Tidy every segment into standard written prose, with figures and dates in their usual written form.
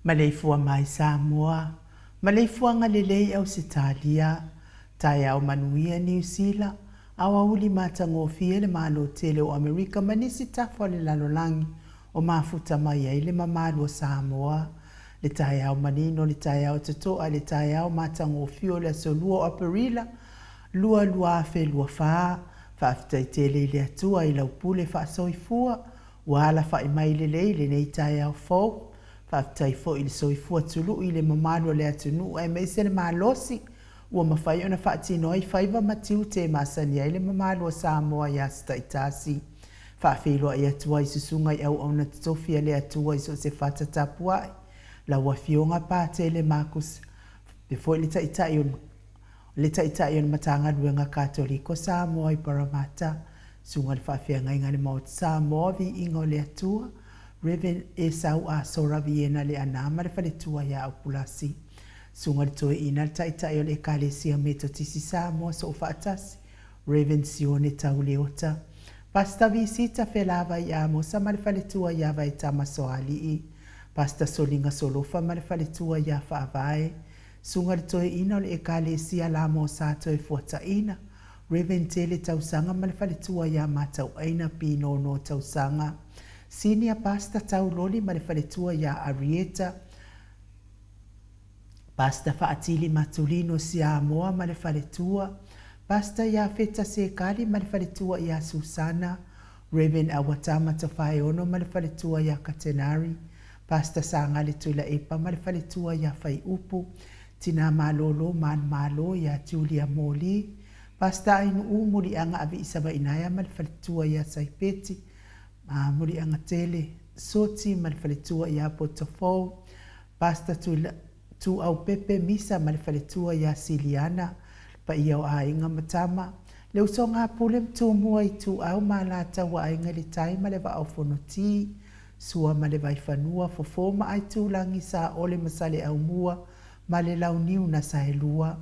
Maleifua mai Samoa, maleifuaga lelei Ausetalia, taeao manuia Niu Sila, aoauli matagofie le Malo tele o Amerika ma nisi tafa o le lalolagi o mafuta mai ai le mamalu o Samoa. Le taeao manino, le taeao totoa, le taeao matagofie o le aso 2 o Aperila 2024. Faafetai tele i le Atua i lau pule faasoifua ua alafai mai lelei lenei taeao fou. Faafetai foi i le soifua tului i le mamalu o le atunuu aemaise le malosi ua mafai ona faatino ai faiva ma tiute e masani ai le mamalu o Samoa i aso taitasi. Faafeiloai atu ai susuga i auauna totofi a le Atua i so o se fata tapuai, lau Afioga Patele Marcus faapea foi le Taitai o le Taitai o le Matagaluega Katoliko Samoa i Paramata, Susuga i le Faafeagaiga a le Maota Samoa, Viiga o le Atua, Rev. Esau Asora Viena Leaana ma le faletua ia Aupulasi. Susuga i le Toeaina, le Taitai o le Ekalesia Metotisi Samoa Soofaatasi, Rev. Sione Tau Leota, Pastor Visita Felavai Amosa ma le faletua ia Vaetama Soalii, Pastor Soliga Solofa ma le faletua ia Faavae, Susuga i le Toeaina o le Ekalesia Lamosa Toefuataina, Rev. Tele Tausaga ma le faletua ia Matauaina Pinono Tausaga, Senior Pastor Tauloli ma le faletua ia Arieta, Pastor Faatili Matulino Siamoa ma le faletua, Pastor Iafeta Sekali ma le faletua ia Susana, Rev. Awatama Tafaeono ma le faletua ia Katenari, Pastor Sagale Tuilaepa ma le faletua ia Faiupu, Tina Malolo Manumalo ia Julia Moli, Pastor Ainuu Muliaga Aviisavainaea ma le faletua ia Saipeti, Muliaga Tele Soti ma le faletua ia Potofou, Pastor Tuaupepe Misa ma le faletua ia Siliana, le paia o aiga ma tama, le usoga a Pule ma Tumua Ituau ma Alataua Aiga i le Tai ma le Vaa o Fonoti, Sua ma le Vaifanua, Fofo ma Aitulagi, Saole ma Saleaaumua ma le Launiu na Saelua,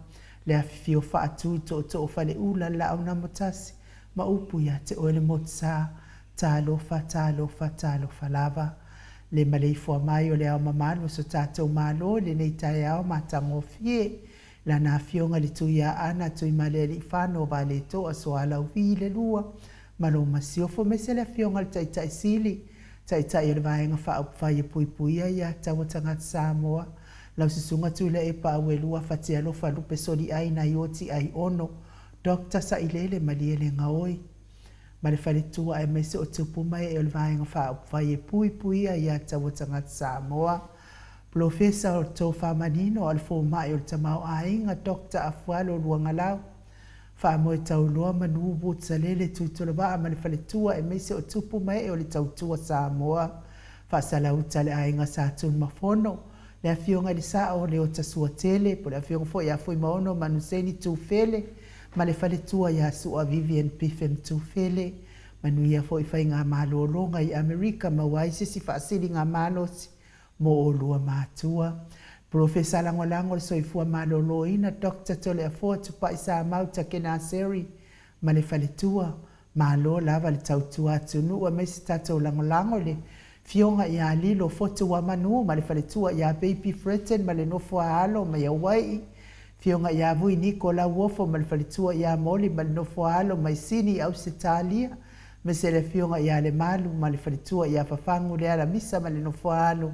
le afifio Faatui Tootoo Faleula, le Laau Namotasi ma upu ia te oe le Motusa, Talofa, talofa, talofa lava. Le maleifua mai o le Ao Mamalu o so tatou Malo i lenei taeao matagofie. Lana Afioga i le Tuiaana Tuimalealiifano Vaaletoa Sualauvi le Lua ma lou Masiofo aemaise le Afioga i le Taitai Sili, Taitai o le Vaega Faaupufai e Puipuia ia Taua Tagata Samoa, lau Susuga Tuilaepa Auelua Fatialofa Lupe Soliai Naioti Aiono, Doctor Sailele Malielegaoi. ma le faletua aemaise o tupu ma ee o le Vaega Faaupufai e puipuia ia taua tagata Samoa. Polofesa o le Tofa Manino a o le Fomai o le Tamaoaiga Doctor Afualo Luagalau, Faamoe Tauloa Manu Woods Alele Tuitolovaa ma le faletua aemaise o tupu ma ee o le Tautua Samoa. Faasalauta le Aiga Sa Tunumafono, le Afioga i le Sao Leota Suatele po o le Afioga foi ia Fuimaono Manuseni Tufele, ma le faletua ia Sua Vivian Piffen Tufele. Manuia foi faigamalologa i Amerika maua ai se isi faasiligamalosi mo olua matua. Polofesa Lagolago o le Soifua Maloloina Doctor Toleafoa Tupai Samau Takenaseri ma le faletua. Malo lava le tautua atunuu aemaise tatou lagolago i le Fioga ia Lilo Fotuamanu ma le faletua ia Baby Fretton ma le nofo a alo mai Hawai'i, Fioga ia Vui Niko Lauofo ma le faletua ia Molly ma le nofo a alo mai Sini i Ausetalia, aemaise le Afioga ia Lemalu ma le faletua ia Fafagu Lealamisa ma le nofo a alo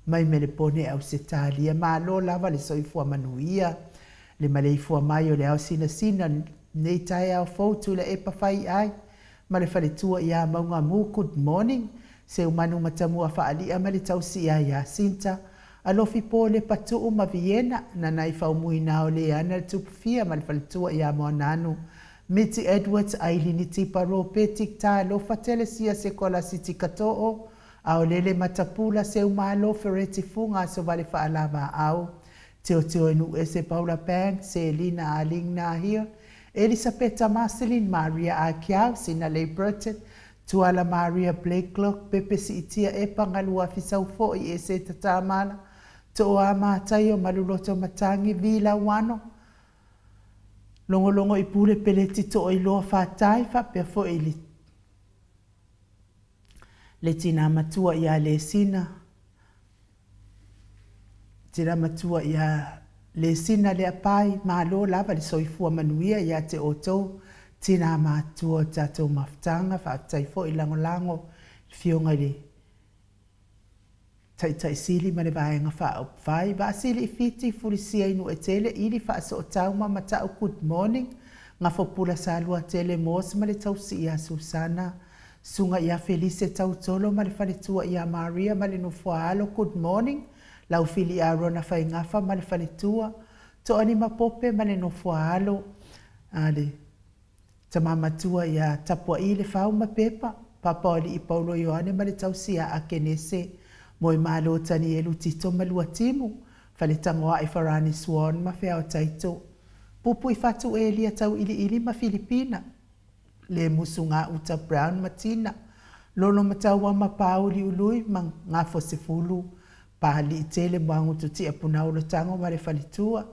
mai Melepone Ausetalia. Malo lava le soifua manuia. Le maleifua mai o le ao sinasina lenei taeao fou Tuilaepa fai ai ma le faletua ia Mauga Mu Good morning Seumanu Matamua Faali'a ma le tausi'a ia Sinta Alofi Po Lepa Tuu ma Viena Nanai Faumuina o Leana le Tupufia ma le faletua ia Moananu Miti Edwards Ailini Tipa Ropeti Talofa Telesia Sekolasi Tikato'o Aolele Matapula Seumalo Fereti Fuga Asovale Faalavaau Teoteo Nuuese Paula Banks Selina Aling Nahir Elisapeta Marceline Maria Akiau, Sinalei Burton, Tuala Maria Blakelock, Pepe Siitia Epa Galuafi Saufo'i Eseta Tamala, Tooa Mataio Maluloto Matangi, Vi Lauano, Logologo i Pule Peleti Tooiloa Fatai, faapea foi i le le tinā matua ia Lesina. Tina matua ia Lesina Leapai, malo lava le soifua manuia ia te outou tina matua o tatou mafutaga, faafetai foi lagolago i le Afioga i le Taitai Sili ma le Vaega Faaupufai, Vaasili i Fiti, Fulisia i Nuuetele, Ili Faasootau ma Matau Good morning, Gafopula Saluatele Moss ma le tausi ia Susana, Susuga ia Felise Tautolo ma le faletua ia Maria ma le nofoaalo Good morning, Laufili Arona Faigafa ma le faletua, Toalima Pope ma le nofoaalo a le Tama matua ia Tapuaii Lefau ma Pepa, Papaoalii Paulo Ioane ma le tausi ia Akenese, Moemalo Tanielu Tito ma Luatimu, Faletagoai Farani Swan ma Feaotaito, Pupuifatu Elia Tauiliili ma Filipina, Lemusu Gauta Brown ma Tina, Lolomatauama Pāuli Ului ma Gafosefulu, Paaliitele Muagutu Tiapunaolo Tago ma le faletua,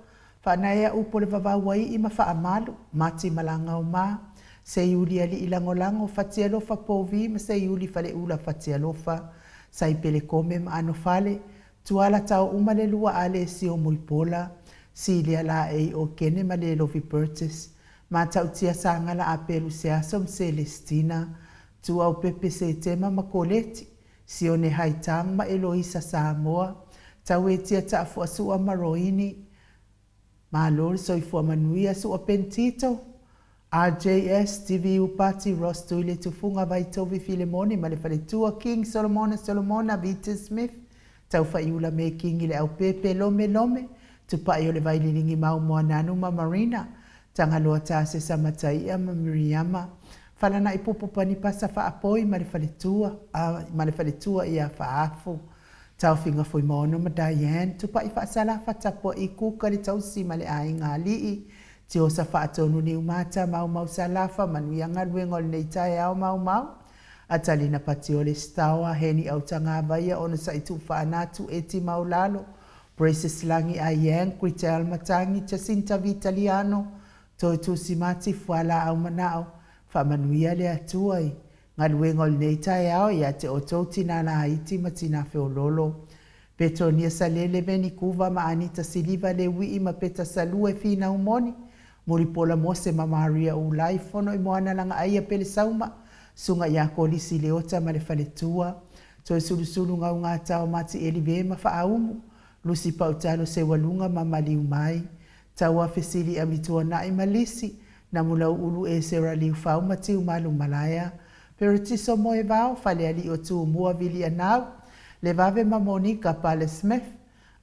Faanaea upu o le vavau ai ma faamalu, Mati Malagaoma, Seiuli Alii Lagolago, Fatialofa Povi ma Seiuli Faleula Fatialofa, Saipele Kome ma Anofale, Tuala Taouma le lua Alesio Mulipola, Silia Laei Okene ma Lelovi Burgess, Matautia Sagala Apelu Seaso ma Selestina, Tuaupepe Setema ma Koleti, Sione Haitang ma Eloisa Samoa, Tauetia Taafuasua ma Roini, Malo le soifua manuia Sua Pentito, RJS, TVU Pati, Ross Tuile Tufuga Vaitovi Filemoni ma le faletua King Solomona Solomona Vita Smith, Taufaiula Mekingi le Aupepe Lome Lome, Tupai o le Vaililingi Mau Moananu ma Marina, Tagaloa Tasesa Mataia ma Miriama, Falana'i Pupu Panipasa Faapoi ma le faletua, ma le faletua ia Faafu, Taofiga Fuimaono ma Diane, Tupai Faasalafa Tapua'i Kuka le tausi ma le aiga alii, Tiosa Faatonu Niumata Maumau Salafa Manuia galuega o lenei taeao Maumau, Atalina Patiole Staoa Heni Autagavaia Onosai Tuufaanatu Eti Maulalo Precious Lagi Ayang Gritell Matangi Jacinta Vitaliano Toetusi Mati Fualaau Manao Faamanuia le Atua i galuega o lenei taeao ia te outou tinā laiti ma tinā feololo. Petonia Salele Venikuva ma Anita Siliva Leui'i ma Peta Salue Finau Moni Mulipola Mose ma Maria Ulai Fono i Moana Lagaaia Pelesauma Susuga ia Kolisi Leota ma le faletua Toesulusulu Gaugatao Mati Elive ma Faaumu Lusi Pautalo Seualuga ma Maliumai Taua Fesili Amituana'i ma Lisi Namulau'ulu Esera Liufau ma Tiumalu Malaea Peretiso Moevao Faleali'i o Tumua Vilianau Levave ma Monika Pale Smith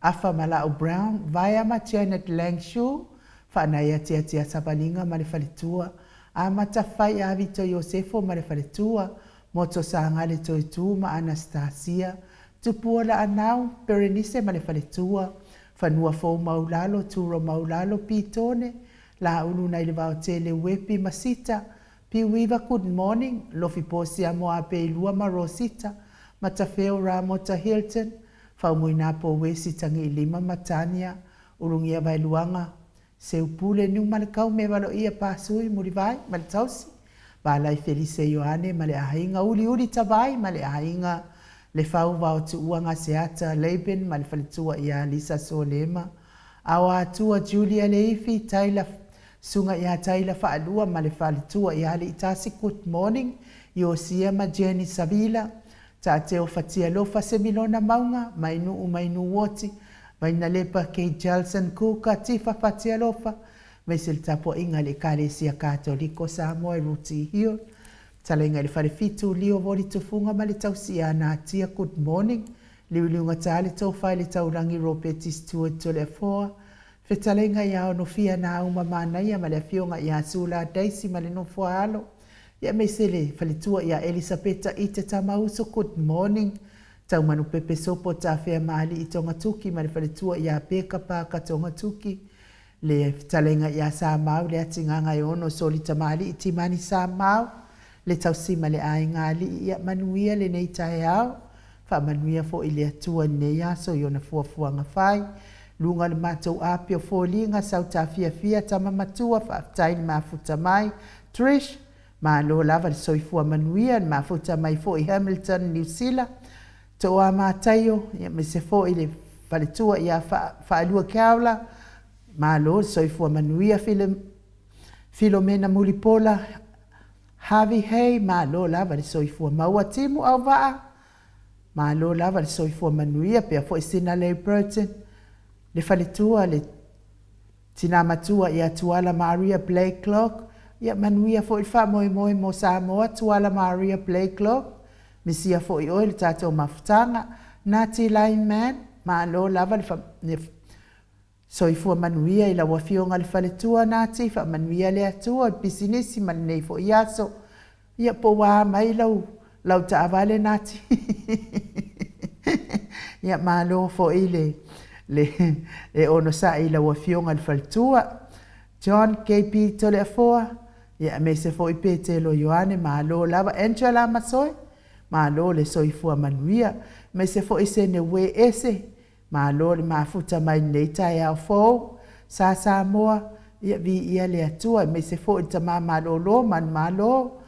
Afa Mala'u Brown Vaea ma Janet Lang Shue Faanaia Tiatia Savaliga ma le faletua Amata Fai Avito Iosefo ma le faletua Moto Sagale Toetu ma Anastasia Tupuola Anau Perenise ma le faletua Fanua Fou Maulalo Turo Maulalo Pitone Laulu nai le Vaotele Uepi ma Sita Piuiva Good morning Lofi Posia Moapeilua ma Rosita Matafeo Ramota Hilton Faumuinapo Wesi Tagiilima ma Tania Ulugia Vaeluaga Seupule Niumalekau Mevaloia Pasui Mulivai ma le tausi Valai Felise Ioane ma le aiga Uliuli Tavai ma le aiga Lefau Vaotuua Gaseata Laban ma le faletua ia Lisa Solema Aoatua Julia Leifi Taila Susuga ia Taila Faalua ma le faletua ia Aliitasi Good morning Iosia ma Jenny Savila Taateo Fatialofa Semilona Mauga Mainuu Mainuuoti Vainalepa Kate Jelson Kuka Tifa Fatialofa aemaise le tapuaiga a le Ekalesia Katoliko Samoa i Ruti Hill Talaiga i le Falefitu Lio Voli Tufuga ma le tausi ia Natia Good morning Liuliuga le tofa i le taulagi Ropeti Stewart Toleafoa Fetalaiga ia Onofia Nauma Manaia ma le afioga ia Sula Daisy ma le nofoaalo aemaise le faletua ia Elisapeta Ite Tamauso Good morning Taumanupepe Sopo Tafea Maalii Togatuki ma le faletua ia Peka Paka Togatuki le fetalaiga ia Samau le Atigagaeono Soli Tamalii Timani Samau le tausi ma le aiga alii ia manuia lenei taeao Faamanuia foi le Atua i lenei aso i ona fuafuaga fai. Luga o le matou api o foliga sautafiafia tama matua faafetai le mafuta mai Trish malo lava le soifua manuia le mafuta mai foi Hamilton Niu Sila Tooa Mataio aemaise foi le. faletua ia Faalua Keaula, malo le soifua manuia. Filomena Mulipola, Harvey Hay, malo lava le soifua maua. Timu Auvaa, malo lava le soifua manuia. Pea foi Sinalei Burton, le faletua le tina matua ia Tuala Maria Blakelock, ia manuia foi le faamoemoe mo Samoa. Tuala Maria Blakelock, misia foi oe le tatou mafutaga. Nati Lineman, malo lava le soifua manuia i lau afioga le faletua Nati, faamanuia le Atua i le pisinisi ma lenei foi aso. Ia po ua a mai lau taavale Nati. Ia malo foi le onosai i lau afioga i le faletua. John KP Toleafoa, ia aemaise foi Petelo Ioane, malo lava. Angela Masoe, malo le soifua manuia. Aemaise foi Seneue Ese, malo le mafuta mai lenei taeao fou. Sa Samoa, ia viia le Atua, aemaise foi le tama malolo manumalo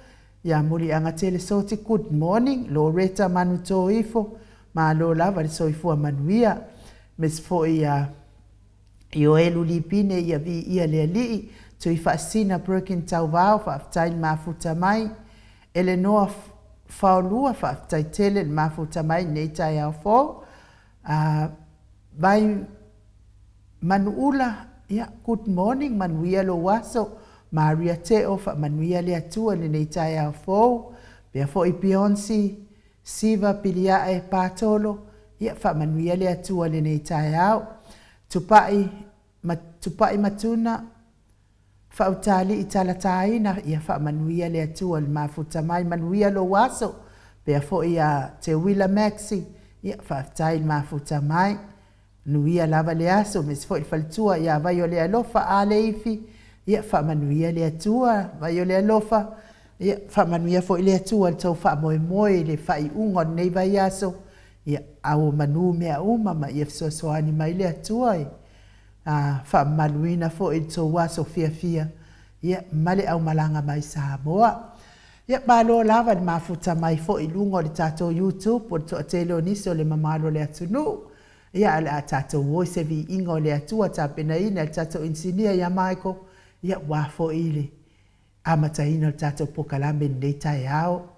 ia Muliagatele Soti, good morning. Loretta Manutoifo, malo lava le soifua manuia. Aemaise foi ia Ioelu Lipine, ia viia le Alii. Tui Faasina Perkin Tauvao, faafetai le mafuta mai. Elenoa Faolua, faafetai tele le mafuta mai lenei taeao fou. Vai Manuula, ia good morning, manuia lou aso. Maria Teo, faamanuia le Atua i lenei taeao fou. Pea foi Beyonce Siva Piliae Patolo, ia faamanuia le Atua i lenei taeao. Tupai Tupai Matuna Fautali'i Talataina, ia faamanuia le Atua i le mafuta mai, manuia lou aso. Pea foi ia Teuila Maxi, ia faafetai i le mafuta mai. Manuia lava le aso, aemaise foi le faletua ia Vaiolealofa Aleifi, ia faamanuia le Atua. Vaiolealofa, ia faamanuia foi le Atua i le tou faamoemoe i le faaiuga o lenei vaiaso, ia a ua manu mea uma ma ia fesoasoani mai le Atua e faamamaluina foi i le tou aso fiafia, ia ma le aumalaga mai Samoa. Ia malo lava le mafuta mai foi i luga o le tatou YouTube o le toatele o nisi o le mamalu o le atunuu. Ia ae o le a tatou o i se viiga o le Atua tapenaina e le tatou inisinia ia Michael, ia aua foi le amataina o le tatou polokalame i lenei taeao.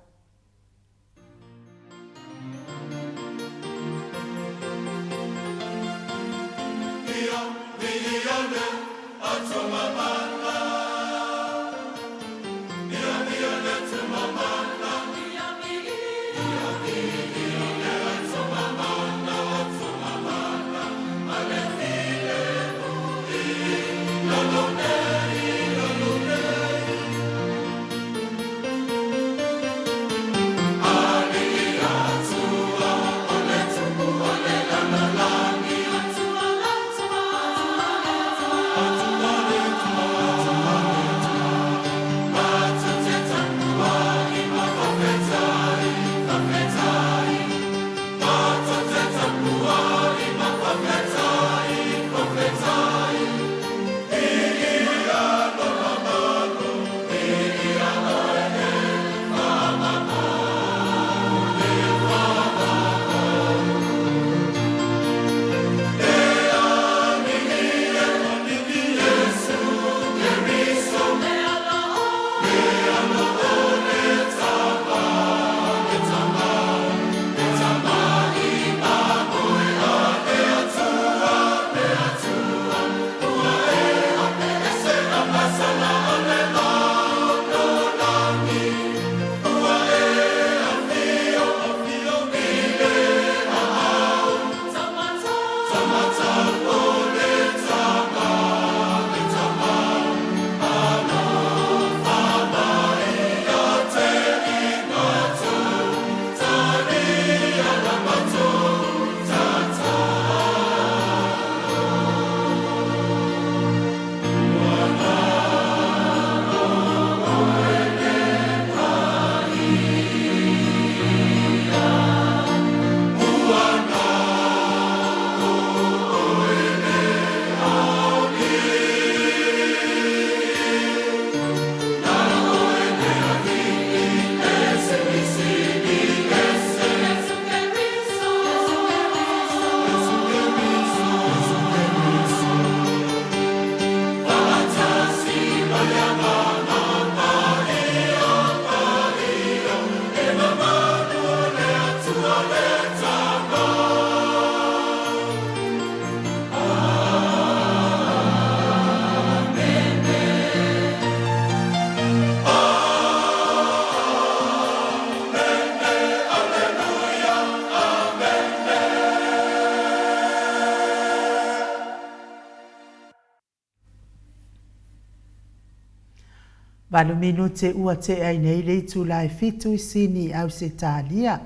Valuminute ua tea ai nei le itula e fitu i Sini, Ausetalia.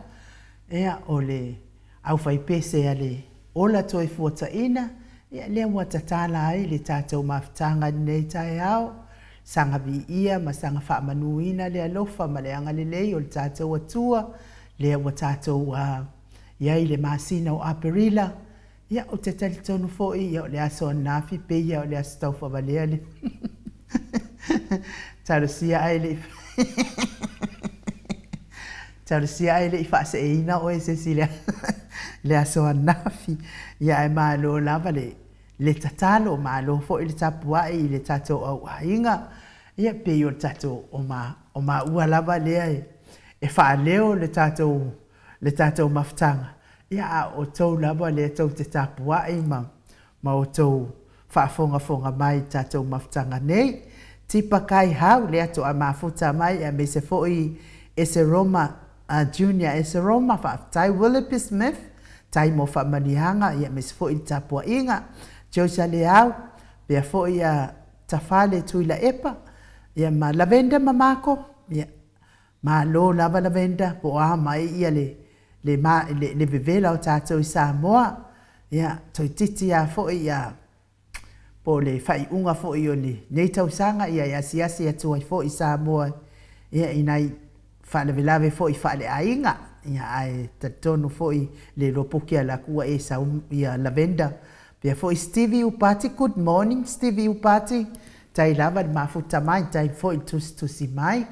Ea, o le aufaipese a le ola toefuataina, ia lea ua tatala ai le tatou mafutaga i lenei taeao, saga viia ma saga faamanuina le alofa ma le agalelei o le tatou Atua, lea ua tatou i ai i le masina o Aperila. Ia, ou te talitonu foi, ia, o le aso ananafi pei ia o le aso taufavalea le talosia ae le i talosia ae le i faaseeina oe e se isi i le aso ananafi. Ia, ae malo lava le le tatalo, malo foi le tapuai i le tatou au aiga. Ia, pei o le tatou o ma o maua lava lea e faaleo le tatou le tatou mafutaga, ia a o outou lava lea tou te tapuai ma ma outou faafogafoga mai i le tatou mafutaga nei. Tipa Kai Hau lea toa mafuta mai aemaise foi Eseroma Junior Eseroma, faafetai Willoughby Smith, tai mo faamanuiaga ia aemaise foi le tapuaiga. Josa Leau, pea foi ia Tafale Tuilaepa, ia ma Lavender Mamako, ia Malo lava Lavender po o a mai ia le le le le vevela o tatou i Samoa. Ia toeitiiti a foi ia po o le faaiuga foi o lenei tausaga ia e asiasi atu ai foi i Samoa ia i nai faalavelave foi faaleaiga. Ia ae talitonu foi le iloa puki ala atu ua e sau ia Lavender. Pea foi Stevie Upati, good morning Stevie Upati, tai lava le mafuta mai, tai foi le tusitusi mai.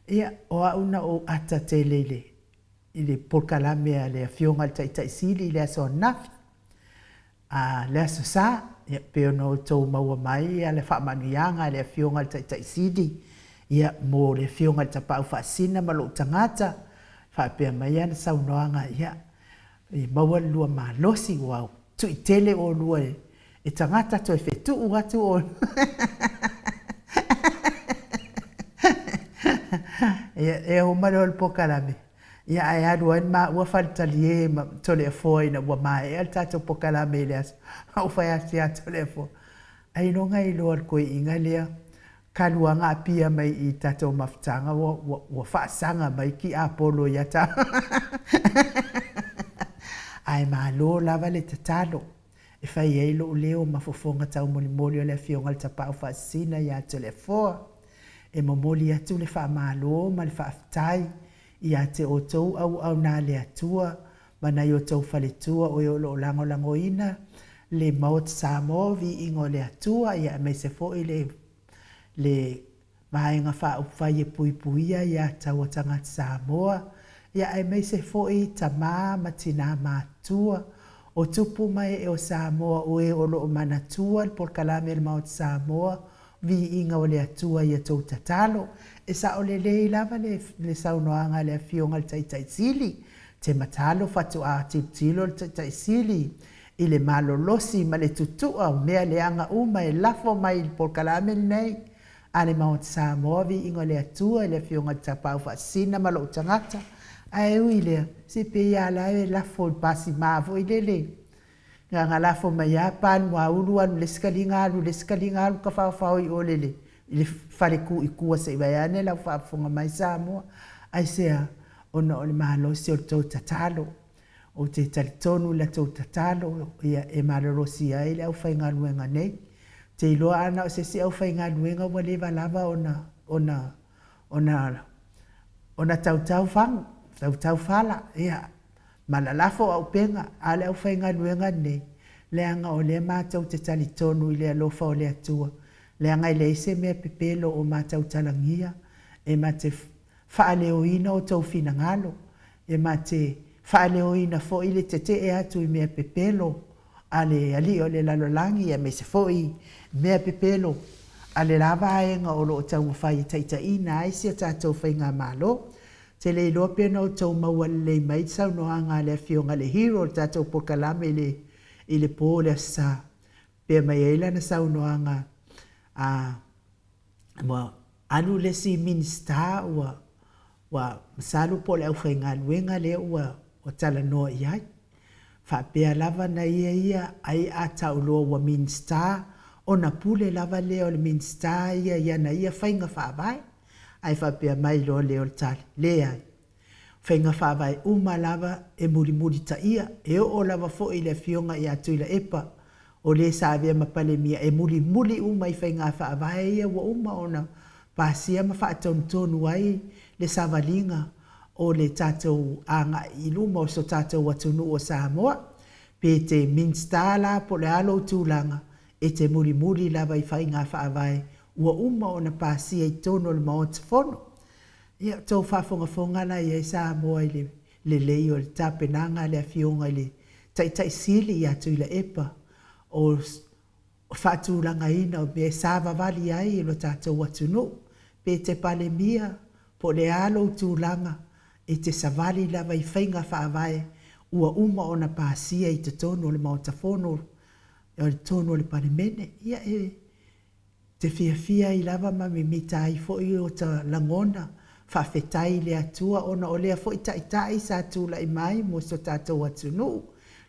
Ia, o au na ou ata tele i le, i le polokalame a le Afioga i le Taitai Sili i le aso ananafi, a le Aso Sa, ia, pei ona outou maua mai le faamanuiaga a le Afioga i le Taitai Sili, ia, mo le Afioga i le Tapaau Faasisina ma lou tagata, faapea mai ana saunoaga, ia, ia maua le lua malosi, ua tui tele oulua e E tagata toe fetuu atu o Ia, e uma loa le polokalame, ia ae alu ai le maua faletalie ma Toleafoa ina ua maea le tatou polokalame i le aso. Ou fai atu ia Toleafoa, ailoga e iloa e le toeaina lea kaluaga apia mai i tatou mafutaga ua, ua, ua faasaga mai kiapolo ia ta. Ae malo lava le tatalo. E fai ai lou leo ma fofoga taumolimoli o le Afioga i le Tapaau Faasisina ia Toleafoa. E momoli atu le faamalo ma le faafetai ia te outou auauna a le Atua ma nai outou faletua o e o lo o lagolagoina le Maota Samoa Viiga o le Atua ia aemaise foi le le Vaega Faaupufai e Puipuia ia Taua Tagata Samoa, ia aemaise foi tama ma tina matutua o tupu ma ee o Samoa o e o lo o manatua le polokalame a le Maota Samoa, Viiga o le Atua ia tou tatalo. E sao lelei lava le le saunoaga a le Afioga i le Taitai Sili, te matalo faatoa tilotilo le Taitai Sili i le malolosi ma le tutua o mea leaga uma e lafo mai i le polokalame lenei a le Maota Samoa, viiga o le Atua i le Afioga i le Tapaau Faasisina ma lou tagata, ae ui i lea, se pei a la e lafo i le pasima foi lele, na ona lafo mai a pa le muaulu alu i le isi kaliga alu i le isi kaliga alu tafaofao i o i le i le fale tu i tua se i vaeane lau faafofoga mai Samoa. Aisea? Ona o le malosi o le tou tatalo. Ou te talitonu i la tou tatalo, ia, e malolosi ai le aufaigaluega nei. Ou te iloa ana o se isi aufaigaluega ua leva lava ona, ona, ona, ona tautau fagu, tautau fala, ia, ma lalafo auupega, a o le aufaigaluega lenei, leaga o lea matou te talitonu i le alofa o le Atua, leaga e leai se mea pepelo o matau talagia, e ma te faaleoina outou finagalo, e ma te faaleoina foi le tetee atu i mea pepelo a le alii o le lalolagi aemaise foi mea pepelo a le la vaega o lo o taumafai e taitaiina ai si a tatou Faigamalo. Ou te le iloa pe na outou maua lelei mai le saunoaga a le Afioga i le Hero o le tatou polokalame i le i le po o le Aso Sa, pea mai ai lana saunoaga a ua alu le isi Minisita ua ua masalo po o le aufaigaluega lea ua ua talanoa i ai. Faapea lava na ia ia ai a tau loa ua Minisita Ona pule lava lea o le Minisita ia i ana ia faiga faavae. Ae faapea mai loa lea o le tali, Leai. Faiga faavae uma lava e mulimulitaia, e oo lava foi i le Afioga ia Tuilaepa, o le sa avea ma Palemia, e mulimuli uma i faiga faavae ia ua uma ona pasia ma faatonutonu ai le savaliga o le tatou agai i luma o so tatou atunuu o Samoa. Pe te Minisita la po o le a lou tulaga, e te mulimuli lava i faiga faavae ua uma ona pasia i totonu o le Maota Fono. Ia, outou faafogafoga la i ai Samoa i le lelei o le tapenaga a le Afioga i le Taitai Sili ia Tuilaepa o le faatulagaina o mea e savavali ai lo tatou atunuu. Pe te Palemia po o le a lou tulaga, e te savali lava i faiga faavae ua uma ona pasia i totonu o le Maota Fono, i totonu o le Palemene. Ia, e te fiafia ai lava ma mimita ai foi ota lagona faafetai i le Atua ona o lea foi Taitai sa tulai mai mo so tatou atunuu,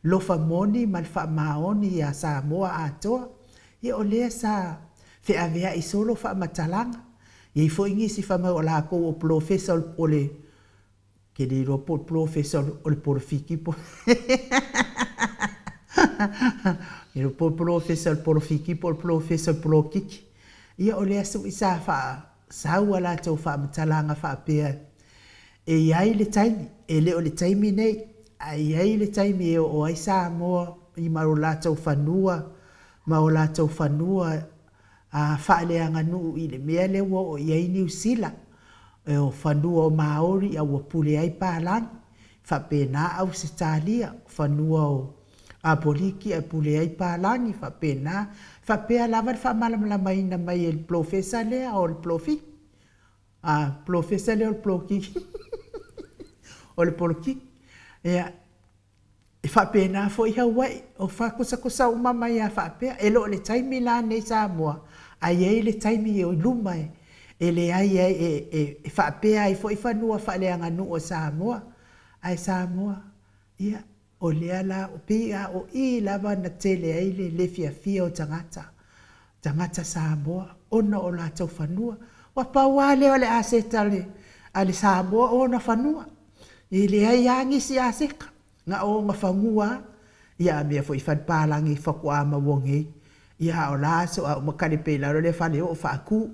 lofa moni ma le faamaoni ia Samoa atoa. Ia o lea sa feaveai solo faamatalaga. E i ai foi nisi fai mai o lakou o polofesa o le Ke le iloa po o le polofesa o le polofiki po o le polofesa o le polofiki po o le polofesa o le polokiki. Ia o lea foi sa faasau a latou faamatalaga faapea e i ai le taimi, e le o le taimi nei, ae i ai le taimi e oo ai Samoa i ma o latou fanua ma o latou fanua a faaleaganuu i le mea lea ua oo i ai Niu Sila, o fanua o Maori a ua pule ai palagi, faapena Ausetalia, o fanua o Apoliki ae pule ai palagi, faapena. Faapea lava le faamalamalamaina mai e le polofesa lea o le polofiki, a polofesa lea o le polokiki, o le polokiki. Ia, E faapena foi Hawaii, o faakosakosa uma mai a faapea. E le o le taimi la nei Samoa, ae i ai le taimi o i luma e leai ai, e faapea ai foi fanua faaleaganuu o Samoa. Ae Samoa, ia, o lea la, pei lava o i lava na tele ai le le fiafia o tagata, tagata Samoa ona o latou fanua. Ua pau lava lea o le aseta a le Samoa o ona fanua. E leai lava nisi aseta, na o ona fanua lava. Ia a mea foi fale palagi faatoa maua nei, ia a o la aso a uma talepe i lalo lea fale oo faatu.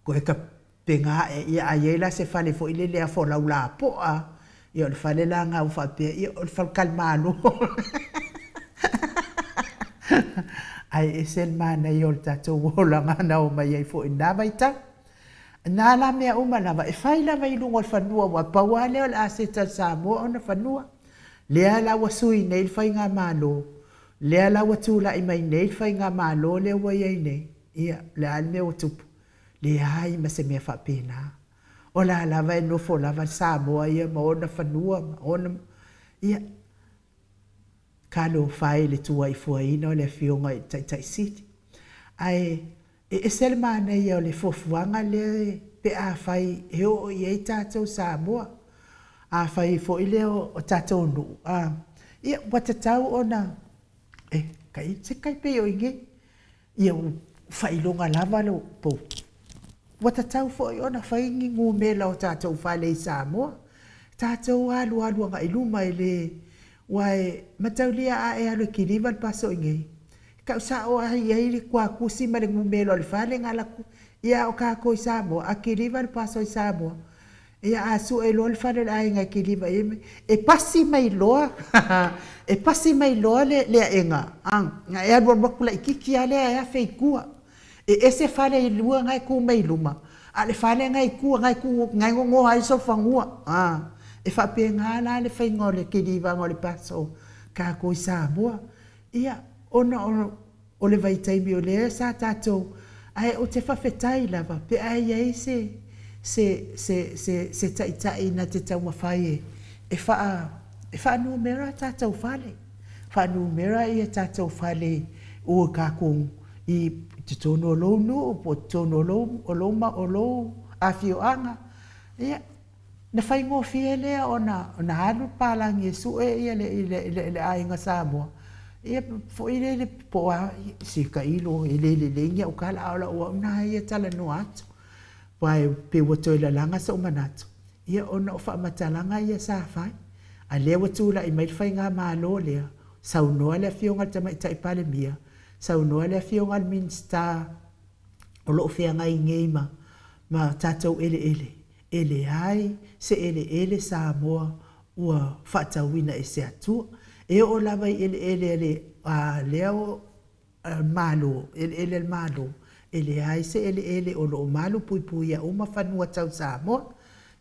Toe tapena ae, ia a i ai la se fale foi lele a folau lapoa, ia o le fale la lena ua faapea, ia o le faletalimalo. Ae ese le manaia o le tatou olaga na omai ai foi i lena vaitau. Na la mea uma lava, e fai lava i luga o le fanua, aua pau lava lea o le aseta a le Samoa ona fanua. Lea la ua sui nei le faigamalo, lea la ua tulai mai nei le faigamalo lea ua i ai nei, ia, o le a le mea ua tupu? Leai ma se mea faapena. O la lava e nofo lava le Samoa ia ma ona fanua ma ona, ia, talofa e i le tuaifuaina o le Afioga i le Taitai Sili. Ae E ese le manaia o le fuafuaga lea pe afai e oo i ai tatou Samoa. Afai foi lea o tatou nuu, a, ia ua tatau ona, e, kai, se kai pei o i inei, ia ua faailoga lava lou pou. Ua tatau foi ona fai ni numera o tatou fale i Samoa. Tatou alualu agai luma e le, aua e mataulia a e alu e kiliva le paso i inei, Tau sao lava i ai le kuakusi ma le numera o le fale na alu atu. Ia a o tatou i Samoa, a kiliva le paso i Samoa, ia a sue loa le fale o le aiga e kiliva i ai, e pasi mai loa, e pasi mai loa le aega, ona e alualu atu laitiiti lava lea e afe i tua. E ese fale e lua na e tu mai luma, a o le fale na e i tua, na e tu, na e nonoa ai solofanua. E faapena la le faiga o le kilivaga o le paso a tatou i Samoa. Ia, ona o le vaitaimi o lea sa tatou, ae ou te faafetai lava pe a i ai se, se, se, se, se taitai na te taumafai e, e faa, e faanumera a tatou fale, faanumera ia tatou fale ua tatou i totonu o lou nuu po o totonu o lou, o lou, o lou afioaga. Ia, Na faigofie lea ona ona alu le palagi e sue ia le le aiga Samoa. Ia foi lele po o a, se tailo e le lelei ni au tala, a o lau au lena ia e talanoa atu. Aua e pei ua toe lalaga sou manatu, ia ona o faamatalaga ia sa fai. A lea ua tulai mai le faigamalo lea, saunoa le Afioga i le Tamaitai Palemia, saunoa le Afioga i le Minisita o lo o feagai nei ma ma tatou eleele, e leai se eleele Samoa ua faatauina e se Atua. E oo lava i eleele a le a lea Malo, eleele a le Malo, e leai se eleele o lo o malupuipuia uma fanua tau Samoa.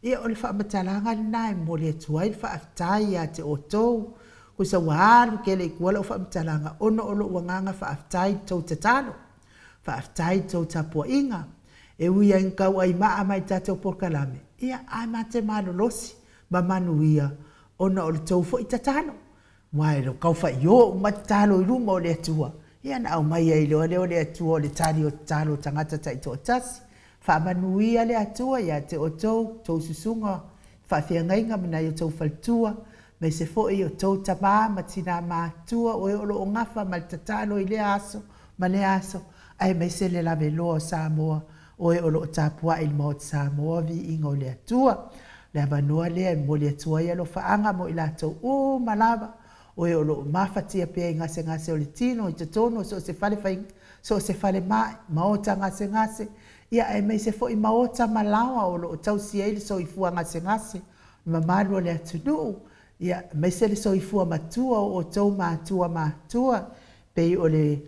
Ia o le faamatalaga lena e momoli atu ai le faafetai ia te outou, tusa ua alu tele i tua lau faamatalaga ona o lou agaga faafetai i le tou tatalo, faafetai i le tou tapuaiga. E ui lava ina tauai maa mai i le tatou polokalame, ia ae ma te malolosi ma manuia ona o le tou foi tatalo. Aua e le o tau faio uma tatalo i luma o le Atua, ia ona aumai ai loa lea o le Atua o le tali o tatalo a tagata taitoatasi. Faamanuia le Atua ia te outou, tou susuga i faafeagaiga ma nai o outou faletua, aemaise foi o tou tama ma tina matutua, o e o lo o nafa ma le tatalo i lea aso ma lea aso, aemaise le laveloa o Samoa, o e o lo o tapuai i le Maota Samoa, viiga o le Atua. O le avanoa lea e momoli atu ai alofaaga mo i latou uma lava o e o lo o mafatia pea i gasegase o le tino i totonu o so o se fale fai, so o se falemai, maota gasegase, ia aemaise foi maota ma laoa o lo o tausi ai le soifua gasegase o le mamalu o le atunuu, ia aemaise le soifua matua o outou matua matutua, pei o le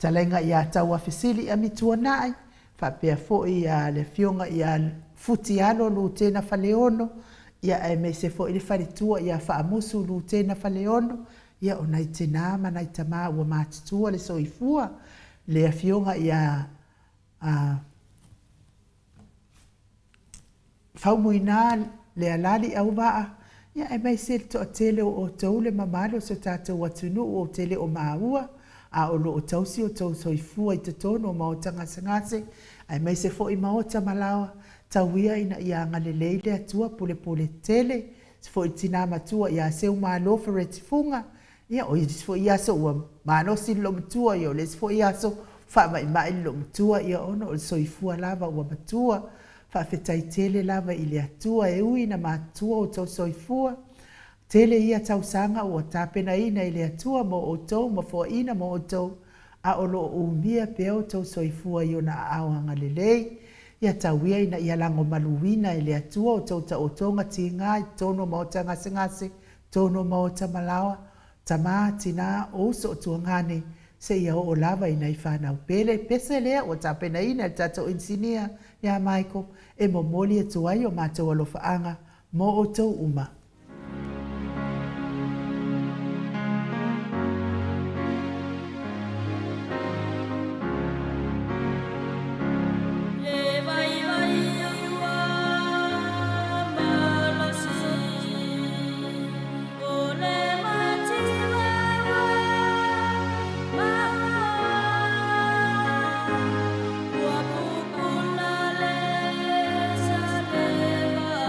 Fetalaiga ia Tauafesili Amituanai, faapea foi le Afioga ia Futialo Lutena Faleono, ia aemaise foi le faletua ia Faamusu Lutena Faleono, ia o nai tina ma nai tama ua matutua le soifua, le Afioga ia Faumuina Lealali Auvaa, ia aemaise le toatele o outou le mamalu o si o tatou atunuu ou te le o maua, a o lo o tausi o outou soifua i totonu o maota gasegase, aemaise foi maota ma laoa, tau ia ina ia agalelei le Atua pulepule tele, se foi tina matua ia Seumalo Fereti Fuga, Ia, o isi foi aso ua malosi le loomatua, ia o le isi foi aso faamaimai le loomatua, ia ona o le soifua lava ua matua. Faafetai tele lava i le Atua e ui ina matutua outou soifua, tele ia tausaga ua tapenaina e le Atua mo outou ma foaina mo outou, a o lo o umia pea outou soifua i ona aao agalelei. Ia tau ia ina ia lagomaluina e le Atua outou taotoga tiga i totonu o maota gasegase, Tonu o maota ma laoa, tama, tina, o uso o tuagane, seia oo lava i nai fanau pele. Pese lea ua tapenaina e le tatou inisinia ia Michael e momoli atu ai o matou alofaaga mo outou uma. Le vaivai ua malosi, o le mativa ua maua, ua pupula le salevai.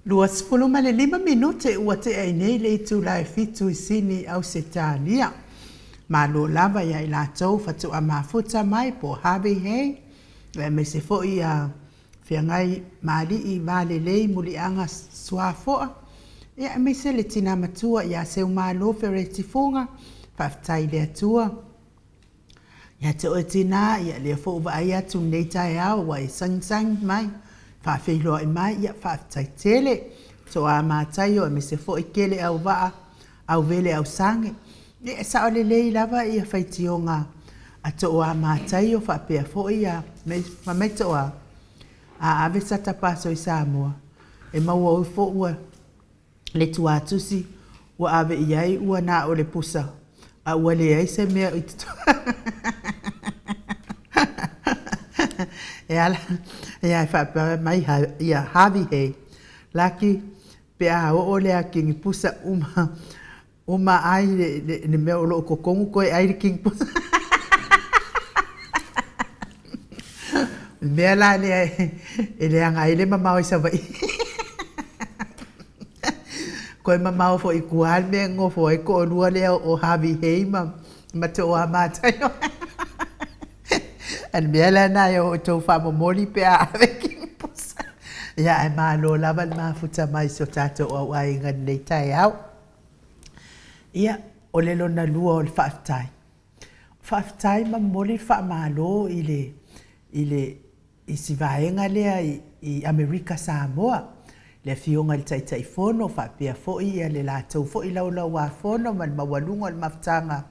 25 minute ua tea ai nei le itula e fitu i Sini, Ausetalia. Malo lava ia i latou faatoa mafuta mai po o Harvey Hay, aemaise foi ia Feagai ma Alii Va Lelei Muliaga Suafoa, ia aemaise le Tina Matua ia Seumalo Fereti Fuga, faafetai i le Atua. Ia te oe tinā, ia lea foi ua vaai atu i lenei taeao ua e sagisagi mai, faafeiloai mai, ia faafetai tele. Toa Mataio aemaise foi Kele Auvaa, Auvele Ausage, ia e sao lelei lava ia faitioga a Tooa Mataio faapea foi ia, fai mai Tooa, a ave sata paso i Samoa, e maua ifo ua le tuatusi ua ave i ai ua na o le pusa a ua leai se mea i totonu. E ala, ia e faapea mai ia Harvey Hay, Laki pe a oo le akini pusa uma uma ai le mea o lo o totonu toe ai le kini pusa. O le mea la lea e leaga ai le mamao i Savaii. Toe mamao foi i tua le mea e nonofo ai le toalua lea o Harvey Hay ma Tooa Mataio. A o le mea la lena e o outou faamomoli pe a ave kini pusa. Ia ae malo lava le mafuta mai i si o tatou auaiga i lenei taeao. Ia, o le lona lua o le faafetai. Faafetai ma momoli le faamalo i le, i le, i si vaega lea i Amerika Samoa, le Afioga i le Taitaifono faapea foi le latou foi Laulauafono ma le maualuga o le mafutaga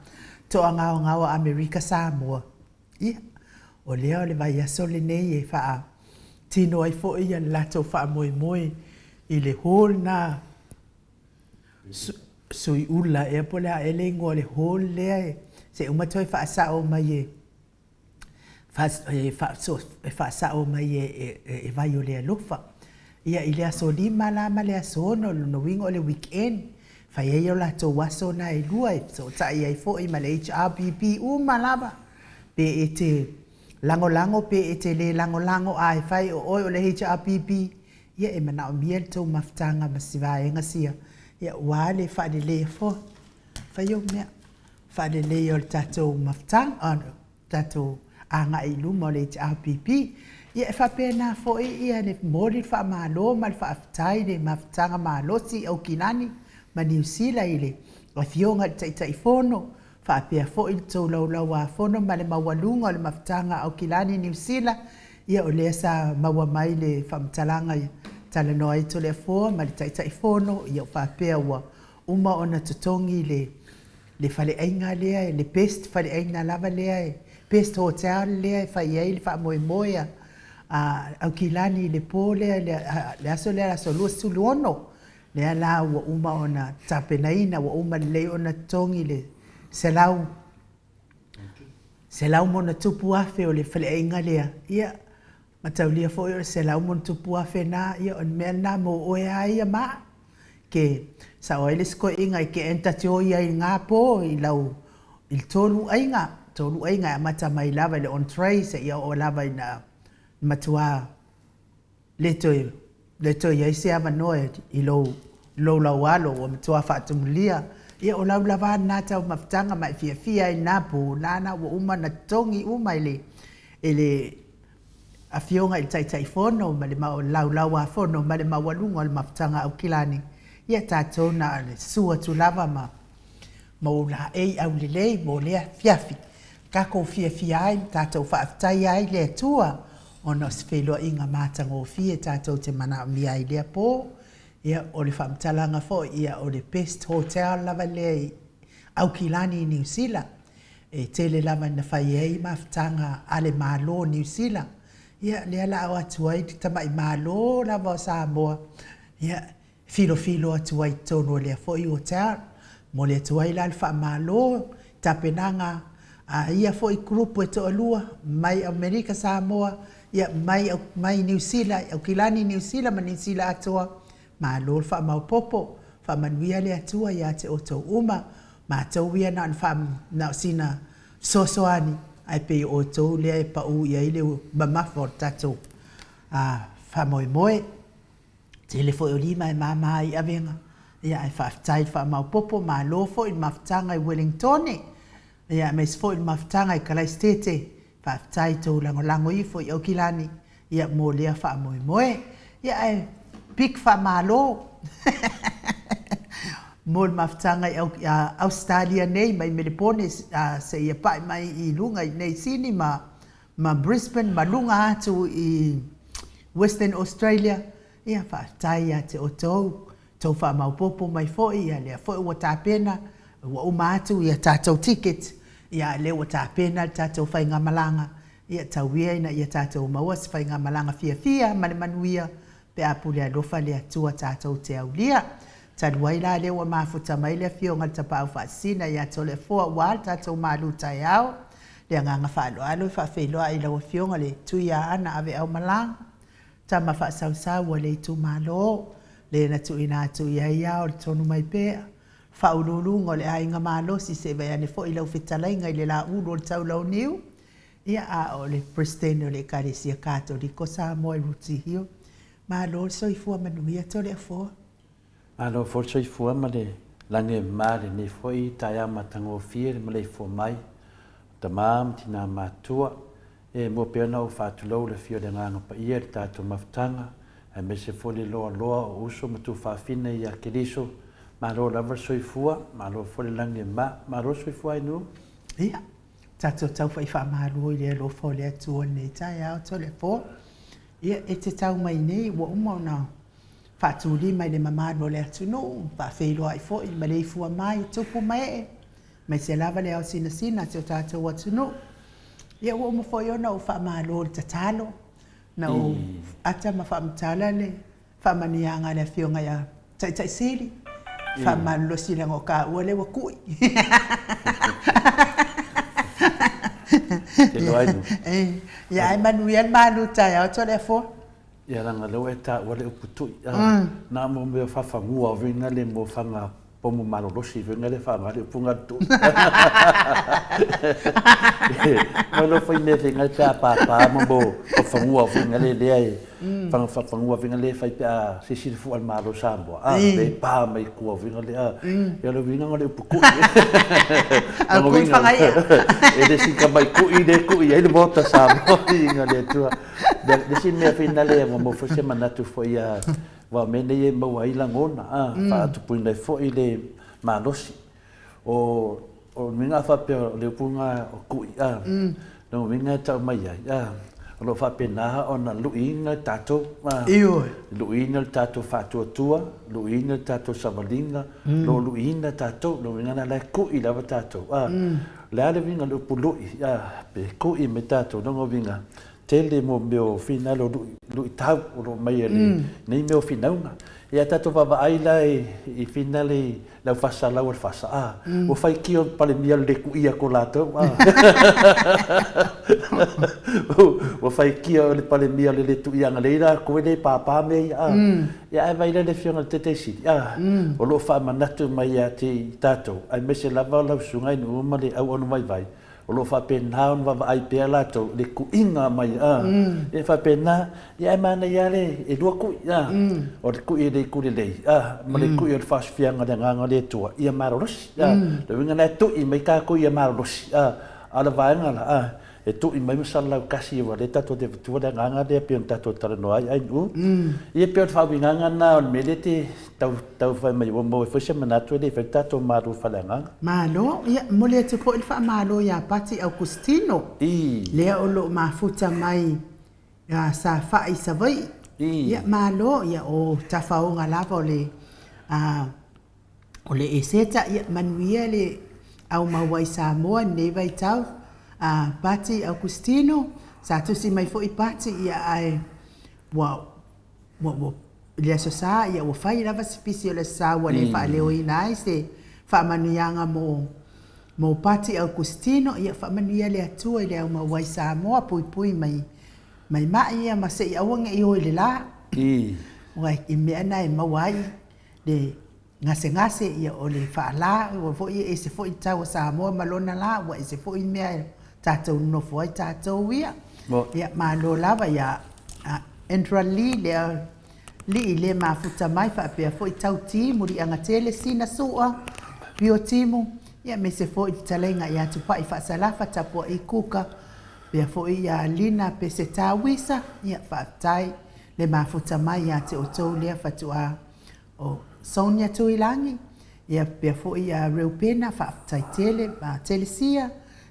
toagaogao a Amerika Samoa. Ia, o lea o le vaiaso lenei e faatino ai foi le latou faamoemoe i le hall lena Suiula ea po o le a ea le igoa o le hall lea se i uma toe faasao mai e e faasao mai e Vaiolealofa. Ia i le aso 5 la ma le aso 6, o lona uiga o le weekend, fai ai o latou aso na e lua e fesootai ai foi ma le HRPP uma lava, pe e te lagolago pe e te le lagolago, a e fai o oe o le HRPP, ia e manaomia le tou mafutaga ma si vaega sia, ia aua le faaleleia foi, fai ou mea, faaleleia o le tatou mafutaga, tatou agai i luma o le HRPP. Ia e faapena foi ia le momoli le faamalo ma le faafetai i le mafutaga malosi i Aukilani ma Niu Sila i le Afioga i le Taitaifono, faapea foi le tou laulauafono ma le maualuga o le mafutaga a Aukilani Niu Sila, ia o lea sa maua mai le faamatalaga e talanoa ai Toleafoa ma le Taitaifono, ia faapea ua uma ona totogi le le faleaiga lea, le best faleaiga lava lea, best hotel lea e fai ai le faamoemoe a Aukilani i le po lea, le aso lea, le aso 26, lea la ua uma ona tapenaina, ua uma lelei ona totogi le $100+ o le faleaiga lea. Ia, mataulia foi o le $100+ na, ia o le mea lena mo oe lava ia ma au. Ke sao ai le isi toeaina e te enterjoy ai i lena po i lau i le tolu aiga, tolu aiga e amata mai lava i le entree seia oo lava ina matua le toe le toe i ai se avanoa i lou lou laualo ua matua faatumulia. Ia o lau lava lena taumafataga ma e fiafia ai i lena po, lana ua uma ona totogi uma e le e le Afioga i le Taitaifono ma le Laulau-a-Fono ma le maualuga o le mafutaga Aukilani, ia tatou na o le susu atu lava ma ma ou laei aulelei mo lea afiafi. Tatou fiafia ai ma tatou faafetaia ai le Atua ona o se feiloaiga matagofie tatou te manaomia ai i lea po. Ia, o le faamatalaga foi, ia o le best hotel lava lea i Aukilani i Niu Sila. E tele lava ina fai ai mafutaga a le Malo o Niu Sila, ia lea la o atu ai le tamai Malo lava o Samoa, ia e filofilo atu ai i totonu o lea foi hotel. Momoli atu ai la le faamalo i tapenaga a ia foi group e toalua mai Amerika Samoa, ia mai mai Niu Sila, Aukilani Niu Sila ma Niu Sila atoa. Malo le faamaopopo, faamanuia le Atua ia te outou uma. Matou ia na ona faa, na o sina fesoasoani, ae pei o outou lea e pau i ai le mamafa o le tatou faamoemoe. Tele foi o lima e māmā ai i avega, ia ae faafetai i le faamaopopo, malo foi i le mafutaga i Uelintone, ia aemaise foi i le mafutaga i Kalaisitete, faafetai i tou lagolago ifo i Aukilani, ia mo lea faamoemoe. Ia ae big faamalo mo le mafutaga i Ausetalia nei mai Melepone seia pa'i mai i luga i inei i Sini ma ma Brisbane ma luga atu i Western Australia, ia faafetai ia te outou, tou faamaopoopo mai foi, ia lea foi ua tapena, ua uma atu ia tatou ticket, ia a lea ua tapena le tatou faigamalaga, ia tau ia ina ia tatou maua se faigamalaga fiafia ma le manuia pe a pule alofa le Atua tatou te aulia. Talu ai la lea ua mafuta mai le Afioga i le Tapaau Faasisina ia Toleafoa ua le tatou malu taeao, Le agaga faaaloalo e faafeiloai i lau Afioga le Tuiaana Aveau Malanga, tama faasausau a le itumalo, le na tuuina atu i ai ao le tonu mai pea, faauluuluga o le aiga malosi se i vae ane foi lau fetalaiga i le laulu o le taulauniu, ia a o le Peresetene o le Ekalesia Katoliko Samoa i Rooty Hill. Malo le soifua manuia Toleafoa. Malo foi le soifua ma le lagi e mama i lenei foi taeao matagofie le maleifua mai o tama ma tina matutua. E mua pea ona ou faatulou i le afio o le Agaga Paia i le tatou mafutaga, aemaise foi le loaloa o uso ma tufaafine ia Keriso. Malo lava le soifua, malo foi le lagi e mama, malo le soifua Ainuu. Ia, tatou tau fai faamalo i le alofa o le Atua i lenei taeao Toleafoa. Ia, e te tau mai nei ua uma ona faatulima i le mamalu o le atunuu, faafeiloai foi i le maleifua mai i tupu ma ee, aemaise lava le ao sinasina o si o tatou atunuu. Ia ua uma foi ona ou faamalo i le tatalo, na ou ata ma faamatala le faamanuiaga a le Afioga ia Taitai Sili, faamalolosi leaga o kaua lea ua kui. Ia ae manuia le malu taeao Toleafoa. Ia leaga lea ua e taua le upu tui, a, na o mea o fafanua foi na le mo faga pomu malolosi foi na le faaaoga le upu na le tui. Ma lo foi mea foi na pe a papa mo mo fafanua foi na le lea e faga fafanua foi na le fai pe a sisi le fua le Malo Samoa, a, le pa mai kua foi na le, a, ia le uiga na le upu kui. Au kui whangaia. E le sika mai kui le kui ai le Maota Samoa i nga le Atua. Le isi mea finale ua maua foi se manatu foi ia aua o mea nei e maua ai lagona a, faatupuina ai foi le malosi. O o le uiga a faapea o le upu lena o kuʻi a, lona uiga e tau mai ai a, o lo o faapena ona luiina tatou a, Ioe. luiina le tatou faatuatua, luiina le tatou savaliga, o lo o luiina tatou, lona uiga la e kuʻi lava tatou a. O le a le uiga o le upu luʻi a, pe kuʻi mai tatou, lona uiga tele mo mea o finalo o luitau o lo o mai e lenei mea o finauga. Ia tatou vaavaai la i finale i le au faasalau o le faasaa, ua faitio le Palemia le kuia ko latou. Ua faitio le Palemia le le tuiaga lei la koe le pāpā mea ia. Ia ae vaai la le Afioga i le Taitaifono, o lo o faamanatu mai ia te i tatou, aemaise lava lau Susuga i Nuu ma le auauna vaivai, O lo o faapena ona vaavaai pea latou i le kuiga mai a, e faapena, ia ae manaia lava le, e lua kui a, o le kui e le itu lelei a, ma le kui o le faasofiaga o le Agaga o le Atua ia malolosi a. O le uiga lena e tui mai tatou ia malolosi a, a o le vaega la a, e tui mai ma salalau tasi aua o lea tatou te avatua le agaga lea pei ona tatou talanoa ai Ainuu. Ia pei o le faauigaga lena o le mea lea e te Tau, tau fai mai ua maua ai foi se manatu e le i fai le tatou malu faaleagaga. Malo, ia, momoli atu foi le faamalo ia Pati Augustino, I. lea o lo o mafuta mai ia Safa'i i Savaii. I. Ia, malo, ia, o tafaoga lava o le, a, o le Eseta, ia, manuia le aumaua i Samoa i lenei vaitau. A, Pati Augustino, sa tusi mai foi Pati, ia, ae ua, Ua, ua, i le Aso Sa, ia ua fai lava si pisi o le Aso Sa ua le faaleoina ai se faamanuiaga mo, mo Pati Augustino, ia faamanuia le Atua i le au maua i Samoa, puipui mai, mai ma'i ia ma se i aua ne i o i le la. Aua i mea na e maua ai le gasegase, ia o le faalā, aua foi e ese foi le tau o Samoa ma lona lā, ua ese foi mea e tatou nonofo ai tatou ia. Ia, malo lava ia Andra Lee lea, Lii le mafuta mai faapea foi Tauti, Muliagatele, Sina Su'a, Pio Timu, ia aemaise foi fetalaiga ia Tupai Faasalafa, Tapua'i Kuka, pea foi ia Lina Peseta Wisa, ia faafetai le mafuta mai ia te outou lea fatu'a o Sonia Tuilagi, ia pea foi ia Reupena, faafetai tele, ma Telesia,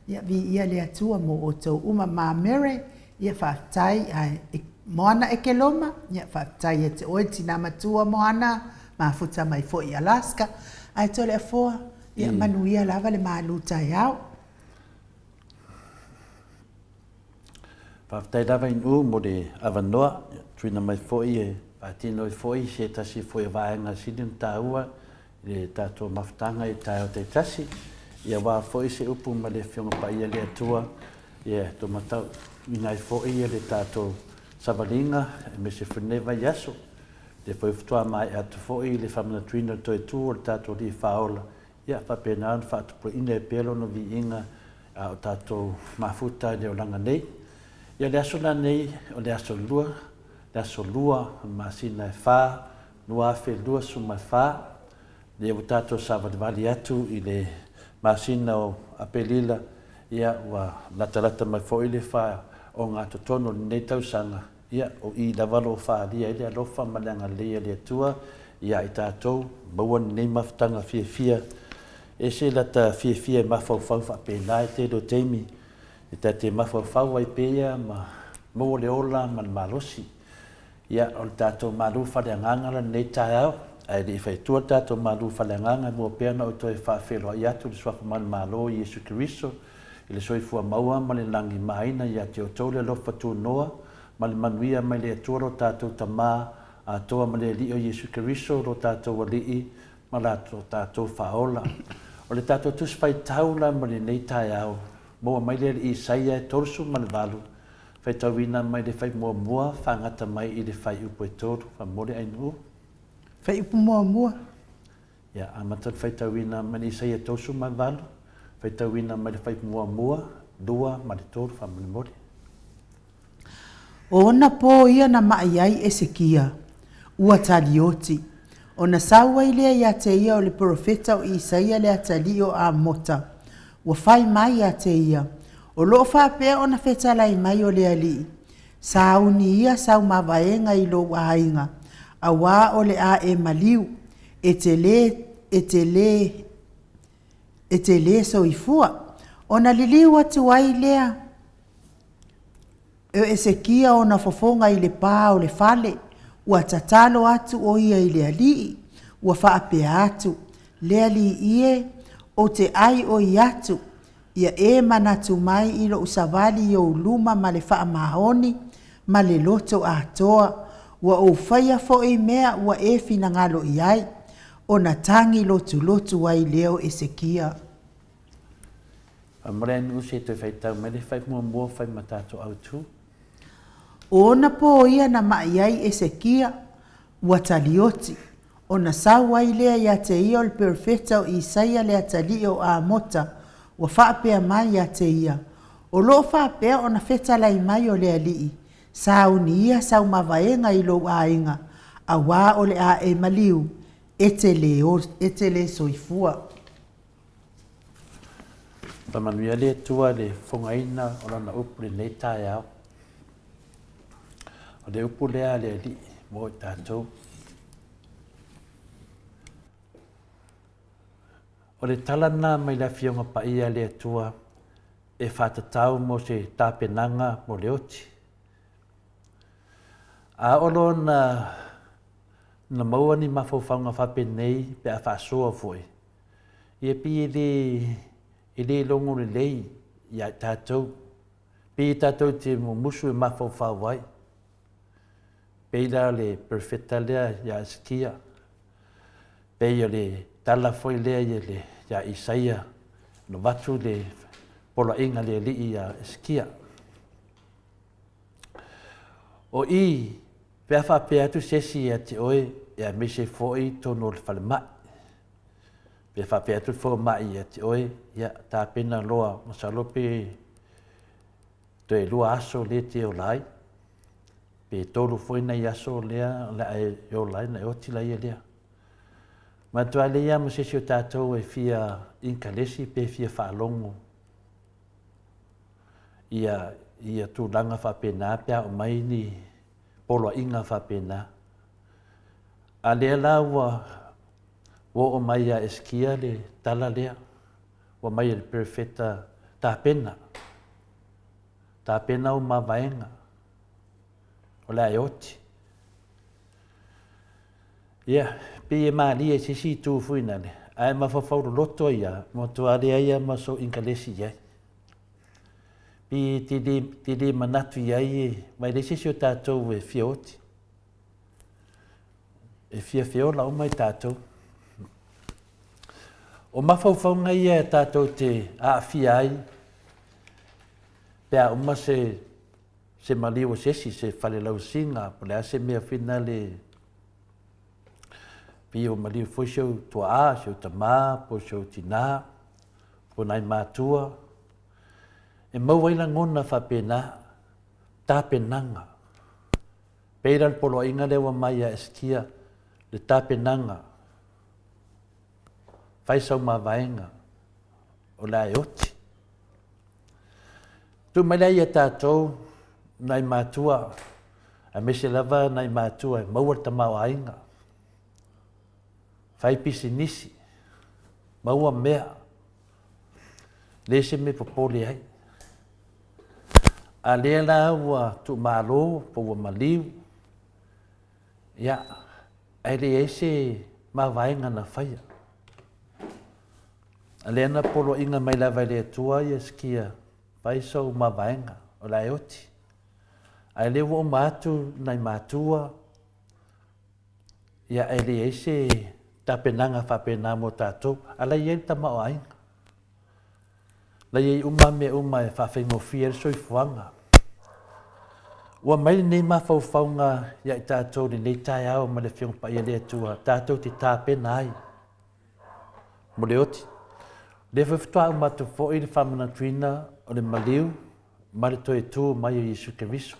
ia viia le Atua mo outou uma, ma Mere, ia faafetai, ae Moana Ekeloma, ia faafetai ia te oe le tina matua Moana, mafuta mai foi i Alaska, ae Toleafoa, ia manuia lava le malu taeao. Faafetai lava Inu mo le avanoa, tuuina mai foi e faatino ai foi se tasi foi o vaega sili ona taua i le tatou mafutaga i taeao taitasi. Ia aua foi se upu ma le Afioga Paia le Atua, ia taumatauina ai foi le tatou savaliga aemaise foi lenei vaiaso. Lea foi faatoa maea atu foi le faamanatuina o le toe tu o le tatou Alii Faaola, ia faapena ona faatupulaina ai pea Lona viiga a o tatou mafuta i le olaga nei. Ia le aso lenei o le aso lua, le aso lua o le masina e fa, 2024, lea ua tatou savalivali atu i le masina o Aperila, ia ua latalata mai foi le faogatotonu o lenei tausaga, Ia, o i lava o lo o faaalia ai le alofa ma le agalelei a le Atua ia i tatou, maua lenei mafutaga fiafia. Ese lata fiafia e mafaufau faapena i tele o taimi, e ta te mafaufau ai pea ma maua le ola ma le malosi. Ia, o le tatou malu faaleagaga lenei taeao, ae le i faitua le tatou malu faaleagaga, e mua pea ona ou toe faafeiloai atu i le Suafa Manumalo o Iesu Keriso, i le soifua maua ma le lagi maina ia te outou le alofa tunoa ma le manuia mai le Atua lo tatou Tama atoa ma le Alii o Iesu Keriso lo tatou Alii ma la tatou Faaola. O le tatou Tusi Faitau la mo lenei taeao, maua mai le Alii Isaia e 38, faitauina mai le fai muamua faagata mai i le faiupu e tolu. Faamomoli Ainuu. Faiupu muamua. Ia, amata le faitauina mai le Isaia 38, faitauina mai le fai muamua, lua ma le tolu, faamolemole. O ona pō ia na maʻi ai Esekia, ua talioti, ona sau ai lea ia te ia o le perofeta o Isaia le atalii o Amota, ua fai mai ia te ia, O loo faapea ona fetalai mai o le Alii, sauni ia sau mavaega i lou aiga, auā o le a e maliu, e te lē, e te lē, e te lē soifua. Ona liliu atu ai lea e Esekia ona fofoga i le pā o le fale, ua tatalo atu ʻo ia i le Alii, ua faapea atu, Le Alii e, ou te ʻai ʻoi atu, Ia e manatu mai i loʻu savali i ou luma ma le faamaoni ma le loto atoa, ua ou faia foi mea ua e finagalo i ai, ona tagi lotulotu ai lea o Esekia. Faamore ai Nuusi e toe faitau mai le fai muamua fai ma tatou autu. O ona pō ia na maʻi ai Esekia, ua talioti, Ona sau ai lea ia te ia o le perofeta o Isaia le atalii o Amota, ua faapea mai ia te ia, O loo faapea ona fetalai mai o le Alii, sauni ia sau mavaega i lou aiga, auā o le a e maliu, e te lē, e te lē soifua. Faamanuia le Atua i le fofogaina o Lana upu i lenei taeao. O le upu lea a le Alii mo i tatou. O le tala lena mai le Afioga Paia a le Atua e faatatau mo se tapenaga mo le oti. A oo loa na, na maua ni mafaufauga faapenei pe a faasoa foi, ia pei e le, e le logo lelei ia i tatou. Pei tatou te mumusu e mafaufau ai. Pei la le perofeta lea ia Esekia, pei o le tala foi lea ia Isaia, na avatu le poloaiga a le Alii ia Esekia. O i, pe a faapea atu se isi ia te oe, e aemaise foi i totonu o le falemai. Pe faapea atu le fomai ia te oe, ia, tapena loa, masalo pe toe lua aso lea e te ola ai. Pe tolu foi nai aso lea o le a e ola ai ona e oti laia lea. Manatua lelei lava ma se isi o tatou e fia inkalesi pe fia faalogo ia ia tulaga faapena pe a oo mai ni poloaiga faapena. A lea la ua ua oo mai ia Esikia le tala lea, ua aumai e le perofeta tapena, tapena ou mavaega, o le a e oti. Ia, pei e malie i se isi itu foi nale, ae mafaufau loloto ai lava, matua leai lava ma sou inkalesi i ai. Pei e te le, te le manatu i ai e, aua e leai se isi o tatou e fia oti. E fia feola uma i tatou. O mafaufauga ia tatou te aafia ai pe a uma se se maliu o se isi, se falelausiga, po o le a se mea foi nale, pei ua maliu foi si ou tuaa, si ou tama, po o si ou tinā, po o nai matua. E maua ai lagona faapena, tapenaga. Pei la le poloaiga lea ua aumai ia Esekia, le tapenaga, fai sau mavaega, o le a e oti. Tuu mai lea ia tatou nai matua, aemaise lava nai matua e maua le tamaoaiga, fai pisinisi, maua mea, leai se mea e popole ai. A lea la ua tuumalo po ua maliu, ia, ae leai se mavaega na faia. A lea na poloaiga mai lava e le Atua ia sikia fai sou mavaega o le a e oti. Ae lea ua uma atu nai matua, ia e leai se tapenaga faapena mo tatou. A la e i ai le tamaoaiga. La e i ai uma mea uma e faafaigofie ai le soifuaga. Ua mai lenei mafaufauga ia i tatou i lenei taeao ma le Afioga Paia le Atua tatou te tapena ai mo le oti. O lea foi faatoa uma atu foi le faamanatuina o le maliu ma le toe tu mai o Iesu Keriso.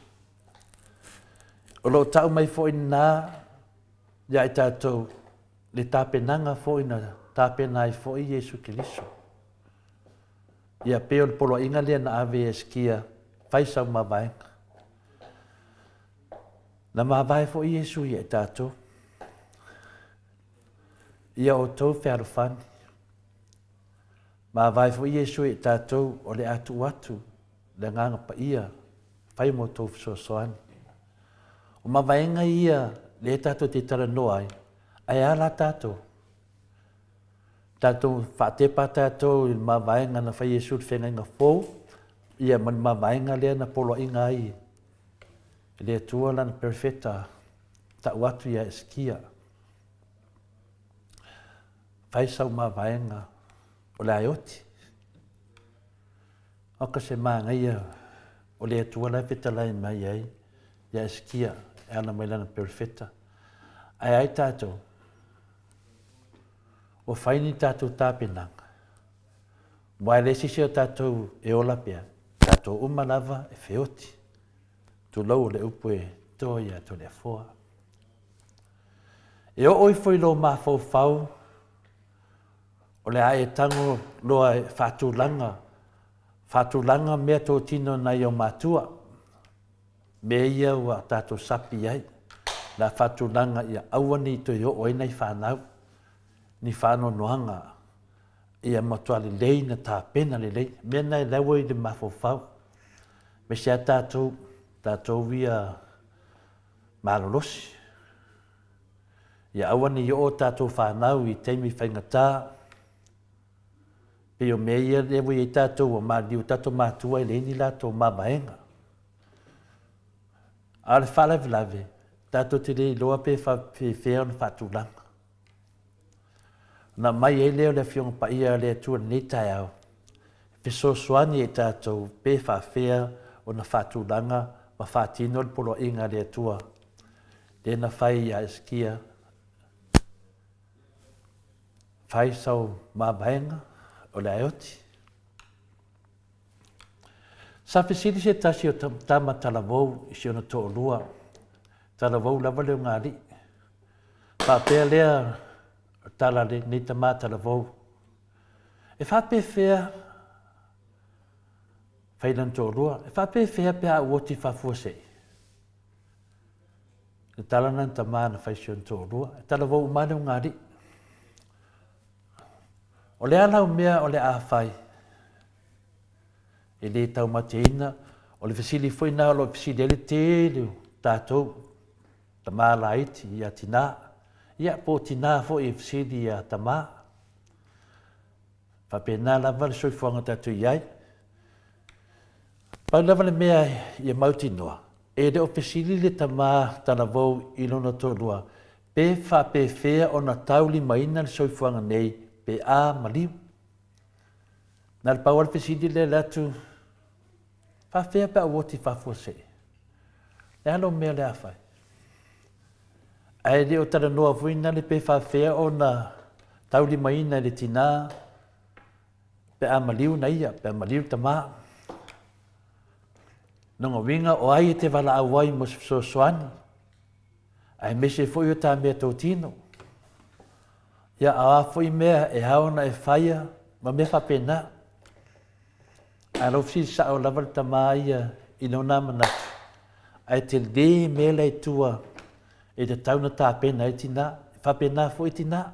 O lo o tau mai foi lena ia i tatou le tapenaga foi na tapena ai foi Iesu Keriso. Ia pei o le poloaiga lea na ave e Esikia, fai sau mavaega. Na mavae foi Iesu ia i tatou. Ia outou fealofani. Mavae foi Iesu ia i tatou o le a tuu atu le Agaga Paia fai ma outou fesoasoani. O mavaega ia lea tatou te talanoa ai, ae a la tatou? Tatou faatepa tatou i le mavaega na fai Iesu i le feagaiga fou, ia ma le mavaega lea na poloaiga ai e le Atua lana perofeta tau atu ia Esekia. Fai sau mavaega o le a e oti. Oka se manaia o le Atua la e fetalai mai ai ia Esekia e ala mai lana perofeta. Ae ai tatou, ua fai ni tatou tapenaga, aua e leai se isi o tatou e ola pea, tatou uma lava e feoti. Tulou o le upu e to ia Toleafoa. E oo ifo i lou mafaufau, o le a e tago loa e faatulaga, faatulaga mea totino nai ou matua, mea ia ua tatou sapi ai, le a faatulaga ia aua ne i toe oo ai nai fanau, ni faanoanoaga, ia matua lelei na tapena lelei. Mea na e laua i le mafaufau, aemaise lava tatou, tatou ia malolosi. Ia aua ne i oo tatou fanau i taimi faigata, pei o mea ia lea ua i ai tatou ua maliliu tatou matua e leai ni latou mavaega. A o le faalavelave, tatou te le iloa pe faapefea ona faatulaga. Ona aumai ai lea o le Afioga Paia a le Atua i lenei taeao, e fesoasoani i tatou pe faafea ona faatulaga ma faatino le poloaiga a le Atua lea na fai ia Esekia, fai sau mavaega o le aeoti. Sa fesili se tasi o tama talavou i si ona toalua. Talavou lava le ogalii. Faapea lea tala a lenei tama talavou. E faapefea fai lana toalua, e faapefea pe a ou oti faafuasei? Le tala lena na tama na fai si ona toalua, e talavou uma lava le ogalii. O le a lau mea o le a fai? E le taumateina, o le fesili foi lena o lo o fesili ai le tele o tatou tama laiti ia tina, ia po o tina foi e fesili ia tama. Faapena lava le soifuaga tatou i ai. Pau lava le mea ia mautinoa, e le o fesili le tama talavou i lona toalua pe faapefea ona taulimaina le soifuaga nei pe a maliu. Na o le pau lava le fesili lea e alu atu, faafefea pe a ou oti faafuasei? Le a lou mea o le a fai? Ae le o talanoa foi nale pe faafefea ona taulimaina e le tina pe a maliu na ia, pe a maliu le tama. Lona uiga o ai e te valaau ai mo se fesoasoani, aemaise foi o ta mea totino. Ia, a o a foi mea e ao ona e faia ma mea faapena. Ae lau fesili sao lava le tama ia i lona manatu, ae tele mea la i tua e tatau ona tapena ai tina, e faapena foi tina.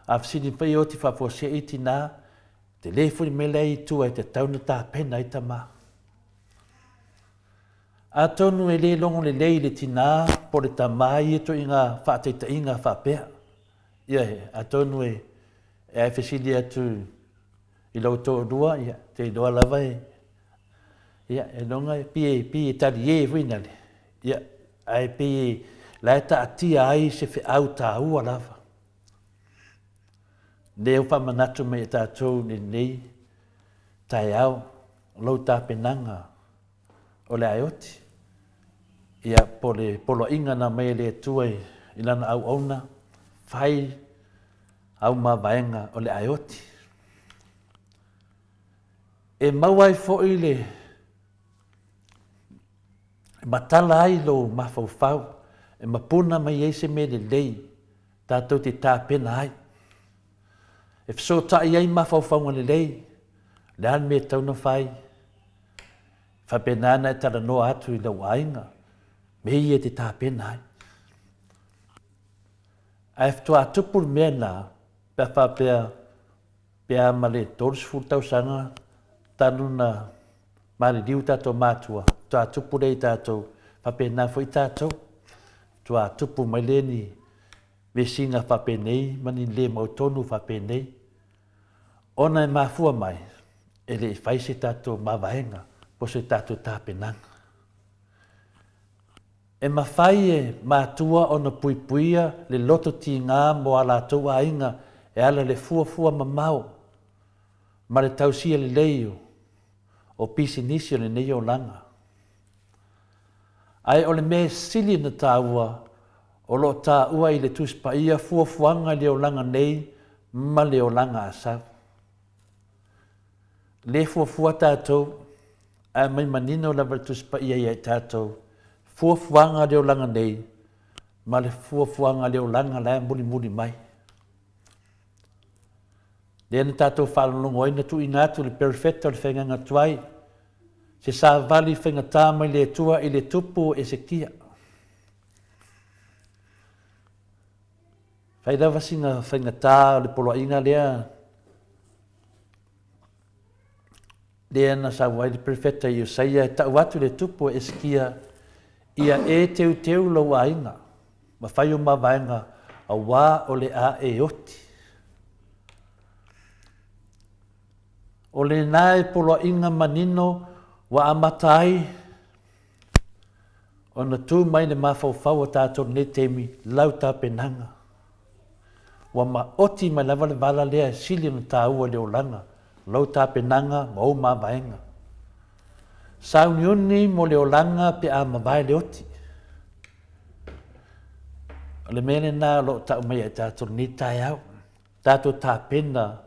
A fesili mai e oti faafuasei tina, tele foi le mea la i tua e tatau ona tapena ai tama. Atonu e le logo lelei le tina po le tama i ia ituaiga faataitaiga faapea. Ia, atonu e e fesili atu i lou toalua, ia, te iloa lava e, ia, e loga e pei e, pei e talie foi nale, ia, ae pei e, la e taatia ai se feau taua lava. Lea ua faamanatu mai e tatou lenei taeao, lou tapenaga o le ae oti, ia, po o le poloaiga na aumai e le Atua i Lana auauna, fai au mavaega o le ae oti. E maua ai foi le e matala ai lou mafaufau, e mapuna mai ai se mea lelei tatou te tapena ai. E fesootai ai mafaufauga lelei, o le a le mea e tatau ona fai, faapena ona e talanoa atu i lou aiga, mea ia e te tapena ai. Ae faatoa tupu le mea lena pe a faapea pe a ma le 30 tausaga talu na maliliu tatou matua, faatoa tupu lea i tatou, faapena foi tatou, faatoa tupu mai lea ni vesiga faapenei ma ni le mautonu faapenei, ona e mafua mai e le i fai se tatou mavaega po o se tatou tapenaga. E mafai e matua ona puipuia le loto tiga mo a latou aiga e ala i le fuafua mamao ma le tausia lelei o pisinisi o lenei olaga. Ae o le mea sili ona taua, o lo o taua i le Tusi Paia fuafuaga i le olaga nei ma le olaga a sau. Le fuafua tatou, ae aumai manino lava le Tusi Paia ia i tatou, fuafuaga le olaga nei ma le fuafuaga le olaga la e mulimuli mai. Lea na tatou faalogologo ai na tuuina atu le perofeta o le faigaiga tuai, se savali faigata mai le Atua i le tupu o Esekia. Fai lava sina faigata o le poloaiga lea lea na sau ai le perofeta Iosaia e tau atu le tupu o Esekia, Ia e teuteu lou aiga, ma fai o mavaega, auā o le a e oti. O lena e poloaiga manino ua amata ai ona tu mai le mafaufau o tatou i lenei taimi, lau tapenaga. Ua maoti mai lava le vala lea e sili ona taua i le olaga, lou tapenaga ma ou mavaega. Sauniuni mo le olaga pe a mavae le oti. O le mea lena o lo o tau mai ai tatou i lenei taeao, tatou tapena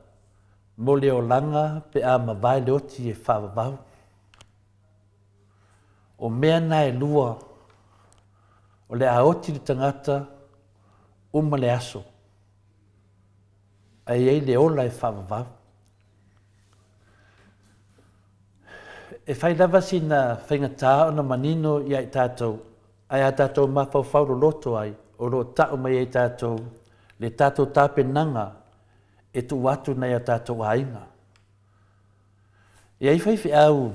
mo le olaga pe a mavae le oti e faavavau. O mea na e lua. O le a oti le tagata uma le aso, ae i ai le ola e faavavau. E fai lava sina faigata ona manino ia i tatou, ae a tatou mafaufau loloto ai, o lo o tau mai ai tatou le tatou tapenaga e tuu atu nai a tatou aiga. E i ai faifeau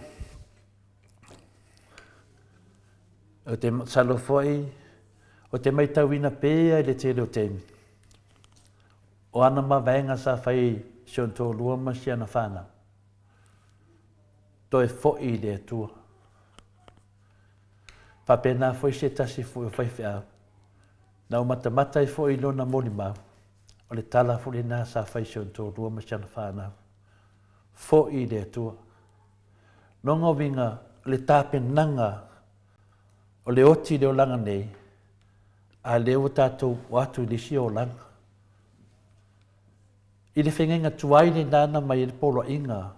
Ou te masalo foi, ou te maitauina pea i le tele o taimi, o ana mavaega sa fai i si ona toalua ma si ana whanau, toe foi i le Atua. Faapena foi se tasi foi o faifeau, na ou matamata ai foi i lona molimau, o le tala foi lena sa fai i si ona toalua ma si ana whanau, foi i le Atua. Lona uiga, o le tapenaga o le oti i le olaga nei, a lea ua tatou o atu i le isi olaga. I le feagaiga tuai lena na aumai ai le poloaiga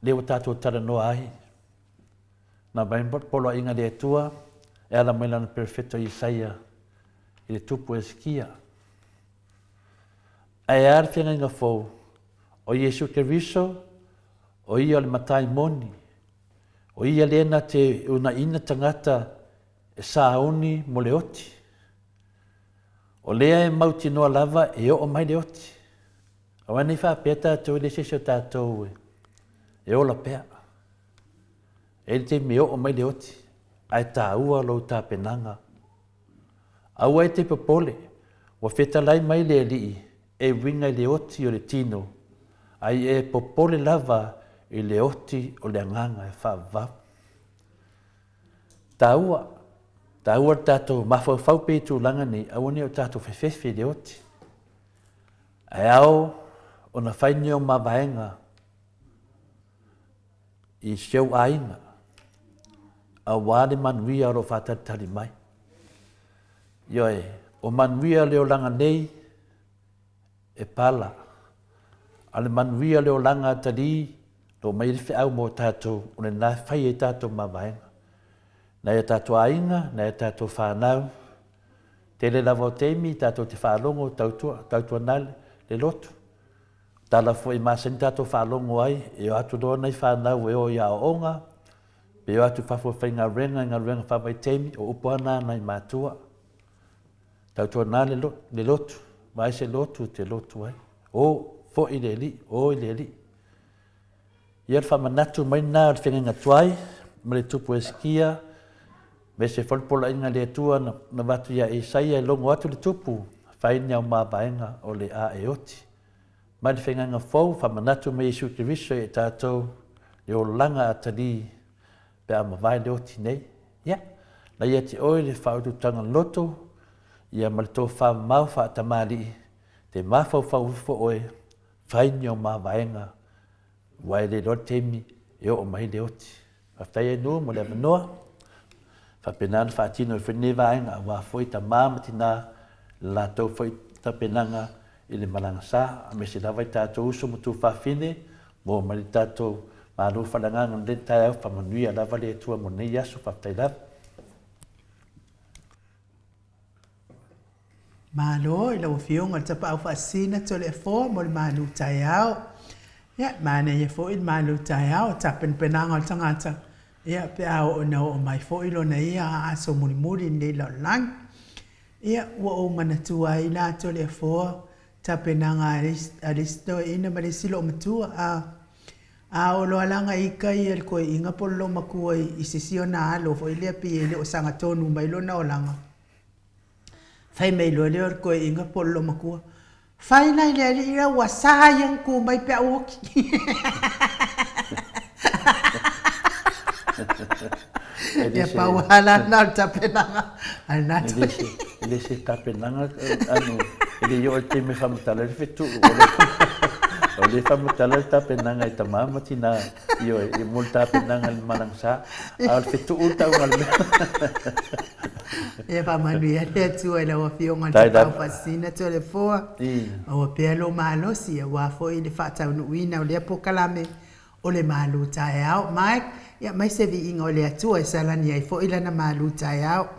lea ua tatou talanoa ai. Na aumai le poloaiga a le Atua e ala mai lana perofeta o Isaia i le tupu o Hesekia. Ae a le feagaiga fou? O Iesu Keriso, o ia o le Matai moni, o ia lea na te unaina tagata e sauni mo le oti. O lea e mautinoa lava e oo mai le oti. Aua nei faapea tatou e le se isi o tatou e ola pea. E i ai le taimi e oo mai le oti, ae taua lou tapenaga. Aua e te popole, ua fetalai mai le Alii e uiga i le oti o le tino, a ia e popole lava i le oti o le agaga e faavavau. Taua, taua le tatou mafaufau pea i tulaga nei, aua ne i o tatou fefefe i le oti. Ae ao ona fai ni ou mavaega i si ou aiga, aua le manuia o lo o faatalitali mai. Ioe, o manuia le olaga nei e pala, a o le manuia le olaga a talī lo mai ai le feau mo tatou, o lena e fai ai tatou mavaega. Nai o tatou aiga, nai o tatou fanau, tele lava o taimi tatou te faalogo tautua, tautuana le lotu. Tala foi e masani tatou faalogo ai, e o atu loa nai fanau e o i aoaoga, pe o atu i fafo e faigaluega i galuega faavaitaimi, o upu lava na a nai matua. Tautuana le, le lotu, vaai se lotu te lotu ai. O, foi i le Alii, o i le Alii. Ia le faamanatu mai lena o le feagaiga tuai ma le tupu Hesekia, me se foi le poloaiga a le Atua na, na avatu ia Isaia e logo atu le tupu, fai ni au mavaega o le a e oti. Mai le feagaiga fou, faamanatu mai Iesu Keriso ia i tatou le olaga atalii pe a mavae le oti nei. Ia, na ia te oe le faaututaga loto, ia ma le tofa mamao faatamalii, te mafaufau ifo oe, fai ni au mavaega, aua e le iloa le taimi e oo mai le oti. Faafetai ai Nuu mo le avanoa. Faapena ona faatino ai foi lenei vaega aua foi tama ma tina le latou foi tapenaga i le malaga sa, aemaise lava i tatou uso ma tuafafine maua mai le tatou Malo faaleagaga i lenei taeao, faamanuia lava le Atua mo lenei aso, faafetai lava. Malo i lau Afioga i le Tapaau Faasisina Toleafoa mo le malu taeao. Ia, manaia foi le malu taeao, tapenapenaga o le tagata, ia, pe a oo ina oo mai foi lona ia aso mulimuli i lenei lalolagi. Ia, ua ou manatua ai la Toleafoa, tapenaga a le isi toeaina ma le isi loomatua, a, a oo loa la ika ia le toeaina po o le loomatua i se isi ona alo foi lea pei e le o sagatonu mai lona olaga, Fai mai loa lea o le toeaina po o le loomatua, Fai la i le alii la ua sa ia ona tu mai pe a ou oti. Ia pau lava la lena o le tapenaga a lena toeaina. E le se tapenaga anu, e le i oo i le taimi e faamatala ai le fetuu. O lea e faamatala le tapenaga i tama ma tina, ioe, mo le tapenaga i le malaga sa. A o le fetuu le tauga o le mea. Ia faamanuia le Atua i lau Afioga i le Tapaau Faasisina Toleafoa, maua pea lou malosi aua foi le faataunuuina o lea polokalame o le malu taeao. Mike, ia mai se viiga o le Atua e salani ai foi lana malu taeao.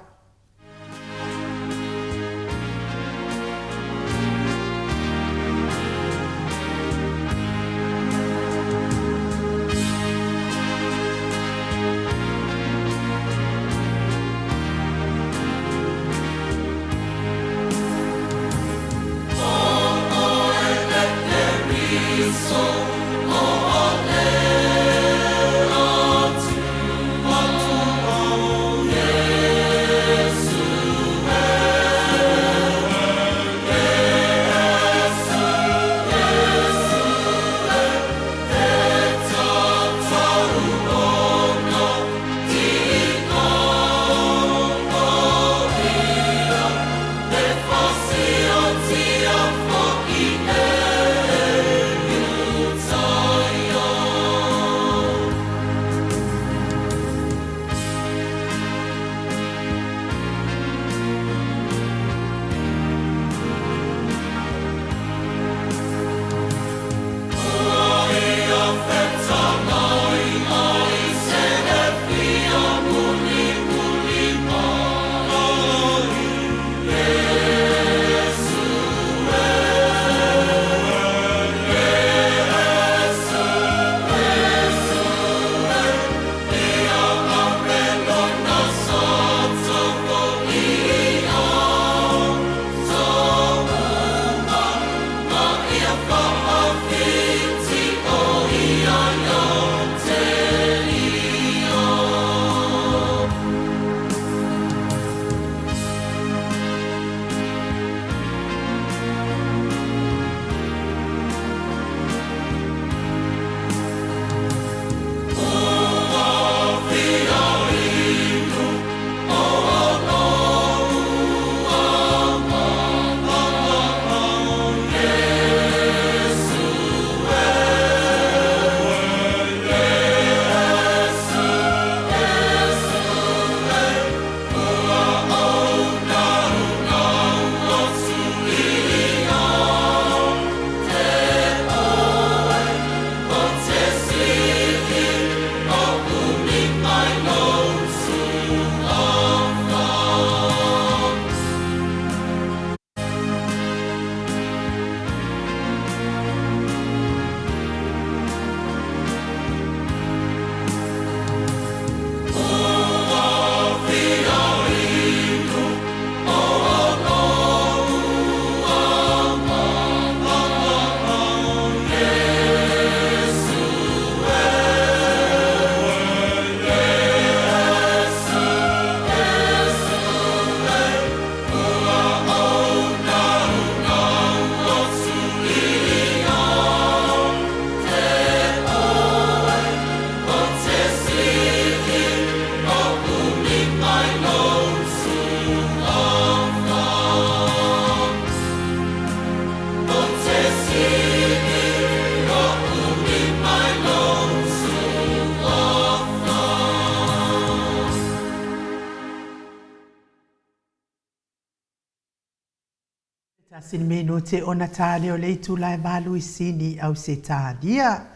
Tasi le minute ona ta lea o le itula e valu i Sini Ausetalia.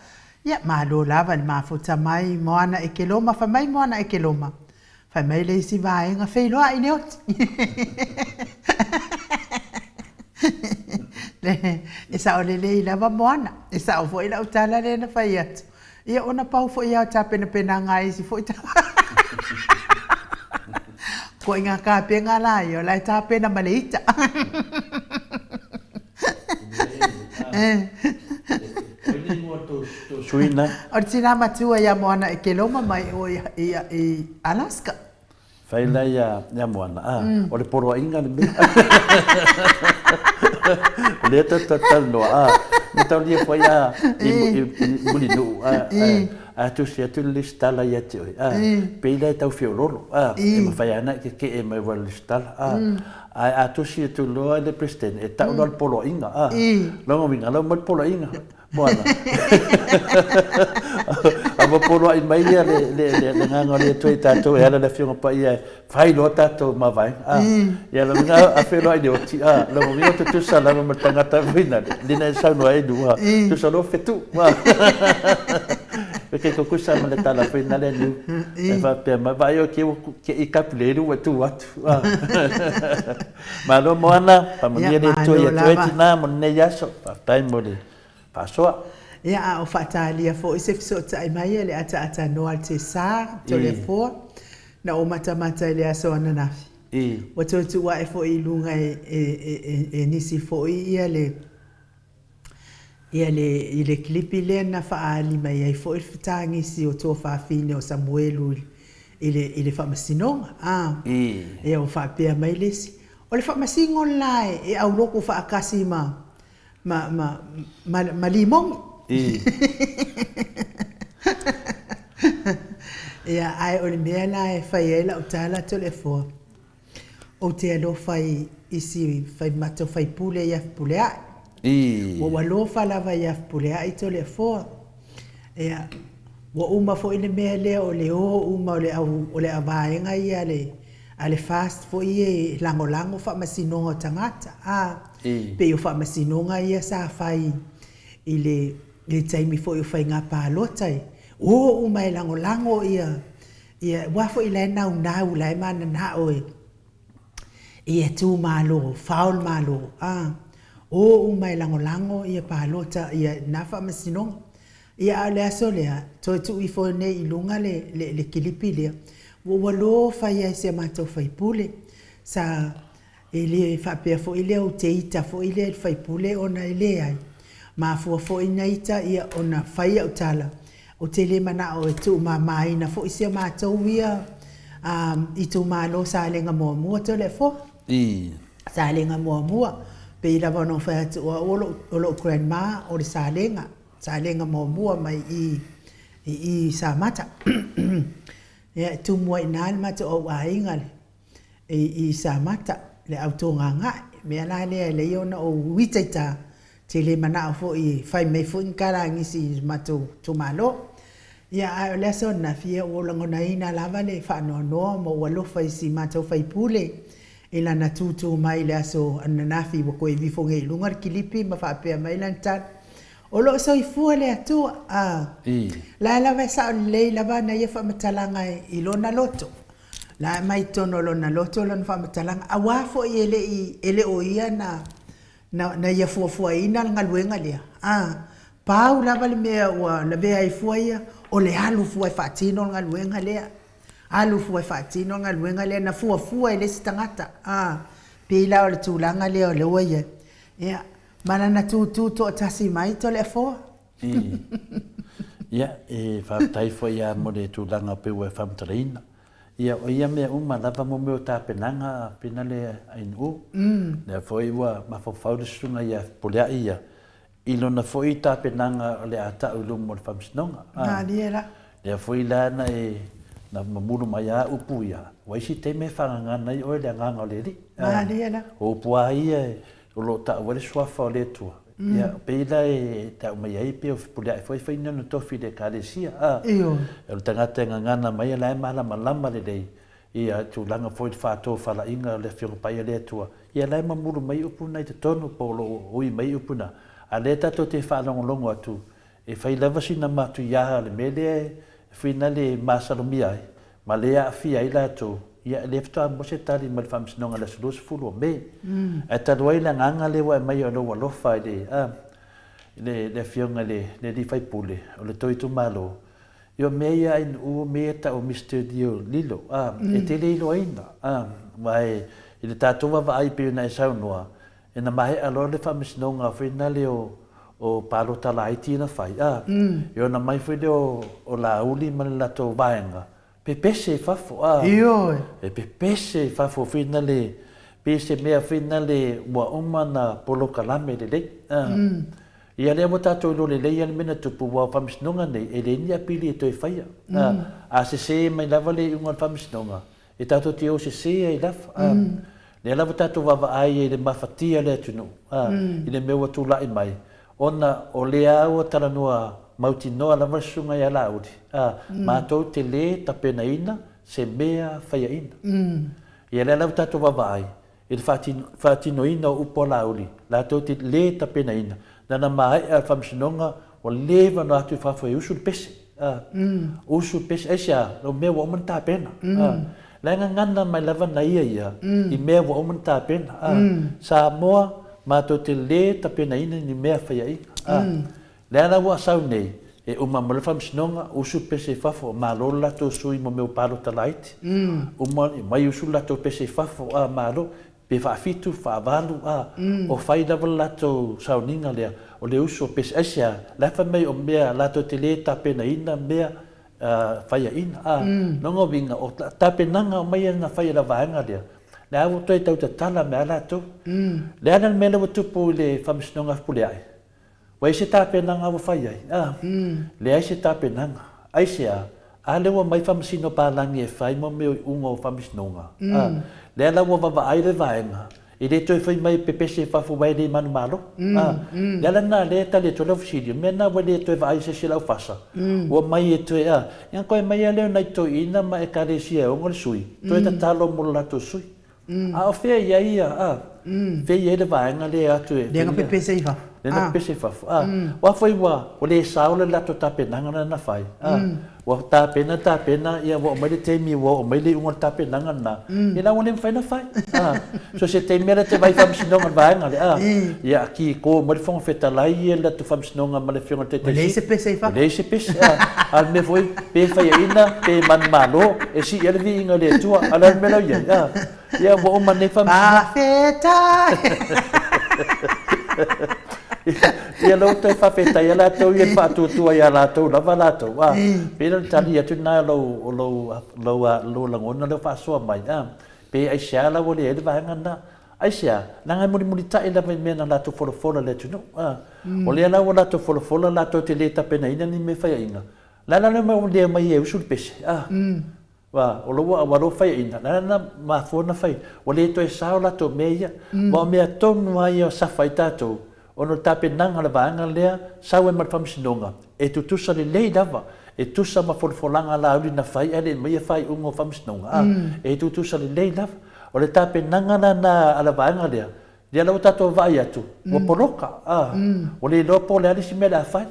Ia, malo lava le mafuta mai Moana Ekeloma, fai mai Moana Ekeloma, fai mai le isi vaega feiloai le oti. E sao lelei lava Moana, e sao foi lau tala lea na fai atu. Ia ona pau foi lava o tapenapenaga a isi foi Koiga kapega la ia, o la e tapena ma le ita. O le tina matua ia Moana e Keloma mai o i Alaska. Fai la ia Moana, o le poloaiga le mea. O lea tatou talatalanoa, a, mataulia foi a i Mulinuu, a, a tusi atu le lesitala ia te oe, a, pei la e tau feololo, a, e mafai lava ona e keke'e mai aua i le lesitala, a, ae a tusi atu loa le Peresetene, e tau loa le poloaiga, a, lona uiga, lau mai le poloaiga, Moana. A ua poloai mai ia le, le, le, le agaga o le Atua i tatou e ala i le Afioga Paia e fai loa tatou mavaega. A, ia lona uiga a feiloai le oti, a, lona uiga ua tutusa lava ma le tagata foi na, lena e saunoa ai lua, tusa loa fetu. A, e ke tutusa ma le tala foi na le niu. E faapea mai, vaai oe ke ua ke i kapulelu ua tu atu. A, malo Moana, faamanuia le Atua ia te oe tina mo lenei aso. Faafetai mo le faasoa. Ia, a o faatalia foi se fesootai mai a le ataatanoa a le Tesa, Toleafoa, na ou matamata i le aso ananafi. Ua toe tuu ae foi i luga e nisi foi ia le Ia le, i le kilipi lea na faaali mai ai foi le fetagisi o tuafafine o Samuelu i le, i le faamasinoga, a. Ia ua faapea mai le isi, O le faamasino le la e aulotu faatasi ma, ma, ma, ma, ma limogi. Ia, ae o le mea la e fai ai lau tala Toleafoa, Ou te alofa i isi matou faipule ia Fepuleai. Ua ou alofa lava ia Fepuleai Toleafoa. Ia, ua uma foi le mea lea o le o uma o le au o le vaega ia a le a le FAST foi ia e lagolago faamasinoga o tagata, a, pei o faamasinoga ia sa fai i le i le taimi foi o faiga palota, e o uma e lagolago ia Ia, aua foi la e naunau, la e mananao e i e tu malo, fao le Malo, a, o uma e lagolago ia palota ia na faamasinoga. Ia, a o le aso lea, toe tuu ifo nei i luga le, le, le kilipi lea, ua ou alofa ia i si a matou sui usufono, sa E le faapea foi lea ou te ita foi lea i le faipule ona e leai. Mafua foi na ita ia ona fai au tala, ou te le manao e tuumamaina foi si a matou ia itumalo Salega muamua Toleafoa. Salega muamua, pei lava ona ou fai atu o au o lou grandma o le Salega, Salega muamua mai i i Samata. Ia e tumu ai i ina le matou au aiga le i Samata, le au togagae. O le mea la lea e lei ona ou itaita, ou te le manao foi e fai mai foi ni tala a nisi i le matou itumalo. Ia, ae o le aso ananafi, ia ua ou lagonaina lava le faanoanoa ma ou alofa i si matou sui usufono i lana tutu mai i le aso ananafi ua toe vifo nei i luga le kilipi ma faapea mai lana tala, O lo o soifua le Atua, a la e lava e sao lelei lava ana ia faamatalaga i lona loto. La e aumai i totonu o lona loto lona faamatalaga, aua foi e le i, e le o ia na, na, na ia fuafuaina le galuega lea, a, pau lava le mea ua lavea ai fua ia, o le alu fua e faatino le galuega lea, alu fua e faatino le galuega lea na fuafua e le isi tagata, a, pei la o le tulaga lea o lea ua i ai, ia, ma lana tūtū toatasi mai Toleafoa. Ia, e faafetai foi lava mo le tulaga pei ua e faamatalaina. Ia, o ia mea uma lava mo mea o tapenaga a Finale Ainuu. Lea foi ua mafaufau le susuga ia Fepuleai ia i lona foi tapenaga o le a tau i luma o le Faamasinoga. Malie la. Lea foi la na e na mamulu mai a upu ia, ua isi taimi e faagagana ai oe le agaga o le Alii. Malie la. O upu a ia o lo o tau ai le suafa o le Atua. Ia, pei la e tau mai ai pei o Fepuleai foi fai ni ona tofi i le Ekalesia, a. Ioe. O le tagata e gagana mai la e malamalama lelei ia tulaga foi i le faatofalaiga o le Afioga Paia a le Atua. Ia la e mamulu mai upu na i totonu po o lo o ui mai upu na. A lea tatou te faalogologo atu, E fai lava sina matuia o le mea lea e finale e masalomia ai, ma le aafia ai latou, ia e le faatoa maua se tali mai le Faamasinoga i le aso 20 o Me. Ae talu ai le agaga lea ua e aumai o lou alofa i le, a, i le, le Afioga i le, le alii faipule o le tou itumalo, ia o mea ia ainuu o mea ia e tau o Mister Dio Lilo, a, e te le iloaina, a, aua e, i le tatou vaavaai pei ona e saunoa, Ina maea loa le faamasinoga foi nale o o palota laiti na fai, a, e ona mai foi lea o, o Laauli ma le latou vaega, pepese i fafo, a. Ioe. E pepese i fafo foi nale, pei se mea foi nale ua uma na polokalame lelei, a. Ia lea ua tatou iloa lelei lava le mea na tupu, aua o faamasinoga nei, e leai ni apili e toe faia, a. A sese mai lava le iuga o le faamasinoga, E tatou te o sese ai lava, a. Lea lava tatou vaavaai ai i le mafatia o le atunuu, a, i le mea ua tulai mai, ona o lea ua talanoa mautinoa lava le susuga ia Laauli, a, matou te le tapenaina se mea faiaina. Ia lea lava tatou vaavaai i le faatinoina o upu a Laauli, latou te le tapenaina, lana maea le faamasinoga ua leva ona atu i fafo e usu le pese, a, usu le pese, aisea? O mea ua uma ona tapena, a. La e gagana mai lava na ia ia i mea ua uma ona tapena, a. Samoa, matou te le tapenaina ni mea faiaina, a. Lea la ua sau nei, e uma ma le faamasinoga, usu le pese i fafo, malo le latou sui mo mea o palota laiti. Uma, mai usu le latou pese i fafo, a, malo, pe faafitu, faavalu, a, o fai lava le latou sauniga lea. o le uso pese. Aisea? La e fai mai o mea latou te le tapenaina mea faiaina, a. Lona uiga, o tapenaga uma ia na fai e le vaega lea, lea ua toe tau tatala mai lava latou. Le a la le mea lea ua tupu i le Faamasinoga Fepuleai? Ua i ai se tapenaga ua fai ai? A. Leai se tapenaga. Aisea? A lea ua omai faamasino palagi e fai mo mea o iuga o faamasinoga? A. Lea la ua vavaai le vaega, e le toe fai mai e pepese i fafo aua e le manumalo. A. Le ala lena lea e tali atu ai lau fesili, o le mea lena ua le toe vaai i se isi lau fasa, ua omai e toe, a. Ia toe aumai lava lea o nai toeaiina ma ekalesia e ono le sui, toe tatalo mo le latou sui. A o fea i ai ia, a? Fea i ai le vaega lea e o atu e. Lea na pepese i fafo. Lea na pepese i fafo. A, aua foi ua le sao le latou tapenaga lea na fai. A, ua tapena tapena, ia ua oo mai le taimi ua oo mai le iuga o le tapenaga lena, ia la ua le mafai ona fai. A, so se taimi lava lea e te vaai i faamasinoga i le vaega lea, a, ia kiko mai le Fofoga Fetalai ia le latou faamasinoga ma le Afioga i le Taitai Sili. Ua leai se pese i fafo. Ua leai se pese. A, a o le mea foi, pe faiaina, pe manumalo, e sii ai le viiga i le Atua. A o le a le mea la ua i ai? A, ia ua uma nei faamasinoga. Faafetai! Ia lea ua toe faafetai ai latou ia i le faatuatua ia latou lava latou, a, pei la o le tali atu lena o lou, o lou, lou, lou lagona lea ua faasoa mai, a, pe aisea la ua leai ai le vaega lena. Aisea? Leaga e mulimulitai lava i mea na latou folafola i le atunuu, a. O lea la ua latou folafola latou te le tapenaina ni mea faiaina, la la le mea ua le aumai e usu le pese, a. Ua, o lou, ua lou faiaina, la na mafua ona fai, ua le toe sao latou mea ia. Aua o mea tonu lava ia o safa ai tatou, ona o le tapenaga o le vaega lea, sau ai ma le faamasinoga, e tutusa lelei lava, e tusa ma folafolaga a Laauli na fai ae le i aumaia faaiuga o faamasinoga, a, e tutusa lelei lava. O le tapenaga la na a le vaega lea, Lea la ua tatou vaai atu, ua poloka, a, ua le iloa po o le a le isi mea o le a fai.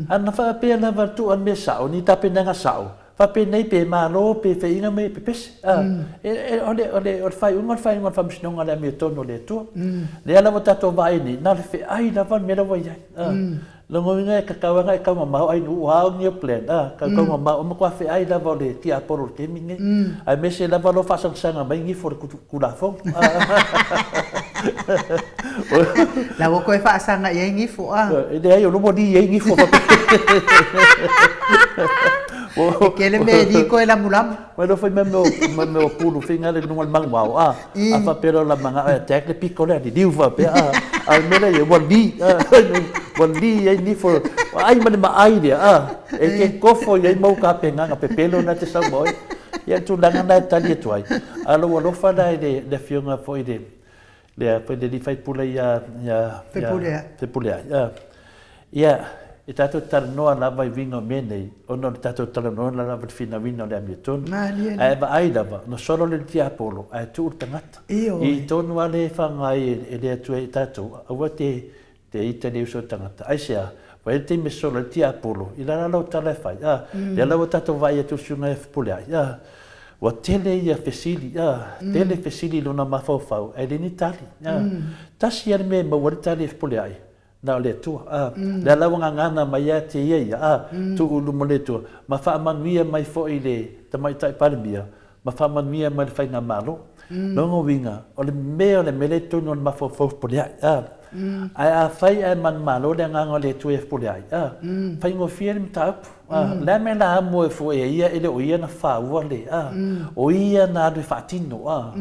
A na faapea lava tuu a le mea sao, ni tapenaga sao, faapenei pe malo pe feiga me pepese, a, e, o le, o le, o le faaiuga o le faaiuga o le Faamasinoga o le Amiotonu a le Atua. Lea la ua tatou vaai nei, na o le feai lava le mea la ua i ai, a. Lona uiga e tatau lava ona e taumamao ai nuu a o plan a tau taumamao o matua feai lava o le tiapolo o le taimi lenei aemaise lava lou faasagasaga mai gifo o le Tulafono a. La ua toe faasaga i ai gifo a. E leai o lea ua li ai gifo faapea. E tele mea e li toe lamulamu. Mai loa fai mai mea o pulu faiga le luga o le manuao a. A faapea loa la manao e attack le pito lea, liliu faapea a. A o le mea lea ia, ua li, a, ua li ai nifo, ua ai ma le maai lea, a. E te kofo i ai mau tapenaga pepelo na e te sau ma oe. Ia, o le tulaga lena e tali atu ai. A o lou alofa la i le Afioga foi i le, le, le alii faipule ia, ia, Fepuleai. Fepuleai, a. Ia, e tatou te talanoa lava i uiga o mea nei, ona o le tatou talanoaina lava i le finauina o le amiotonu. Malie. Ae vaai lava, na solo le tiapolo, ae tuu le tagata. Ioe. I tonu lava le faga ai e le Atua i tatou, aua te, te ita le uso o le tagata. Aisea? Ua i ai le taimi e solo ai le tiapolo, i lala lau tala e fai, a, lea la ua tatou vaai atu i le susuga ia Fepuleai, a, ua tele ia fesili, a, tele fesili i lona mafaufau, ae le ni tali, a. Tasi lava le mea e maua ai le tali e Fepuleai, Na o le Atua, a. Lea la ua gagana mai ia te ia ia, a, tuu i luma o le Atua, ma faamanuia mai foi i le Tamaitai Palemia, ma faamanuia mai i le Faigamalo. Lona uiga, o le mea o le mea lea i totonu o le mafaufau fepuleai, a. Ae afai ae manumalo le agaga o le Atua ia fepuleai, a, faigofie le mataupu, a. O le a le mea la amo ai foi e ia, e le o ia na faua le, a, o ia na alu e faatino, a.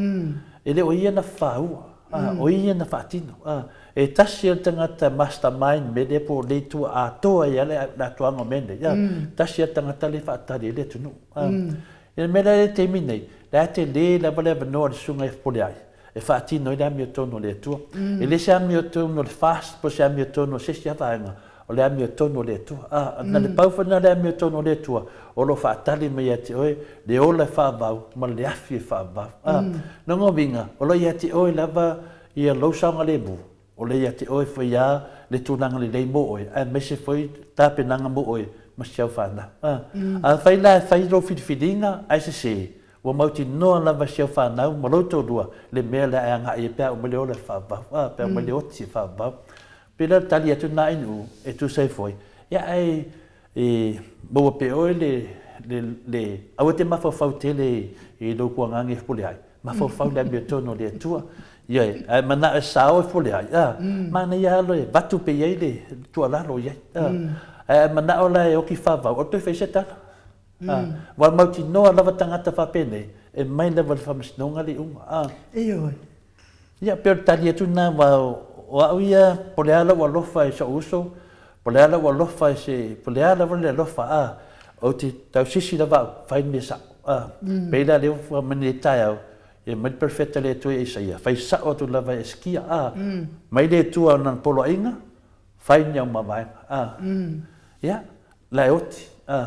E le o ia na faua, a, o ia na faatino, a. E tasi le tagata mastermind mea lea po o le itu atoa ai le atoaga o mea nei. A, tasi le tagata lea e faatali ai le atunuu. A, i le mea lea i le taimi nei, la e tele lava le avanoa o le susuga ia Fepuleai e faatino ai le amiotonu a le Atua. E le se amiotonu o le FAST po o se amiotonu o se isi lava vaega, o le amiotonu o le Atua. A, na le pau foi lena o le amiotonu o le Atua o lo o faatali mai ia te oe le ola e faavau ma le afi e faavau. A, lona uiga, o lo o ia te oe lava Ia lou saogalemu, o lea ia te oe foi a le tulaga lelei mo oe, aemaise foi tapenaga mo oe ma si au fanau. A, afai la e fai lou filifiliga ae sese, ua mautinoa lava si au fanau ma lou toalua le mea lea e agai ai pe a uma le ola e faavau, a, pe a uma le oti e faavau. Pei la o le tali atu lena Ainuu e tusa ai foi, ia ae E maua pea oe le, le, le, aua e te mafaufau tele i lou kuagaga e pule ai. Mafaufau i le amiotonu o le Atua. Ioe, a e manao e sao e fole ai, a, manaia lava e avatu pea i ai le tuualalo i ai, a. Ae a e manao la e oki faavau, o le toe fai se tala. A, ua mautinoa lava tagata faapenei, e mai lava i le faamasinoga le iuga, a. Ioe. Ia, pei o le tali atu lena, aua o au ia, po o le a lou alofa i so'u uso, po o le a lou alofa i se, po o le a lava le alofa, a, ou te tausisi lava au, fai le mea sa'o, a. Pei la lea ua aumai nei i le taeao, e aumai le perofeta a le Atua ia Isaia, fai sa'o atu lava e Esekia, a, mai le Atua o lana poloaiga, fai ni au mavaega, a. Ia, la e oti, a.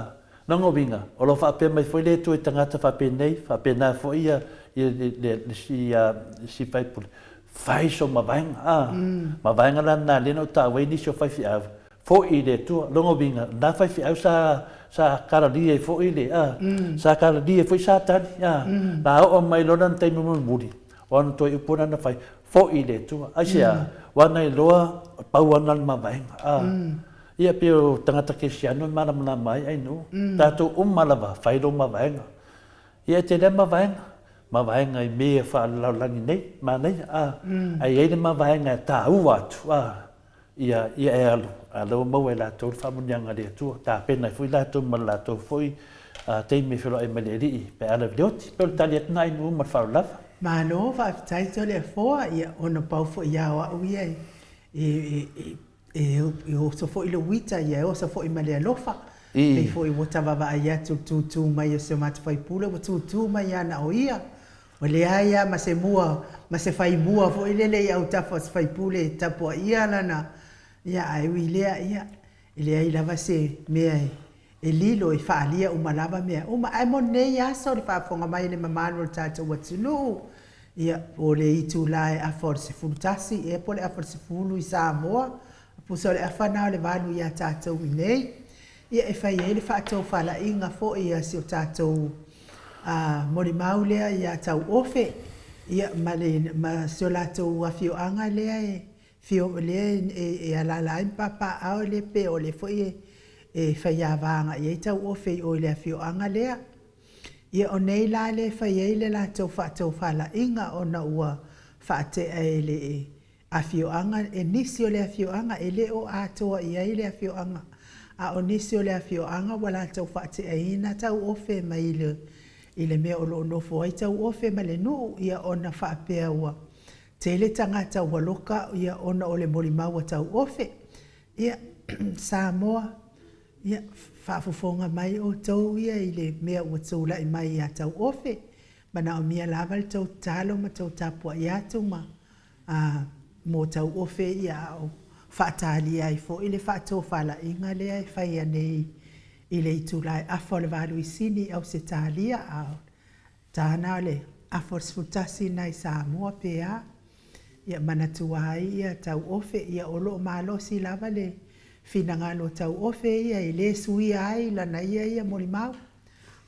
Lona uiga, o lo o faapea mai foi le Atua i tagata faapenei, faapena foi ia, ia le, le, le si, a, le si faipule, fai so mavaega, a. Mavaega la lena lea na ou taua ai nisi o faifeau, foi i le Atua. Lona uiga, na faifeau sa, sa kalalia ai foi le, a, sa kalalia ai foi Satani, a. Na oo mai loa lana taimi mulimuli, o ana toe upu lena na fai, foi i le Atua. Aisea? Aua na iloa, pau lava lena o le mavaega, a. Ia pei o tagata kerisiano e malamalama ai ainu. Tatou uma lava fai lou mavaega. Ia e tele lava mavaega, mavaega i mea faalelalolagi nei, manaia, a. Ae i ai le mavaega e taua atu, a, ia, ia e alu, a o lea ua maua e latou le faamanuiaga a le Atua, tapena ai foi latou ma le latou foi taimi e feiloai mai le Alii pe a lave le oti. Pei o le tali atu lena ainu ma le faaaloalo lava. Malo faafetai Toleafoa, ia ona pau foi a o au ia e E oso foi lou ita, ia e oso foi ma le alofa. Pei foi ua ta vaavaai atu i le tūtū mai o si o matou faipule, ua tūtū mai lava na o ia. Ua leai lava ma se mua, ma se faimua foi lele i autafa o se faipule e tapuaia lana, ia ae ui i lea, ia, e leai lava se mea e lilo e faaalia uma lava mea uma. Ae mo lenei aso i le faafofoga mai a le mamalu o le tatou atunuu, ia, po o le itula e afa o le 11 ea po o le afa o le 10 i Samoa, pusa o le afa lena o le valu ia tatou i inei, ia e fai ai le faatofalaiga foi a si o tatou molimau lea ia Tauofe, ia ma le ma si o latou afioaga lea e Fio, lea e alaala ai ma papaaao lea pe o lea foi e faiava agai ai Tauofe i o i le afioaga lea. Ia o nei la lea e fai ai le latou faatofalaiga ona ua faatea e le afioaga, e nisi o le afioaga e le o atoa i ai le afioaga, a o nisi o le afioaga ua latou faateaina Tauofe mai i le i le mea o lo o nofo ai Tauofe ma le nuu, ia ona faapea ua Tele tagata ua loka ia ona o le molimau a Tauofe. Ia, Samoa, ia, faafofoga mai outou ia i le mea ua tulai mai ia Tauofe. Manaomia lava le tou tatalo ma tou tapuai atu ma a, mo Tauofe ia a o faatalia ai foi le faatofalaiga lea e faia nei i le itula e afa o le Valuisini i Ausetalia, a o Tāna o le afa o le 11 nai Samoa pe a, ia manatua ai ia Tauofe, ia o lo o malosi lava le finagalo o Tauofe ia e le suia ai lana ia ia molimau.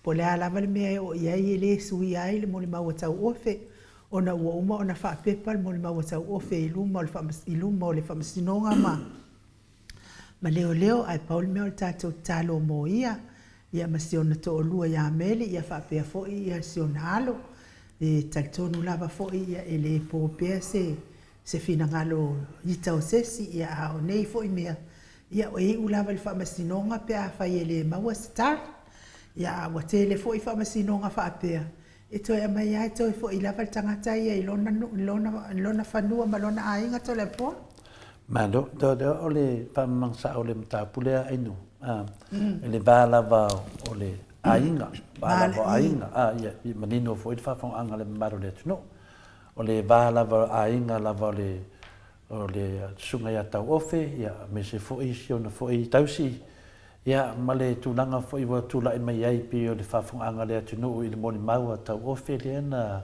Po o le a lava le mea e oo i ai e le suia ai le molimau a Tauofe ona ua uma ona faapepa le molimau a Tauofe i luma o le i luma o le Faamasinoga ma ma leoleo, ae pau le mea o le tatou tatalo mo ia, ia ma si ona toalua ia Meli, ia faapea foi ia si ona alo. E talitonu lava foi ia e le po pea se se finagalo ita o sesi, ia a o nei foi mea, ia e iu lava i le faamasinoga pe afai e le maua se tali. Ia a ua tele foi faamasinoga faapea, E toe aumai lava, e toe foi lava le tagata ia i lona nuu, i lona, lona fanua ma lona aiga Toleafoa. Malo, o le faamalamalamaga sao o le mataupu lea Ainu, i le va lava o le aiga, va lava o aiga, ia manino foi le faafofogaaga a le mamalu o le atunuu. O le va lava o aiga lava o le o le susuga ia Tauofe, ia, aemaise foi si ona foi tausi, ia, ma le tulaga foi ua tulai mai ai pei o le faafofogaaga a le atunuu i le molimau a Tauofe lea na,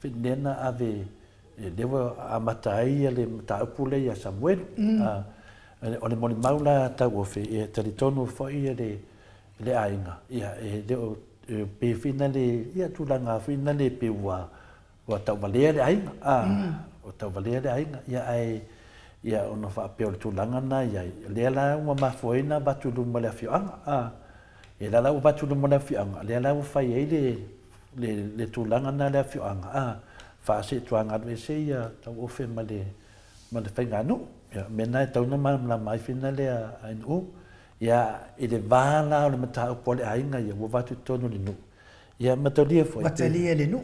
lea na ave, lea ua amata ai le mataupu lea ia Samuelu. O le molimau la a Tauofe, ia, e talitonu foi le, le aiga, ia, e le o, e pei foi lea, ia, tulaga foi lea pei ua, Ua tauvalea le aiga, a, ua tauvalea le aiga, ia ae, ia ona faapea o le tulaga lena e i ai, lea la ua mafua ai ona avatu i luma o le afioaga, a. Ia lea la ua avatu i luma o le afioaga, lea la ua fai ai le, le, le tulaga lena a le afioaga, a. Faasetuagalu ese ia Tauofe ma le ma le faiganuu. Ia, o mea na e tatau ona malamalama ai fina lea a NU. Ia, i le va la o le mataupu a le aiga ia ua avatu i totonu o le nuu, ia mataulia foi. Ua talia e le nuu.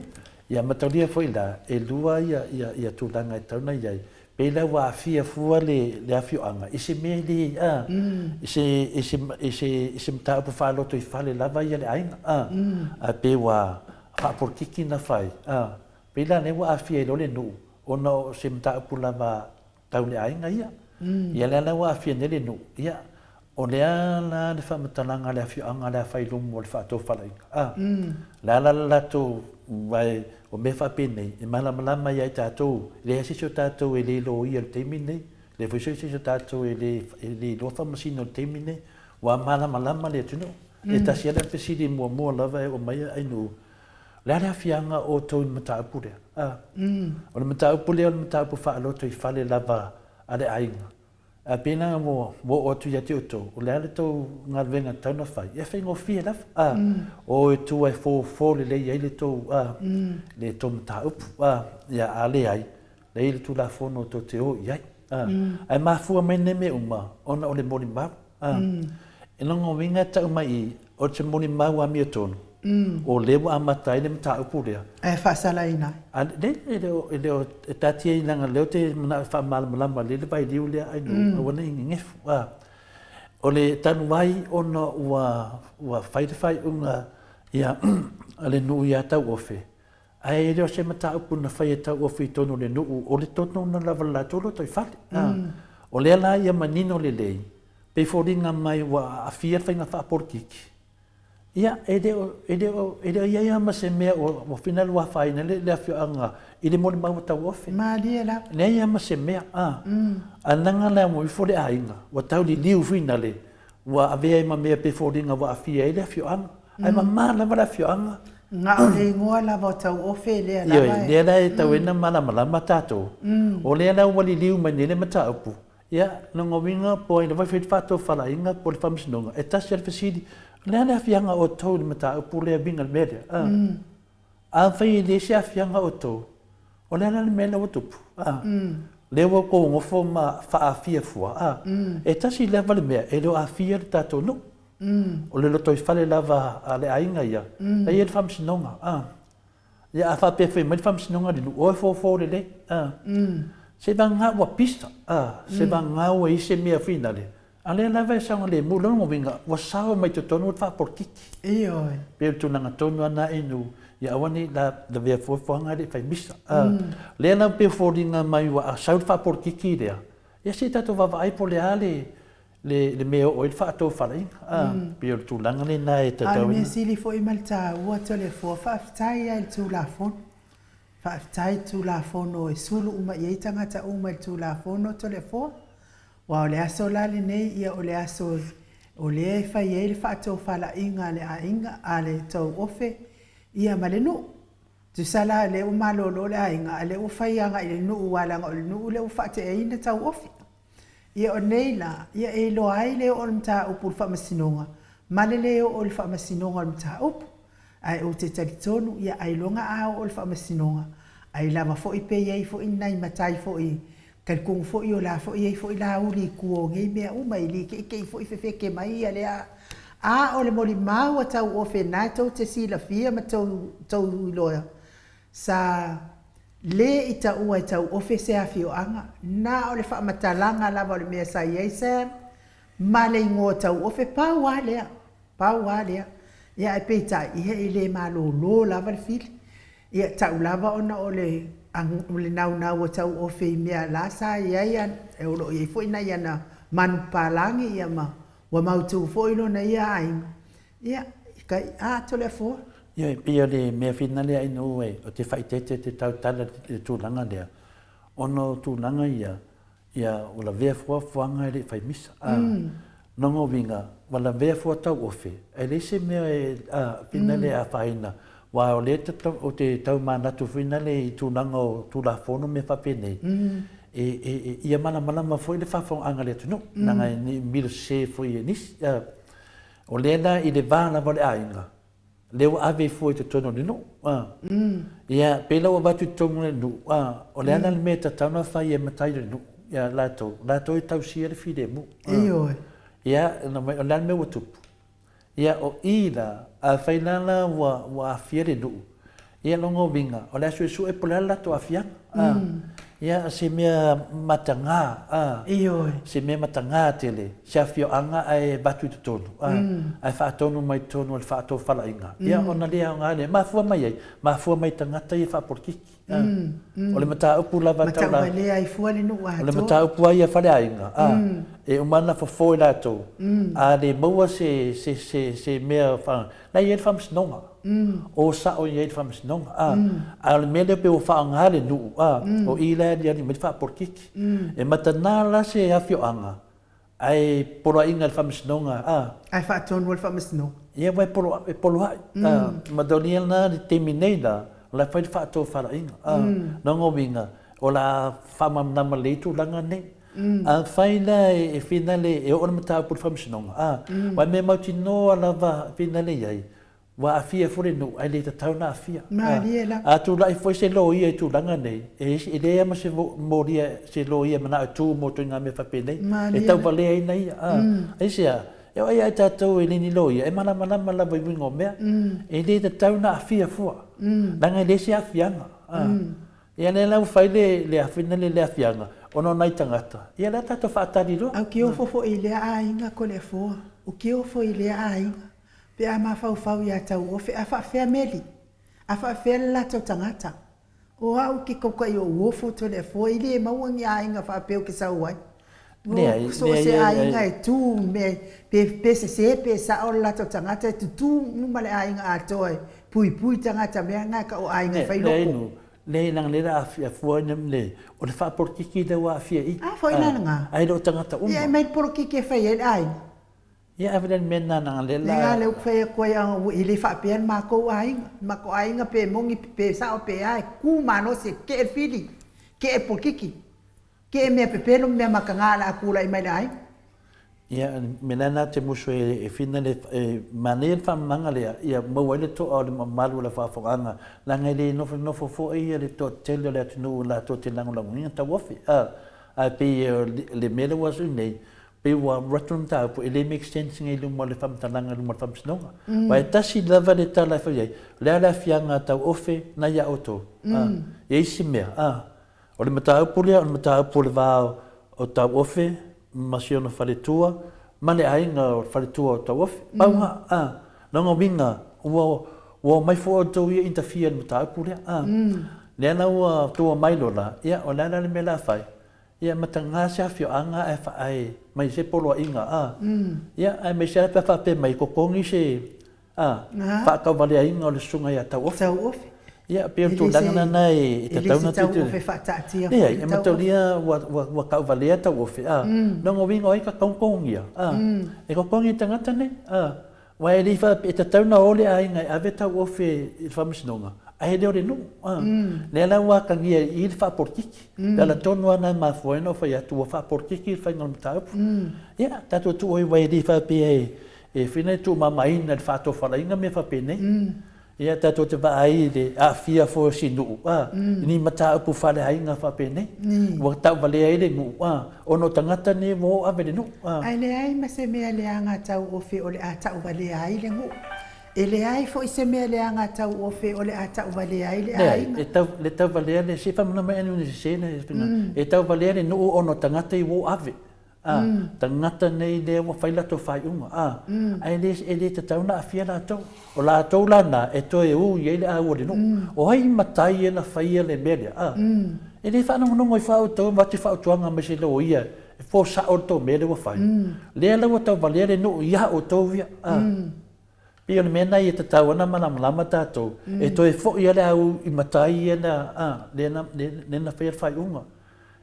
Ia mataulia foi la, e lua ia, ia, ia tulaga e tatau ona i ai. Pei la ua aafia fua le, le afioaga i se mea e le, a, i se, i se, i se, i se mataupu faalotoifale lava ia le aiga, a. Ae pei ua faapolokiki na fai, a, pei la lea ua aafia ai loa le nuu, ona o se mataupu lava tau le aiga ia. Ia lea la ua aafia nei le nuu, ia, o lea la le faamatalaga a le afioaga le a fai lumu o le faatofalaiga, a, le a la le latou, aua o mea faapenei, e malamalama ia i tatou, e leai se isi o tatou e le loia i le taimi lenei, e leai foi se isi o tatou e le, e le iloa faamasino i le taimi lenei, ua malamalama le atunuu. E tasi lava le fesili muamua lava e oo mai ai nuu, O le a le aafiaga o outou i le mataupu lea? A. O le mataupu lea o le mataupu faalotoifale lava a le aiga. A pei la ua oo atu ia te outou, o le a le tou galuega e tatau ona fai? Ia faigofie lava. A. O e tua e fofo lelei ai le tou, a, le tou mataupu. A. Ia a leai, leai le Tulafono tou te o i ai. A. Ae mafua mai nei mea uma ona o le molimau. A. E lona uiga e tau mai i i, o te molimau amiotonu, o lea ua amata ai le mataupu lea. Ae faasalaina ai. A, leai, e le o, e le o, e taatia i leaga o lea ou te manao e faamalamalama lelei le vailiu lea ai nuu, aua ne i nenefu. A. O le talu ai ona ua, ua fai le faaiuga ia a le nuu ia Tauofe, Ae le o se mataupu na fai e tauofi i totonu o le nuu, o le totonu lava o le latou lotoifale. O lea la ia manino lelei, pei foliga mai ua aafia le faiga faapolokiki, ia, e le o, e le o, e le o i ai lava ma se mea ua finau ua afaina le, le afioaga i le molimau a tauofe. Malie lava. Leai lava ma se mea, a. Ae leaga la ua ifo le aiga, ua tau liliu finale, ua avea ai ma mea pei foliga ua aafia ai le afioaga. Ae mama lava le afioaga. Na o le igoa lava o Tauofe lea lava e. Ioe, lea la e tau ai ona malamalama tatou. O lea la ua liliu mai nei le mataupu, ia, lona uiga po o ai lava e fai le faatofalaiga po o le faamasinoga, e tasi lava le fesili, o le a le aafiaga o outou i le mataupu lea e uiga i le mea lea? A. Afai e leai se aafiaga o outou, o le a la le mea lea ua tupu? A. Lea ua outou nofo ma faaafia fua? A. E tasi lava le mea, e le o aafia le tatou nuu. O le lotoifale lava a le aiga ia, e i ai le faamasinoga. A. Ia a faapea fai mai le faamasinoga i le nuu, o e fofo lelei. A. Se vagana ua pisa, a, se vagana ua i ai se mea finale, a lea lava e saogalemu, lona uiga, ua sao mai totonu le faapolokiki. Ioe. Pei o le tulaga tonu lava lena inu, ia aua ne i lavea fuafuaga ae le i fai misa. A. Lea la pei o foliga mai ua sau le faapolokiki lea, ia se i tatou vaavaai po o le a le le mea e oo ai le faatofalaiga, a, pei o le tulaga lena e tatau. A o le mea sili foi ma le taua Toleafoa, faafetai lava i le Tulafono. Faafetai i le Tulafono e sulu uma i ai tagata uma i le Tulafono Toleafoa. Aua o le aso la lenei, ia o le aso o lea e fai ai le faatofalaiga a le aiga, a le tauofe, ia ma le nuu. Tusa la o lea ua malolo le aiga, a o lea ua fai agai i le nuu aua leaga o le nuu lea ua faateaina tauofe. Ia o nei la, ia e iloa ai le oo o le mataupu i le Faamasinoga ma le le oo i le Faamasinoga o le mataupu. Ae ou te talitonu, ia ailoga a oo i le Faamasinoga, ai lava foi pe i ai foi ni nai matai foi, talitonu foi o la foi e i ai foi lauli i tua o nei mea uma, e le te i te i foi fefete mai ia lea. A o le molimau a tauofe na tou te silafia ma tou iloa, sa Le i taua e tauofe se afioaga, na o le faamatalaga lava o le mea sa i ai Sam ma le igoa tauofe, pau lava lea, pau lava lea. Ia ae peitai, ia e le malolo lava le fili. Ia tau lava ona o le, o le naunau o tauofe i mea la sa i ai, o lo o i ai foi nai ana manupapalagi ia ma ua mautu foi lona ia aiga, Ia, kai, a, Toleafoa. Ioe, e pei o le mea finale a inu e, o te faaeteete te tautala i le tulaga lea, ona o tulaga ia, ia ua lavea fua fuaga e le i fai misa. A, lona uiga, ua lavea fua tauofe, ae leai se mea e, a, finale e afaina, aua o lea ou te tau manatu foi lale i tulaga o Tulafono ma mea faapenei, e, e, ia malamalama foi le faafofogaaga a le atunuu, leaga ne i milo sese foi e nisi. A, O lea la i le va lava o le aiga, lea ua ave fua i totonu o le nuu, a. Ia, pei la ua avatu i totonu o le nuu, a, o le a la le mea e tatau ona fai e matai o le nuu ia latou, latou e tausia le filemu, a. Ioe. Ia, o le a le mea ua tupu? Ia, o i la, afai la la ua, ua aafia le nuu, ia lona uiga, o le a suesue po o le a le latou aafiaga. A, ia, se mea mataga, a, Ioe. se mea mataga tele, se afioaga ae avatu i totonu, a, ae faatonu mai totonu o le faatofalaiga, ia, ona le aoga lea. E mafua mai ai? Mafua mai i tagata ia faapolokiki. A, o le mataupu lava tau la. Ma tauvalea ai fua le nuu atoa. O le mataupu lava ia a faleaiga, a, e uma lava ona fofo i latou, a le maua se, se, se, se mea fa, la e i ai le faamasinoga. O sao i ai le faamasinoga, a. A o le mea lea pei ua faaaoga le nuu, a, o i la e aliali mai le faapolokiki. E matana la se afioaga, Ae poloaiga e le Faamasinoga, a. Ae faatonu e le Faamasinoga. Ia, aua e polo, e poloai, a. Manatua la le taimi nei la, o la e fai le faatofalaiga, a. Lona uiga, o le a faamalamalama lelei tulaga nei. Afai la e finale e oo le mataupu i le Faamasinoga, a, aua e mea mautinoa lava e finale i ai, Ua aafia foi le nuu ae le tatau ona aafia. Malie lava. A tulai foi se loia i tulaga nei, e leai lava ma se molia, se loia e manao e tu mo ituaiga mea faapenei. Malie E tauvaleaina ia. Aisea? E oo ia i tatou e le ni loia, e malamalama lava i uiga o mea. E le tatau ona aafia fua, leaga e leai se aafiaga. Ia lea la ua fai le le afina le le aafiaga ona o nai tagata, ia lea tatou faatali loa. Au ke ofo foi i lea aiga Toleafoa, u ke ofo i lea aiga. Pe a mafaufau ia Tauofe, a faafefea Meli? A faafefea le latou tagata? O au ke kaukaʻi o uofo Toleafoa i le maua ni aiga faapea ou ke sau ai. Leai, O so o se leai, aiga e tu me pe, pe sese pe sao le latou tagata e tutu uma le aiga atoa e puipui tagata mea na e kau o aiga e fai leai loko. no, leai leaga lea la aafia fua ina le, o le faapolokiki lea ua aafia i i. A foi la lena. Ae le o tagata uma. Ia e mai le polokiki e fai ai le aiga. Ia ave lea le mea lena leaga lea la. Lea lea ou te fai atu ai e le faapea le matou aiga, le matou aiga pe moni pe sao pe a e tu malosi e tetee le fili, tetee le polokiki, tetee mea pepelo ma mea mataga o le a tulai mai i le aiga. Ia, o le mea la lena ou te musu e fina le, e manaia le faamalamalamaga lea, ia maua ai le toa o le mamalu o le faafofogaaga, leaga e le nofonofo foi le toatele o le atunuu latou te lagolagoina tauofi, a, ae pei o le mea lea ua sui nei, Pei ua alu atu le mataupu, e le make sense nei i luma o le faamatalaga i luma o le faamasinoga. Aua e tasi lava le tala e fai ai, o le a le aafiaga tauofe na ia outou? A, e i ai se mea, a. O le mataupu lea, o le mataupu o le va o Tauofe ma si ona faletua ma le aiga o le faletua o Tauofe. Pau na, a. Lona uiga, ua, ua omai fua outou ia interfere i le mataupu lea, a. Lea la ua outou omai loa la, ia o le a la le mea o le a fai? Ia mataga se afioaga ae ae mai se poloaiga a. Ia aemaise lava pe a faapea mai e totogi se a faatauvaleaina o le susuga ia Tauofe. Tauofe. Ia pei o le tulaga lena e tatau ona tilotilo. E le se Tauofe faataatia foi. Leai, e mataulia ua tauvalea Tauofe a. Lona uiga o ai e tatau ona totogia a. E totogi e tagata nei a. Aua e le i faapea, e tatau ona o le aiga e ave tauofe i le faamasinoga, ae le o le nuu. Lea la ua atagia i i le faapolokiki. O le ala tonu lava lena e mafua ai ona ou fai atu ua faapolokiki le faiga o le mataupu. Ia, tatou tuu ai aua e le i faapea e fai na tuumamaina i le faatofalaiga mea faapenei. Ia tatou te vaai i le aafia foi o si nuu a, i ni mataupu faaleaiga faapenei, ua tauvalea ai le nuu a, ona o tagata nei ua o ave i le nuu a. Ae leai ma se mea leaga tauofe o le a tauvalea ai le nuu. E leai foi se mea leaga tauofe o le a tauvalea ai le Leai, aiga. e tau, le tauvalea le, se i faamanatu mai anu sese le, e tauvalea le nuu ona o tagata i ua o ave. A, tagata nei lea ua fai latou faaiuga, a, ae le, e le tatau ona aafia latou. O latou la na e toe ū i ai le au o le nuu. O ai matai ia na faia le mea lea, a? E le faalogologo ifo lava outou e avatu fautuaga mai se loia e fua sao le tou mea lea ua fai. Lea la ua tauvalea le nuu ia outou ia, a. Pei o le mea lena ia tatau ona malamalama tatou, e toe foi lava le au i matai ia na, a, lea na, lea na faia le faaiuga.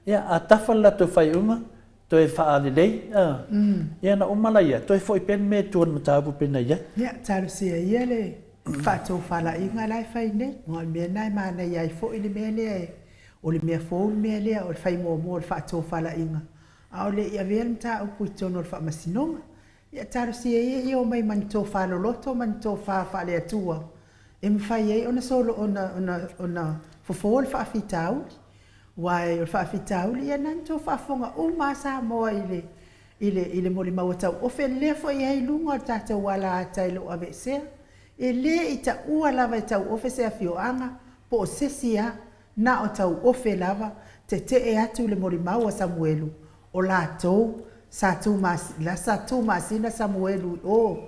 Ia, a tafa le latou faaiuga, toe faalelei, a, ia ona uma laia, toe foi pea le mea i tua i le mataupu pei ona i ai. Ia, talosia ia le faatofalaiga la e fai nei, aua o le mea lena e manaia ai foi le mea lea, o le mea fou le mea lea, o le fai muamua o le faatofalaiga, a o le i avea le mataupu i totonu o le faamasinoga. Ia talosia ia ia omai ma ni tofa loloto ma ni tofa faale-Atua e mafai ai ona solo ona ona ona fofo le faafitauli. Aua o le faafitauli ia na ni tou faafofoga uma lava Samoa i le i le i le molimau a Tauofe lea foi e i ai i luga o le tatou alaata e le o aveesea. E le i taua lava e Tauofe se afioaga po o sesi a, na o Tauofe lava, tetee atu i le molimau a Samuelu o latou sa tu la sa tumasina Samuelu i o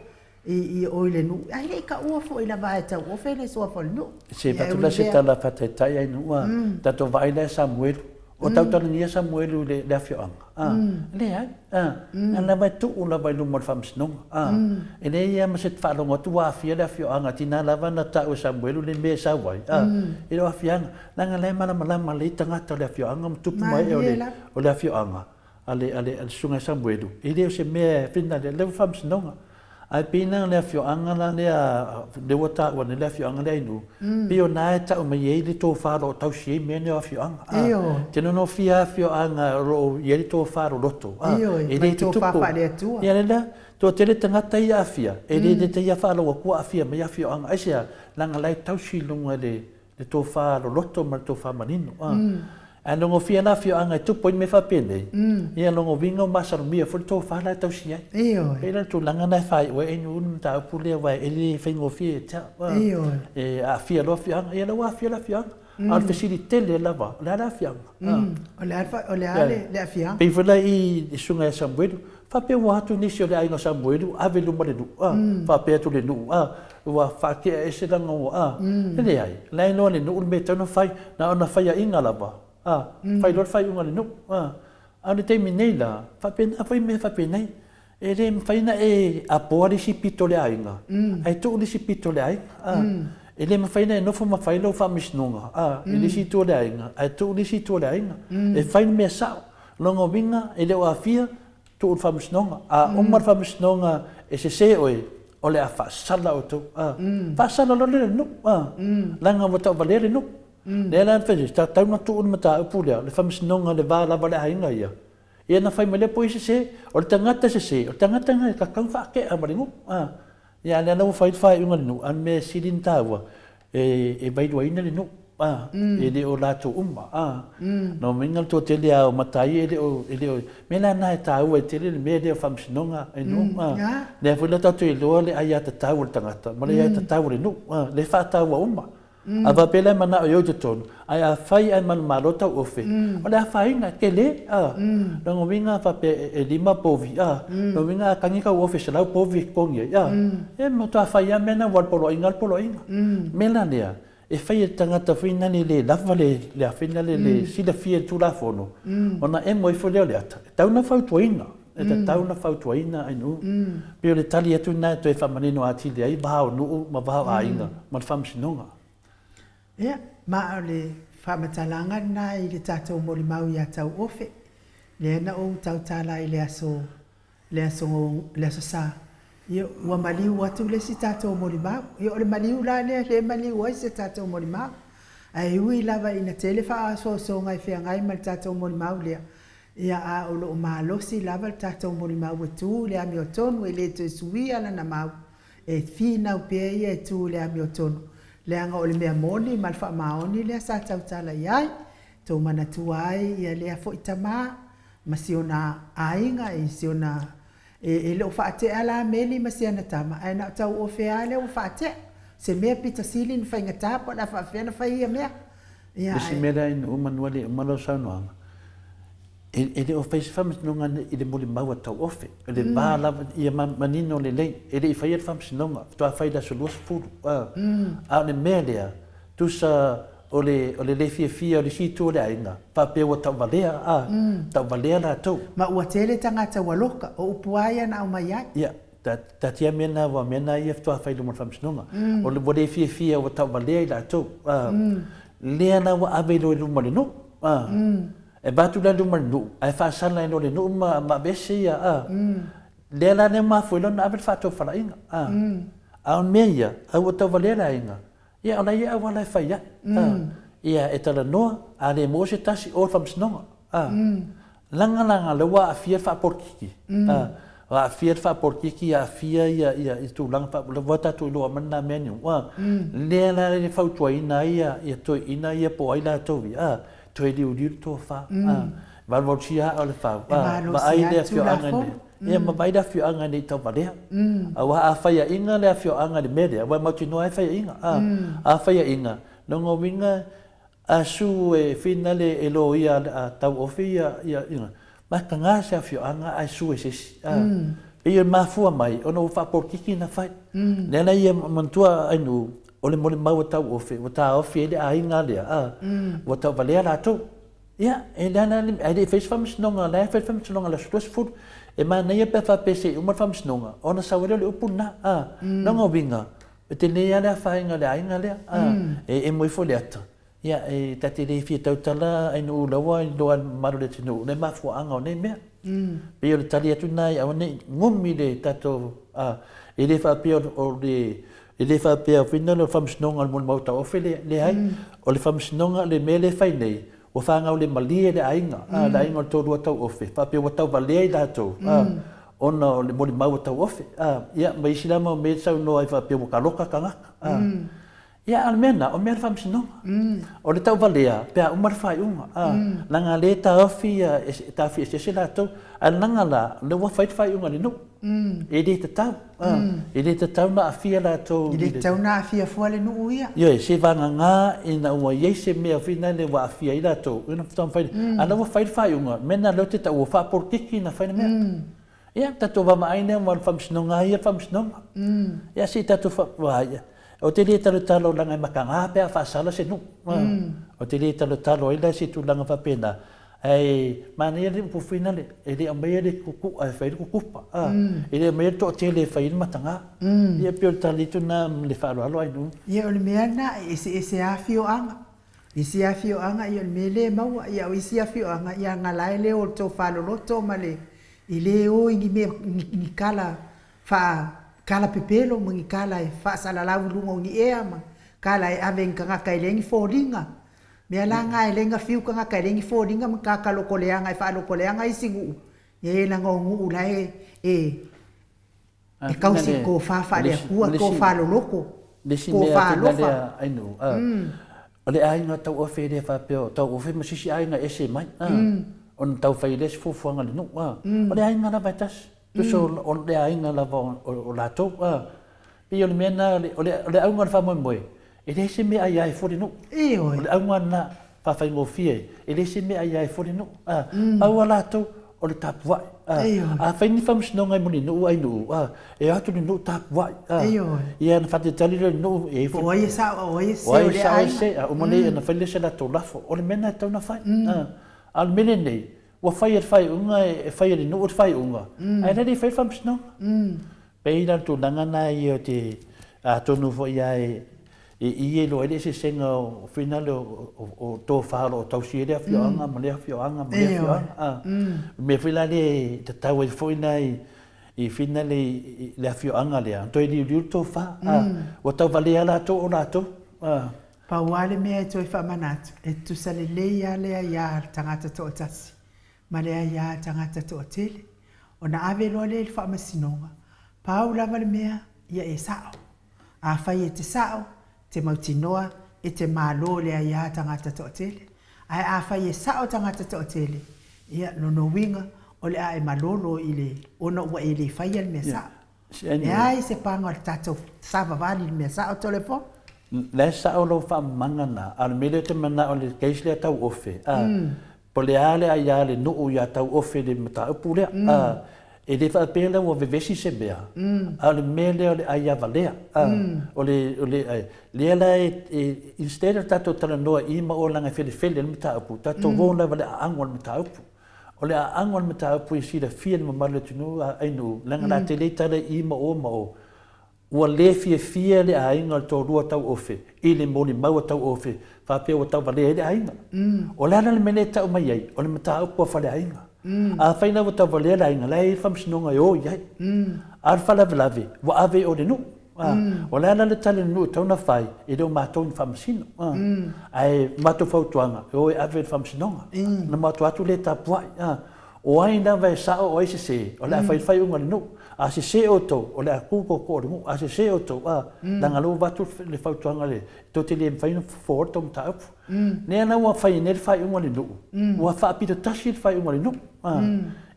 i i o i le nuu, ae le i taua foi lava e Tauofe le suafa o le nuu. Se i avatu la se tala faataitai ai nuu a tatou vaai la ia Samuelu. O tautalagia Samuelu i le afioaga? A, leai. A, na lava e tuu lava i luma o le faamasinoga. A, e leai lava ma se faalogo atu ua aafia le afioaga, tina lava na tau e Samuelu le mea e sau ai, a, i le aafiaga. Leaga la e malamalama lelei tagata o le afioaga ma tupu ma ee o le afioaga a le, a le, a le susuga ia Samuelu, e le o se mea e finagalo, lea ua faamasinoga. Ae pei la o le afioaga la lea, lea ua taua nei le afioaga lea i Nuu, pei o na e tau mai ai le tofa o lo o tausi ai mea nei o afioaga. Ioe. Te nonofia afioaga o lo o i ai le tofa loloto. Ioe, e le tofa faale-Atua. Ia lea la, toatele tagata ia aafia, e le leta ia faalogo atu ua aafia mai afioaga. Aisea? Leaga la e tausi i luga i le le tofa loloto ma le tofa manino. A. Ae logofia la afioaga e tupu ai mea faapenei, ia lona uiga ua masalomia foi le tofa la e tausi ai. Ioe. Pei la le tulaga lena e faaiu ai inu le mataupu lea aua e le faigofie ia te au. Ioe. E aafia loa afioaga, ia la ua aafia le afioaga. A o le fesili tele lava, o le a le aafiaga? O le a, o le a le aafiaga? Pei foi la i le susuga ia Samuelu, faapea ua o atu nisi o le aiga o Samuelu ave i luma le nuu, a, faapea atu le nuu, a, Ua faatea ese lana ua a. E leai, la e iloa e le nuu le mea e tatau ona fai, na ona faiaina lava, a, fai loa le faaiuga a le nuu, a. A o le taimi nei la, faapena foi mea faapenei, e le mafai ona e apoa le isi pito o le aiga, ae tuu le isi pito o le aiga, a. E le mafai ona e nofo ma fai lau faamasinoga, a, i le isi itu o le aiga, ae tuu le isi itu o le aiga. E fai le mea sao. Lona uiga, e le o aafia, tuu i le faamasinoga. A uma le faamasinoga e sese oe, o le a faasala outou. A, faasala loa le nuu, a, leaga ua tauvalea le nuu. Lea la na fai, tatau ona tuu le mataupu lea, le faamasinoga i le va lava o le aiga ia. Ia ona fai mai lea po o ai sese. O le tagata sese, o le tagata lena e tatau ona faatea ma le nuu. A, ia a o lea la ua fai le faaiuga a le nuu, a o le mea sili ona taua, e vailuaina le nuu, a, e le o latou uma, a. Lona uiga o le toatele lava o matai e le o, e le o, mea la lena e taua ai tele le mea lea o faamasinoga e nuu, a. Lea foi la tatou te iloa le aiatatau a le tagata ma le aiatatau a le nuu, a, lea e faataua uma. A faapea la e manao e o i totonu, ae afai ae manumalo tauofe, o le afaina, e tele, a. Lona uiga a faapea e lima povi, a, lona uiga a tagi tauofe e 100 povi e totogi ai, a, e matua fai lava mea na aua o le poloaiga lava le poloaiga. O le mea la lea, e fai e le tagata foi lea e le lava le a foi lea le silafia i le Tulafono, ona emo ifo lea o le ata, e tatau ona fautuaina, e tatau ona fautuaina ainu. Pei o le tali atu lena e toe faamanino atili ai va o nuu ma va o aiga ma le faamasinoga. Ia, ma o le faamatalaga lena i le tatou molimau ia Tauofe, lea na ou tautala i le aso, le aso, le Aso Sa. Ia, ua maliu atu le isi tatou molimau. Ia, o le maliu la lea lea e maliu ai se tatou molimau. Ae ui lava ina tele faaosoosoga e feagai ma le tatou molimau lea, Ia, a o lo o malosi lava le tatou molimau e tu i le amiotonu e le toe suia lana mau, e finau pea ia e tu i le amiotonu, leaga o le mea moni ma le faamaoni lea sa tautala i ai, tou manatua ai ia lea foi tama ma si ona aiga i si ona, e, e le o faatea la Meli ma si ana tama, ae na o tauofe lava lea ua faatea. Se mea pito sili ona faigata po o le a faapefea ona fai ia mea. Ia, Isi mea lea ina uma nua le uma lau saunoaga, e, e le o fai se faamasinoga i le molimau a Tauofe, o le va lava ia manino lelei, e le i faia le faamasinoga, faatoa fai i le aso 20. A, a o le mea lea, tusa o le, o le le fiafia o le isi itu o le aiga, faapea ua tauvalea, a, tauvalea latou. Ma ua tele tagata ua loka, o upu a ia na aumai ai. Ia, Taatia mea na, aua o mea na ia faatoa fai i luma o le faamasinoga. O le, ua le fiafia ua tauvalea i latou. Lea la ua ave loa i luma o le nuu. E avatu la i luma o le nuu, ae faasala ai loa le nuu ma, ma aveese ia. Lea la lea mafua ai loa ona ave le faatofalaiga. A o le mea ia, a ua tauvalea le aiga, ia o la e i ai auala e fai ai. Ia e talanoa, a le maua se tasi, o i le faamasinoga. Lagalaga lea ua aafia le faapolokiki. Aafia le faapolokiki, aafia ia, ia, ia tulaga faa, ua tatou iloa uma lena mea niu, a. Lea la e fautuaina ai ia, ia toeaiina ia po o ai latou ia, a, toe liuliu le tofa, a. Valuvalusia aa o le fau, a, vaai le afioaga nei, ia ma vaai le afioaga nei tauvalea. Aua a faiaina le afioaga i le mea lea, aua e mautinoa lava e faiaina, a. A faiaina, lona uiga, A su e finale e loia a tauofi ia ia mataga se afioaga ae su e se isi. A pei e mafua mai ona ua faapolokiki na fai. Lea la ia manatua Ainuu o le molimau a Tauofi ua taofi ai le aiga lea a ua tauvalea latou. Ia e lea la ae le i fai se faamasinoga la e fai le faamasinoga i le aso 20. E manaia pe a faapea se i uma le faamasinoga ona sau ai lea o le upu lena a. Lona uiga E tele lava le afaina o le aiga lea, e emo ifo le ata, ia, e ta te le fia tautala ainuu laua i loa mamalu o le atunuu le mafuaaga o nei mea. Pei o le tali atu lena ia aua ne i gumi le tatou, e le faapea o le, e le faapea foi lea o le faamasinoga o le molimau tauofe, leai, o le faamasinoga, le mea lea e fai nei, ua fanau le malie le aiga, le aiga o le toalua tauofe, faapea ua tauvalea i latou, ona o le molimau a tauofe, ia, ma isi la mau mea e saunoa ai faapea ua taloka tagata. Ia, a o le mea lena, o mea a le faamasinoga. O le tauvalea, pe a uma le faaiuga, leaga o lea e taofi, e taofi eseese latou, ae leaga la, o lea ua fai le faaiuga a le nuu, e le tatau, e le tatau ona aafia latou. E le tatau ona aafia fua le nuu ia. Ioe, se vagana ina ua i ai se mea foi lea ua aafia ai latou, ona faatoa mafai lea. A o lea ua fai le faaiuga, o le mea lena o lea ou te taua, ua faapolokiki ona fai le mea. Ia, tatou vaavaai lea aua o le faamasinoga lava ia le faamasinoga. Ia se i tatou vaai, ou te le talotalo leaga e mataga pe a faasala se nuu. Ou te le talotalo ai la i se tulaga faapena, ae manaia le upu foi lale, e le aumaia le kuku'a e fai ai le kukupa, e le aumaia le toatele e fai ai le mataga. Ia pei o le tali atu lena ma le faaaloalo Ainuu. Ia o le mea lena, e eseese lava afioaga. Isi afioaga ia o le mea lea e maua, ia o isi afioaga ia na la e le o le tofa loloto ma le e le o i ni mea ni tala faa tala pepelo ma ni tala e faasalalau i luga o ni ea ma tala e ave i ni tagata e leai ni foliga. Mea la na e leai na fiu tagata e leai ni foliga ma tagata lotoleaga e faalotoleaga isi nuu, ia leaga o nuu la e e E tausi i tofa faale-Atua, tofa loloto, tofa alofa. O le aiga tauofe e le faapea o tauofe ma se isi aiga e ese mai, ona tau fai lea se fuafuaga a le nuu. O le aiga lava e tasi, tusa o le aiga lava o latou. Pei o le mea lena, o le auga o le faamoemoe, e leai se mea e aia ai fua le nuu. O le auga lena faafaigofie, e leai se mea e aia ai fua le nuu. Pau lava latou, o le tapuai. Afai ni faamasinoga i Mulinuu ai nuu, e o atu le nuu tapuai. Ia ona faatalitali lea o le nuu, e i ai foi. Po o ai e sao a o ai e sese o lea aiga. A uma lea ona fai lea o se latou lafo. O le mea lena e tatau ona fai. A o le mea lenei, ua fai e le faaiuga, e fai e le nuu le faaiuga, ae la e le i faia le faamasinoga. Pei la o le tulaga lena ia ou te, atonu foi lava e i e iloa ai le eseesega o finale o tofa o lo o tausi ai le afioaga ma lea afioaga ma lea afioaga. A, o le mea foi la lea e tatau ai foi la i finale i le afioaga lea, ona toe liuliu le tofa. A, ua tauvalea latou o latou. A. Pau lava le mea e toe faamanatu, e tutusa lelei lava le aia a le tagata toatasi ma le aia a tagata toatele, ona ave loa lea i le faamasinoga, pau lava le mea, ia e sao. Afai e te sao, te mautinoa e te malo le aia a tagata toatele. Ae afai e sao tagata toatele, ia, lona uiga, o le a e malolo i le, ona ua e le faia le mea sao. Leai se paga o le tatou savavali i le mea sao Tolepo. La e sao lau faamamaga na, a o le mea lea ou te manao i le case lea tauofe, a, po o le a le aia a le nuu ia tauofe i le mataupu lea, a, e le faapea la ua vevesi se mea, a o le mea lea o le aia valea, a, o le, o le, lea la e, instead o tatou talanoa i ma o leaga e felefele le mataupu, tatou o lava i le aano o le mataupu. O le aano o le mataupu e silafia e le mamalu o le atunuu a Ainuu, leaga la te le tala i ma o ma o, ua le fiafia le aiga o le toalua tauofe i le molimau a tauofe faapea ua tauvalea ai le aiga. O le a la le mea lea e tau mai ai, o le mataupu a faleaiga. Afai la ua tauvalea le aiga, la e i ai le faamasinoga e o i ai. A o le faalavelave, ua ave i o i le nuu. O le a la le tali a le nuu e tatau ona fai, e le o matou ni faamasino. Ae matou fautuaga, e o e ave i le faamasinoga. Ona matou o atu lea e tapuai. O ai lava e sao o ai sesē, o le a fai le faaiuga a le nuu. A sesē outou, o le a tu tootoo o le nuu. A sesē outou, a, leaga o lea ua avatu le fautuaga le, tou te le mafai ona fofoa le tou mataupu. Lea la ua fai nei le faaiuga a le nuu, ua faapito tasi le faaiuga a le nuu. A,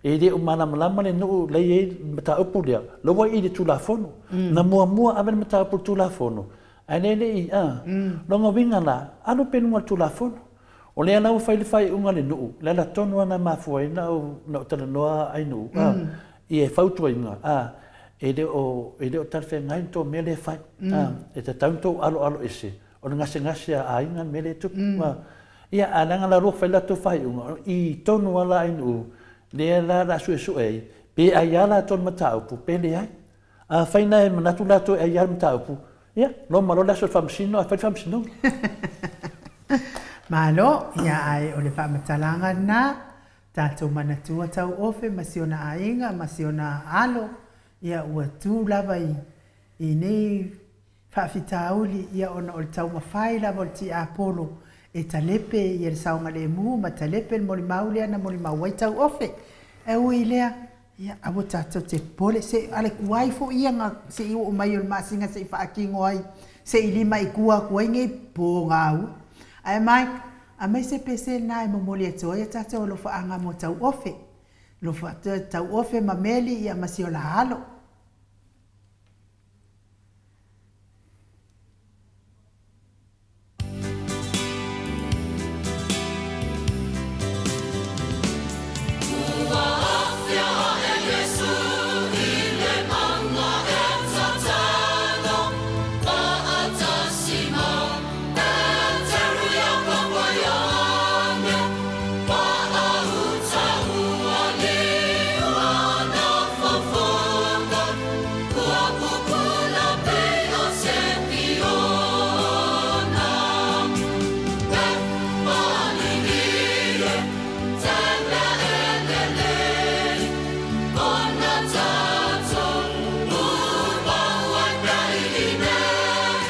e le o malamalama le nuu la e i ai le mataupu lea, la ua i i le Tulafono. Na muamua ave le mataupu i le Tulafono, ae lea e le i, a. Lona uiga la, alu pea i luga o le Tulafono. O lea la ua fai le faaiuga a le nuu, o le ala tonu lava lena e mafua ai ona ou talanoa Ainuu, a, ia fautuaina, a, e le o, e le o talafeagai le tou mea lea e fai, a, e tatau ona tou aloalo ese, o le gasegase a aiga le mea lea e tupu, a. Ia, ae leaga la o lea ua fai le latou faaiuga, o i tonu lava la Ainuu, lea la o le a suesue ai, pe ai lava latou i le mataupu pe leai. Afai na e manatu latou e ai lava le mataupu, ia, loma loa le aso i le faamasino ae fai le faamasinoga. Malo, ia ae o le faamatalaga lena, tatou manatua Tauofe ma si ona aiga ma si ona alo, ia ua tu lava i i nei faafitauli, ia ona o le taumafai lava o le tiapolo e talepe ia le saogalemu ma talepe le molimau lea na molimau ai Tauofe. Ae ui i lea, Ia, aua tatou te popole, se a le tuai foi ia na se i oo mai o le masina se i faatino ai, se i limaitua atu ai nei pogaua. Ae Mike, aumai se pese lena e momoli atu ai a tatou alofaaga mo Tauofe, alofa Tauofe ma Meli ia ma si o la alo. Ua awhia aʻe Iesu i le manga e tatalo, Paatasi ma Peteru Iakopo Ioane, Paauta ua liuana fofoga, Ua pupula pei o se piona, E pālili e te mea e lelei, Kona tatou umau ai pea i inei,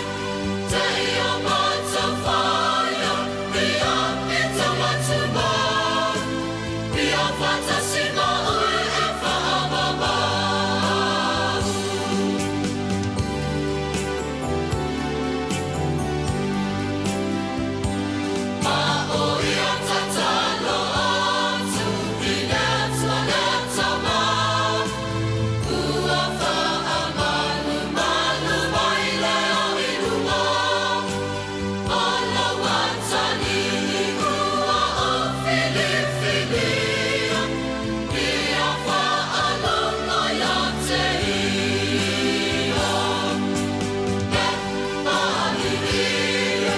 Te ia matou whaia i a i tamatumau, Ia whatasi ma oe e whaamamau. Ma o ia tatalo atu i le Atua le Tama, Ua whaamalumalu mai le ao i luga, O lau atalii ua o filifilia, Ia whaalogo ia te ia. E pālili e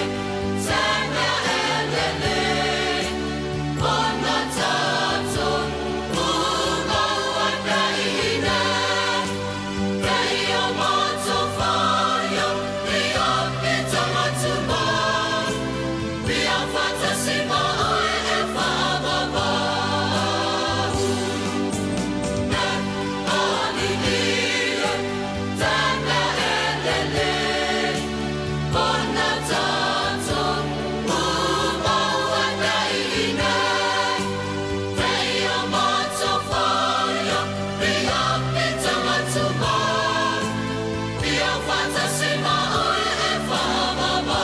te mea e lelei, Kona tatou umau ai pea i inei, Kei o matou whaia i a Pitamatumau, Ia whatasi ma oe e whaamamau. E alii e te mea e lelei, Kona tatou umau ai pea i inei, Kei o matou whaia i a Pitamatumau, Ia whatasi ma oe e whaamamau.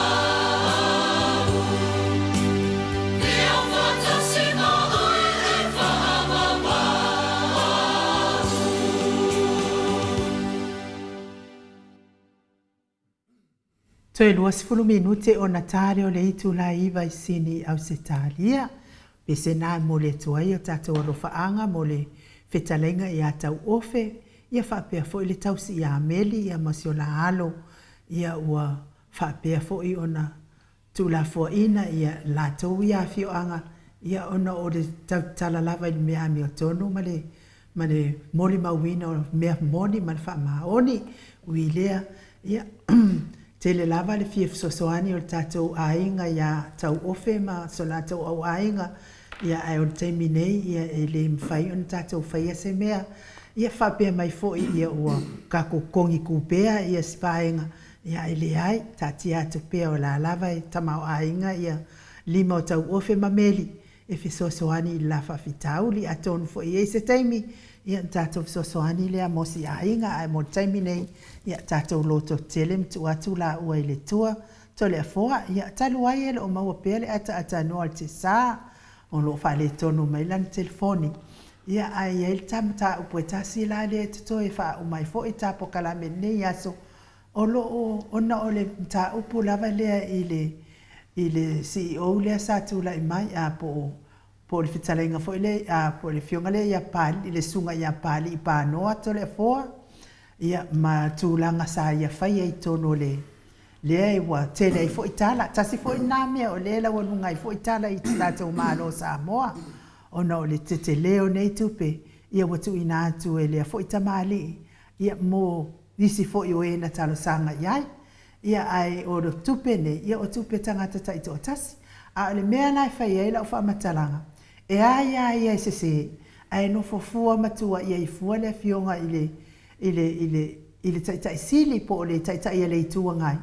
Ia whatasi ma oe e whaamamau. Toe 20 minute ona ta lea o le itula 9 i Sini i Ausetalia. Pese na e momoli atu ai o tatou alofaaga mo le fetalaiga ia Tauofe, ia faapea foi le tausi ia Meli ia ma si o la alo, ia ua faapea foi ona tuulafoaiina ia latou ia afioaga, ia ona o le tautatala lava i le mea amiotonu ma le ma le molimauina o mea moni ma le faamaoni. Ui i lea, ia, tele lava le fia fesoasoani o le tatou aiga iā Tauofe ma so latou au aiga, ia ae o le taimi nei, ia e le mafai ona tatou faia se mea. Ia faapea mai foi, ia ua tatou totogi pea ia si vaega, ia ae leai, taatia atu pea o la lava e tamaoaiga ia lima o Tauofe ma Meli. e fesoasoani i le la faafitauli. Atonu foi e i ai se taimi, ia ona tatou fesoasoani lea mo si aiga, ae mo le taimi nei, ia tatou lototetele ma tuu atu laua i le Atua. Toleafoa, ia talu ai e le o maua pea le ataatanoa o le Tesa, o lo o faaletonu mai lana telefoni. Ia, ae i ai le ta mataupu e tasi la lea e totoe e faauma ai foi ta polokalame i lenei aso, o lo o, ona o le mataupu lava lea i le, i le CEO lea sa tulai mai, a, po o, po o le fetalaiga foi lea, a, po o le afioga lea ia Papalii, le susuga ia Papalii Panoa Toleafoa, ia, ma tulaga sa ia faia i totonu o le, lea ua tele ai foi tala. Tasi foi lena mea o lea e laualuga ai foi tala i le tatou Malo o Samoa, ona o le tetele o nei tupe, ia ua tuuina atu e lea foi tamalii, ia, mo nisi foi o e na talosaga i ai. Ia, ae o tupe nei, ia o tupe tagata taitoatasi. A o le mea la e fai ai lau faamatalaga, e a ia ia e sese, ae nofo fua ma tuuaia ai fua le Afioga i le, i le, i le, i le Taitai Sili po o le Taitai a le Itu Agai,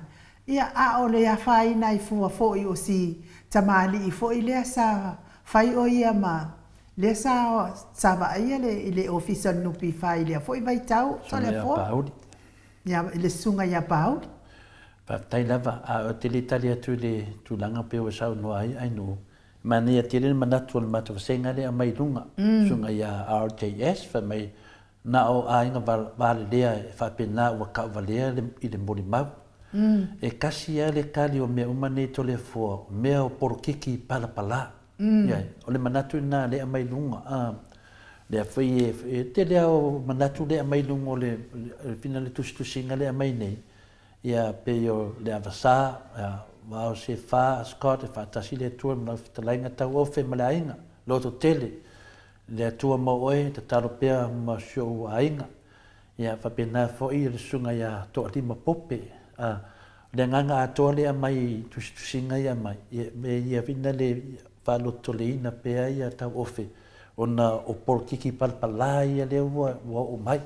ia, a o le afaina ai fua foi o si tamalii foi lea sa fai o ia ma, lea sa, sa vaaia le, i le Ofisa o le NPF i lea foi vaitau, Toleafoa. Ia, i le Susuga ia Pauli. Faafetai lava, a ou te le tali atu i le tulaga pei ua saunoa ai Ainuu, e manaia tele le manatu o le matou vasega lea e aumai i luga, Susuga ia RJS, fai mai na o aiga valelea e faapena ua tauvalea i le molimau. E kasi lava le tali o mea uma nei Toleafoa, o mea o polokiki palapala. Ioe, o le manatu lena lea e aumai i luga, a, lea foi e tele lava o manatu lea e aumai i luga o le fina le tusitusiga lea e aumai nei, ia pei o le Avasa, ia, Vao Sefa, Scott, e faatasi le Atua ma lau fetalaiga tauofe ma le aiga, loto tele, le Atua ma oe, tatalo pea ma si ou aiga. Ia faapena foi le susuga ia Toalima Pope, a, o le agaga atoa lea e aumai i tusitusiga ia e aumai, ia, me ia fina le faalototoleina pea ia tauofe, ona o polokiki palapala ia lea ua, ua oo mai.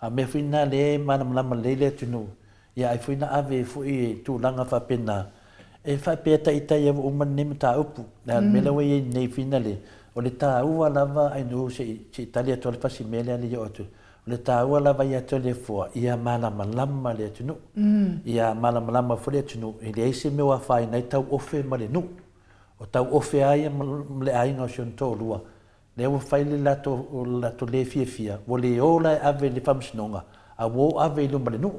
A o mea foi na lea e malamalama lelei le atunuu, Ia ai foi na ave foi i tulaga faapena e faapea taitai ai ua uma lenei mataupu. Le a le mea lea ua i ai nei finale, o le taua lava ai nuu se i se i tali atu ai le fasi mea lea le i oo atu. O le taua lava ia te le fua ia malamalama le atunuu. Ia malamalama foi le atunuu e leai se mea o afaina ai tauofe ma le nuu. O tauofe lava ia ma le aiga o si ona toalua Lea ua fai le latou, latou le fiafia, ua le o la e ave i le faamasinoga, a ua o ave i luma o le nuu.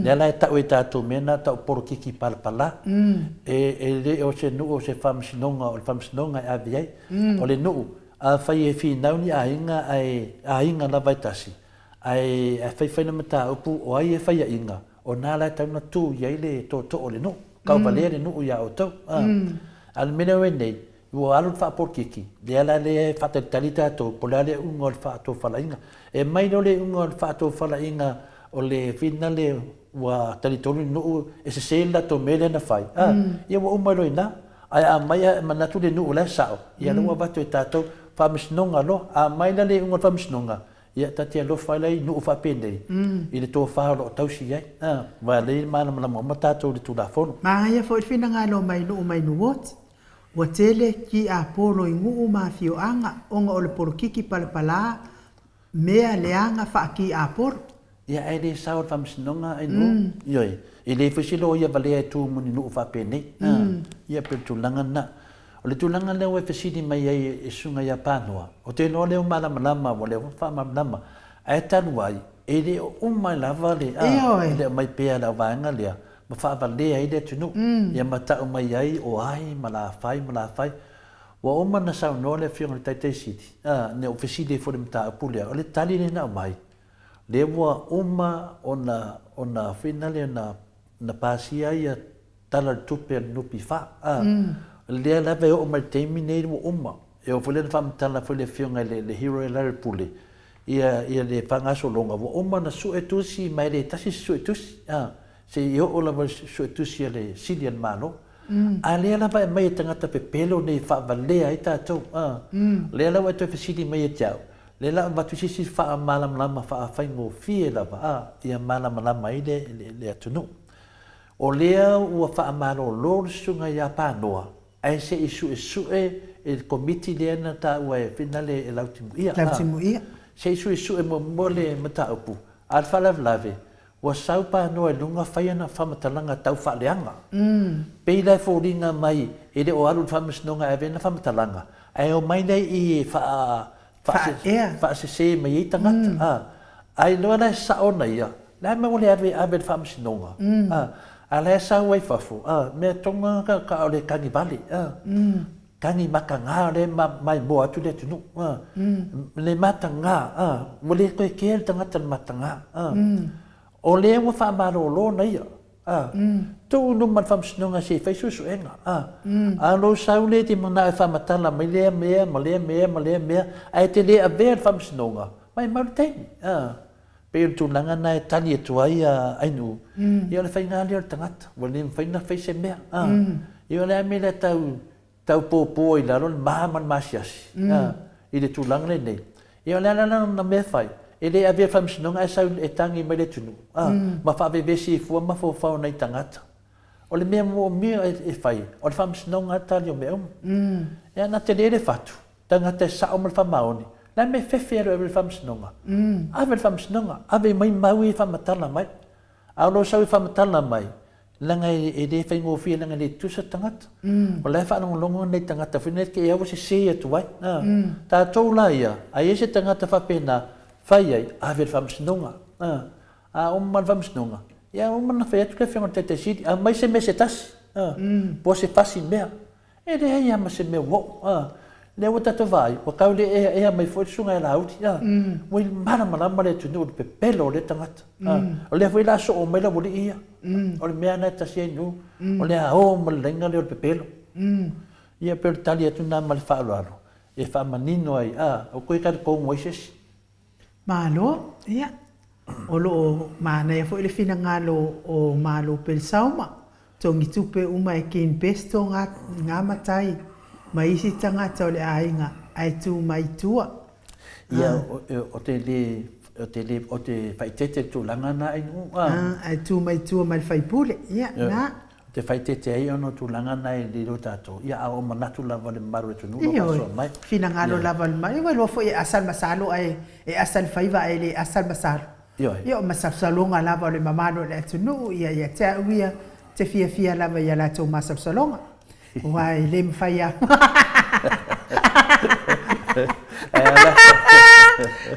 Lea la e tau e tatou mea na tau polokiki palapala. E, e le o se nuu o se faamasinoga, o le faamasinoga e ave ai. O le nuu, afai e finau ni aiga ae aiga lava e tasi, ae, ae faifai le mataupu o ai e faiaina, o na la e tatau ona tu i ai le tootoo o le nuu. Tauvalea le nuu ia outou. A, a o le mea lea ua i ai nei, Ua alu le faapolokiki, lea la lea e faatalitali tatou po o le a le iuga o le faatofalaiga. E mai loa le iuga o le faatofalaiga o le finale ua talitonu le nuu e sese le latou mea lea na fai, a, ia ua uma loa i ina. Ae a aumai ae manatu le nuu o la e sao, ia lea ua avatu e tatou faamasinoga loa. A aumai la le iuga o le faamasinoga, ia ta te alofa la i nuu faapenei i le tofa o lo o tausi i ai, a, aua o lea e malamalama uma tatou i le Tulafono. Manaia foi le finagalo mai nuu mai Nuuoti. Ua tele ki apolo i nuu ma afioaga ona o le polokiki palapala mea leaga faaki apolo. Ia ae le sao le faamasinoga ai nuu. Ioe, e le foi se loia valea e tu mo ni nuu faapenei. Ia pei o le tulaga lena. O le tulaga lea ua e fesili mai ai e Susuga ia Panoa, ou te iloa lea ua malamalama, ua leva ona faamalamalama. Ae talu ai, e le o uma lava le, e le aumai pea le au vaega lea, ma faavalea ai le atunuu, ia ma tau mai ai o ai ma la fai ma la fai. Ua uma ona saunoa le Afioga i le Taitai Sili, a, ina ua fesili ai foi i le mataupu lea, o le tali lea na aumai, lea ua uma ona, ona foi lea ona, ona pasia ia Tala o le Tupe a le NPF, a, lea lava e oo mai i le taimi nei ua uma. E oo foi lea na faamatala foi le Afioga i le Hero Larry Pule, ia, ia le faagasologa, ua uma ona suetusi ma e le tasi se suetusi, a, se i oo lava i le suetusi a le Sili a le Malo. A lea lava e aumai e tagata pepelo nei e faavalea ai tatou, a. Lea la ua e toe fesili mai ia te au, lea la avatu se isi faamalamalama faafaigofie lava, a, ia malamalama ai le, le, le atunuu. O lea ua faamalolo le Susuga ia Panoa, ae se i suesue e le Komiti lea na taua e finale e Lautimuia. Lautimuia. Se i suesue muamua le mataupu, a o le faalavelave, ua sau panoa i luga fai ana faamatalaga tau faaleaga. Pei la e foliga mai e le o alu i le Faamasinoga e ave ana faamatalaga, ae omai lea i i e faa, Faaea. faasese mai ai tagata. A, a iloa la e sao ona ia, le a le mea ua le alu e ave i le Faamasinoga? A, a la e sau ai fafo, a, mea tonu lava ka o le tagivale, a. Tagi mataga lea e maimoa atu le atunuu, a. Le mataga, a, ua le toe kea le tagata i le mataga, a. O lea ua faamalolo na ia, a. Tuu i luma o le Faamasinoga se i fai suesuega, a. A o lou sau lea e te manao e faamatala mai lea mea ma lea mea ma lea mea, ae e te le avea i le Faamasinoga, maimau le taimi, a. Pei o le tulaga lena e tali atu ai a Ainuu, ia o le faiga lea o le tagata, ua le mafai ona fai se mea. A, ia o le a le mea lea tau, tau pōpō ai i lalo le ma ma le maasiasi, a, i le tulaga lenei. Ia o le a la lana mea e fai? E le avea i le faamasinoga ae sau e tagi mai le atunuu, a, ma faavevesi ai fua mafaufau o nai tagata. O le mea moomia e fai, o le faamasinoga lava le tali o mea uma. Ia na tele le fatu, tagata e sao ma le faamaoni, le a le mea e fefe alu e ave i le faamasinoga? Ave i le faamasinoga, ave mai mau ia e faamatala mai. A o lou sau e faamatala mai, leaga e le faigofie leaga e le tutusa tagata. O la e faalogologo nai tagata foi nei te i lava ua sese atu ai. Tatou la ia, a i ai se tagata faapena, fai ai, ave i le faamasinoga. A uma le faamasinoga, ia uma ona fai atu le Afioga i le Taitai Sili, aumai se mea se tasi, po o se fasi mea. E leai lava ma se mea ua oo, a. Lea ua tatou vaai, ua tau le eaea mai foi le susuga ia Laauli, a. Ua malamalama le atunuu i le pepelo o lea tagata, a. O lea foi o le a soo mai le aualii ia. O le mea lena e tasi ai nuu, o le a o ma le laina lea o le pepelo. Ia pei o le tali atu lena ma le faaaloalo e faamanino ai, a, aua toe talitonu ai se isi. Malo, ia, o lo o manaia foi le finagalo o Malo Pelesauma, togitupe uma e Ken Besto nga, nga matai ma isi tagata o le aiga ae tu mai i tua. Ia, o te le, o te le, o te faaeteete i le tulaga na ai nuu, a. Ae tu mai tua ma le faipule, ia, na. Ou te faaeteete ai ona o tulaga na e lilo tatou, ia a o manatu lava le mamalu o le atunuu lo faasoa mai. Ioe, finagalo lava o le mamalu. Ua iloa foi e asa le masalo ae e asa le faiva ae le asa le masalo. Ioe. Ia o masalosaloga lava o le mamalu o le atunuu, ia ia te au ia, ou te fiafia lava i a latou masalosaloga. Aua e le mafai lava.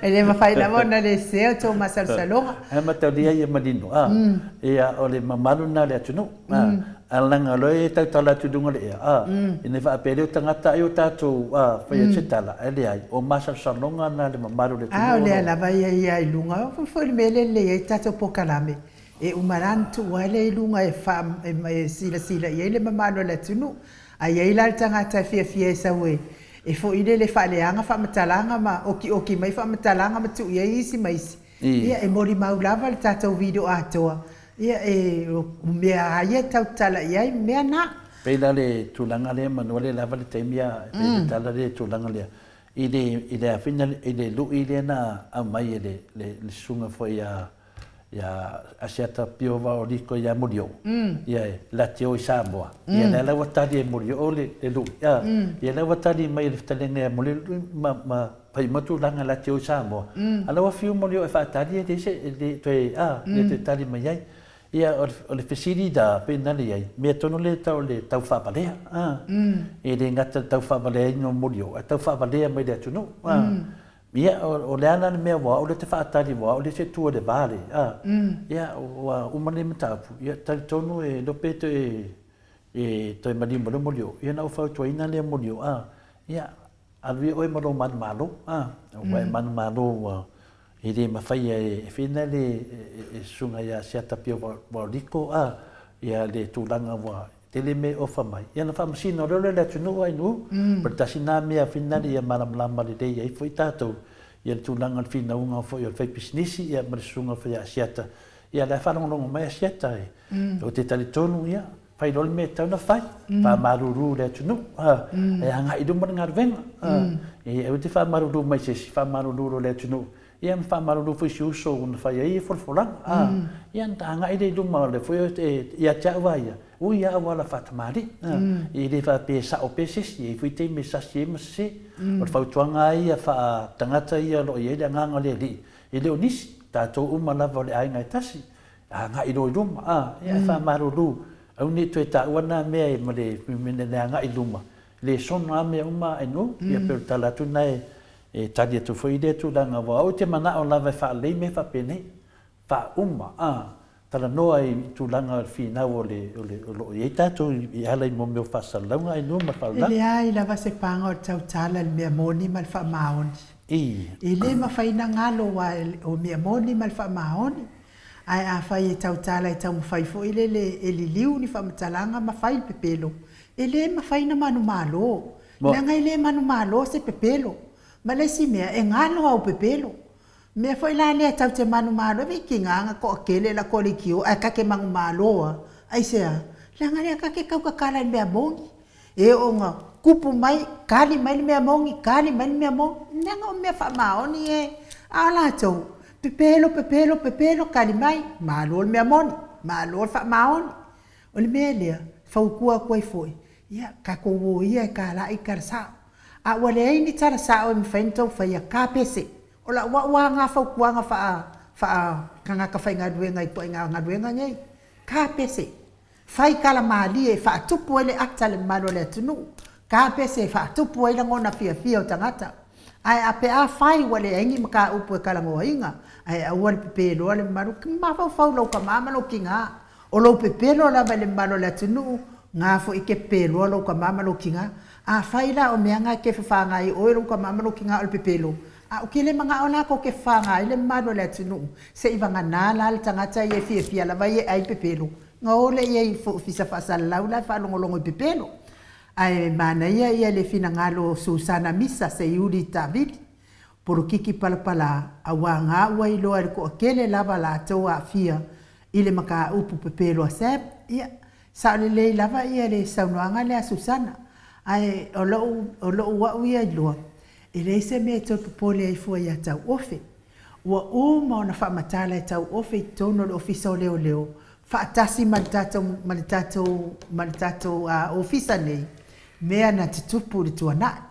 E le mafai lava ona le sese o tou masalosaloga. Ae mataulia ia manino, a, ia o le mamalu lena o le atunuu, a, a leaga o lea e tautala atu i luga o le ea, a, ina faapea lea o tagata ai o tatou, a, fai atu se tala, ae leai, o masalosaloga na o le mamalu o le atunuu. A o lea lava ia ia i luga, o foi le mea lea e lelei ai le tatou polokalame, E uma la ona tuu ai lea i luga e faa, e silasila i ai le mamalu o le atunuu. A i ai la le tagata e fiafia e sau e, e foi lele e faaleaga faamatalaga ma okioki mai faamatalaga ma tuu i ai isi ma isi, ia e molimau lava le tatou video atoa, ia e, o mea lava ia e tautala i ai mea na. Pei la le tulaga lea manu le lava le taimi a e fai le tala lea i le tulaga lea i le i le afina i le lui lea na aumai e le le susuga foi a ia Asiata Pio Vaoliko ia Molioo, ia e la te o i Samoa, ia lea la ua tali e Molioo le le lui, a, ia lea ua tali mai e le fetalaiga ia Molioo le lui ma ma fai uma tulaga la te o i Samoa. A la ua fiu Molioo e faatali e leai se e le toe, a, le toe tali mai ai. Ia o le fesili la pei ona i ai, mea tonu lea e tau o le tau faavalea, a, e le gata i le tau faavaleaina o Molioo, ae tau faavalea mai le atunuu, a. Ia, o le a la le mea ua au lea te faatali ua au lea se tua i le va le, a. Ia, ua uma lenei mataupu, ia, talitonu e iloa pe toe, e toe maliu mai loa Molioo, ia ona ou fautuaina lea Molioo, a, ia, alu ia oe ma lou manumalo, a, ua e manumalo ua, e le mafai e, e fina le, e susuga ia Asiata Pio Vaoliko, a, ia le tulaga ua, tele mea e ofa mai, ia ona faamasino loa lea o le atunuu Ainuu, o le tasi lena mea finali ia malamalama lelei ai foi tatou ia le tulaga o le finauga foi o le faipisinisi ia ma le susuga foi ia Asiata. Ia la e faalogologo mai Asiata e, ou te talitonu ia, fai loa le mea e tatau ona fai, faamalulu i le atunuu, e agai i luma le galuega. E aua te faamalulu mai i se isi, faamalulu loa i le atunuu. Ia ma faamalulu foi i si uso na fai ai ia folafolaga, a, ia ona ta agai lea i luma o lea foi e, ia te au lava ia, ui lava auala faatamalii, a, e le faapea e sao pea se isi, e i ai foi taimi e sasi ai ma sese. O le fautuaga lava ia faa-tagata ia o lo o i ai le agaga o le Alii, e le o nisi, o tatou uma lava o le aiga e tasi, agai loa i luma, a, ia ae faamalulu, aua ne i toe taua na mea ma le agai i luma, le sono lava mea uma a no, ia pei o le tala atu lena e tali atu foi i lea tulaga, aua ou te manao lava e faalelei mea faapenei, faauma, a, talanoa i tulaga o le finau o le, o le, o lo o i ai tatou e ala i mo mea o faasalalauga ae no ma le E faalavelave. leai lava se paga o le tautala i le mea moni ma le faamaoni. I. E le mafai ona galo aua o mea moni ma le faamaoni. Ae afai e tautala e taumafai foi lele e liliu ni faamatalaga ma fai le pepelo, e le mafai ona manumalo, leaga e le manumalo se pepelo. Ma le isi mea, e galo au pepelo. Mea foi la lea tau te manumalo ai, veikiga na toatele la koa leitio ae ta te manumalo a, aisea? Leaga lea ta te tautatala i le mea moni. E oo ina tupu mai, kali mai le mea moni, kali mai le mea moni, leaga o mea faamaoni e. A o latou, pepelo, pepelo, pepelo, kali mai, malo le mea moni, malo le faamaoni. O le mea lea, e fautua atu ai foi, ia, tatou o ia e talai tala sao. A ua leai ni tala sao e mafai ona taufaia, tapese. O lau au lava na fautuaga faa, faa tagata faigaluega i ituaiga galuega nei, tapese. Fai tala malie e faatupu ai le ata i le mamalu o le atunuu, tapese e faatupu ai lagona fiafia o tagata. Ae a pe a fai ua leai ni mataupu e talanoaina, ae aua le pepeloa le mamalu, mafaufau i lou tama ma lou tina. O lou pepelo lava i le mamalu o le atunuu, na foi e te pepeloa lou tama ma lou tina. Afai la o mea na e te fafaga ai oe lou tama ma lou tina o le pepelo, a ou te le manao la tou te fafaga ai le mamalu o le atunuu, se i vagana la le tagata ia e fiafia lava ia e ai pepelo, na o lea i ai i ofisa faasalalau la e faalogologo i pepelo. Ae manaia ia le finagalo o Susana Misa Seiuli Taavili, polokiki palapala, auā ga ua iloa e le toatele lava latou aafia i le mataupu pepelo a Sam, ia, sao lelei lava ia le saunoaga lea a Susana. Ae o lou, o lou au ia iloa, e leai se mea e toe popole ai fua ia Tauofe. Ua uma ona faamatala e Tauofe i totonu o le Ofisa o Leoleo, faatasi ma le tatou, ma le tatou, ma le tatou Ofisa nei, mea na tutupu i le tuanai.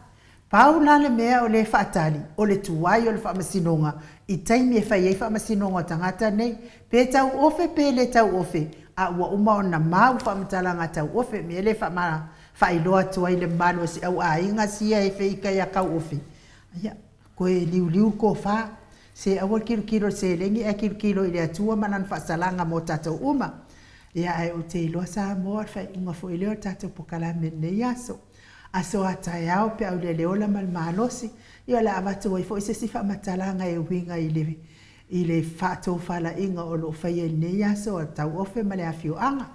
Pau la le mea o lea e faatali, o le tuai o le faamasinoga i taimi e fai ai faamasinoga o tagata nei, pe tauofe pe le tauofe, a ua uma ona mau faamatalaga tauofe, mea lea e faailoa atu ai i le mamalu o si au aiga sia e feita ia tauofe, ia, toe liuliu le tofa, se aua le tilotilo i le seleni ae tilotilo i le Atua ma Lana faasalaga mo tatou uma. Ia, ae ou te iloa Samoa o le faaiuga foi lea o le tatou polokalame i lenei aso. Aso a taeao pe a ulia le ola ma le malosi, ia o le a avatu ai foi se isi faamatalaga e uiga i le i le faatofalaiga o lo o faia i lenei aso a Tauofe ma le afioaga.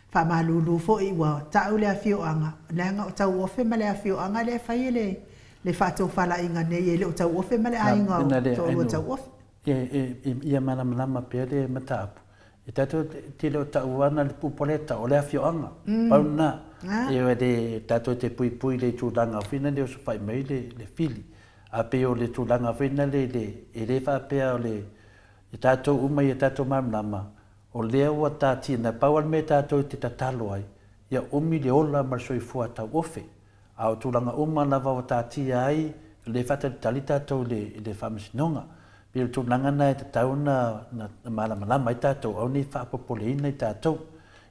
Faamalulu foi ua tau le afioaga, leaga o Tauofe ma le afioaga lea e fai e le le faatofalaiga nei, e le o Tauofe ma le aiga o toalua Tauofe. Ia malamalama pea le mataupu. E tatou te le o taua ana le pupoleta, o le afioaga, pau lena. E le tatou te puipui i le tulaga foi lea o osofai mai le fili. A pei o le tulaga foi lea e le faapea o le e tatou uma ia tatou malamalama, o lea ua tatia, na pau lava le mea tatou te tatalo ai, ia umi le ola ma le soifua tauofe. A o tulaga uma lava ua taatia ai, o lea e faatalitali tatou i le Faamasinoga. E pei o le tulaga lena e tatau ona malamalama ai tatou, aua ne i faapopoleina i tatou.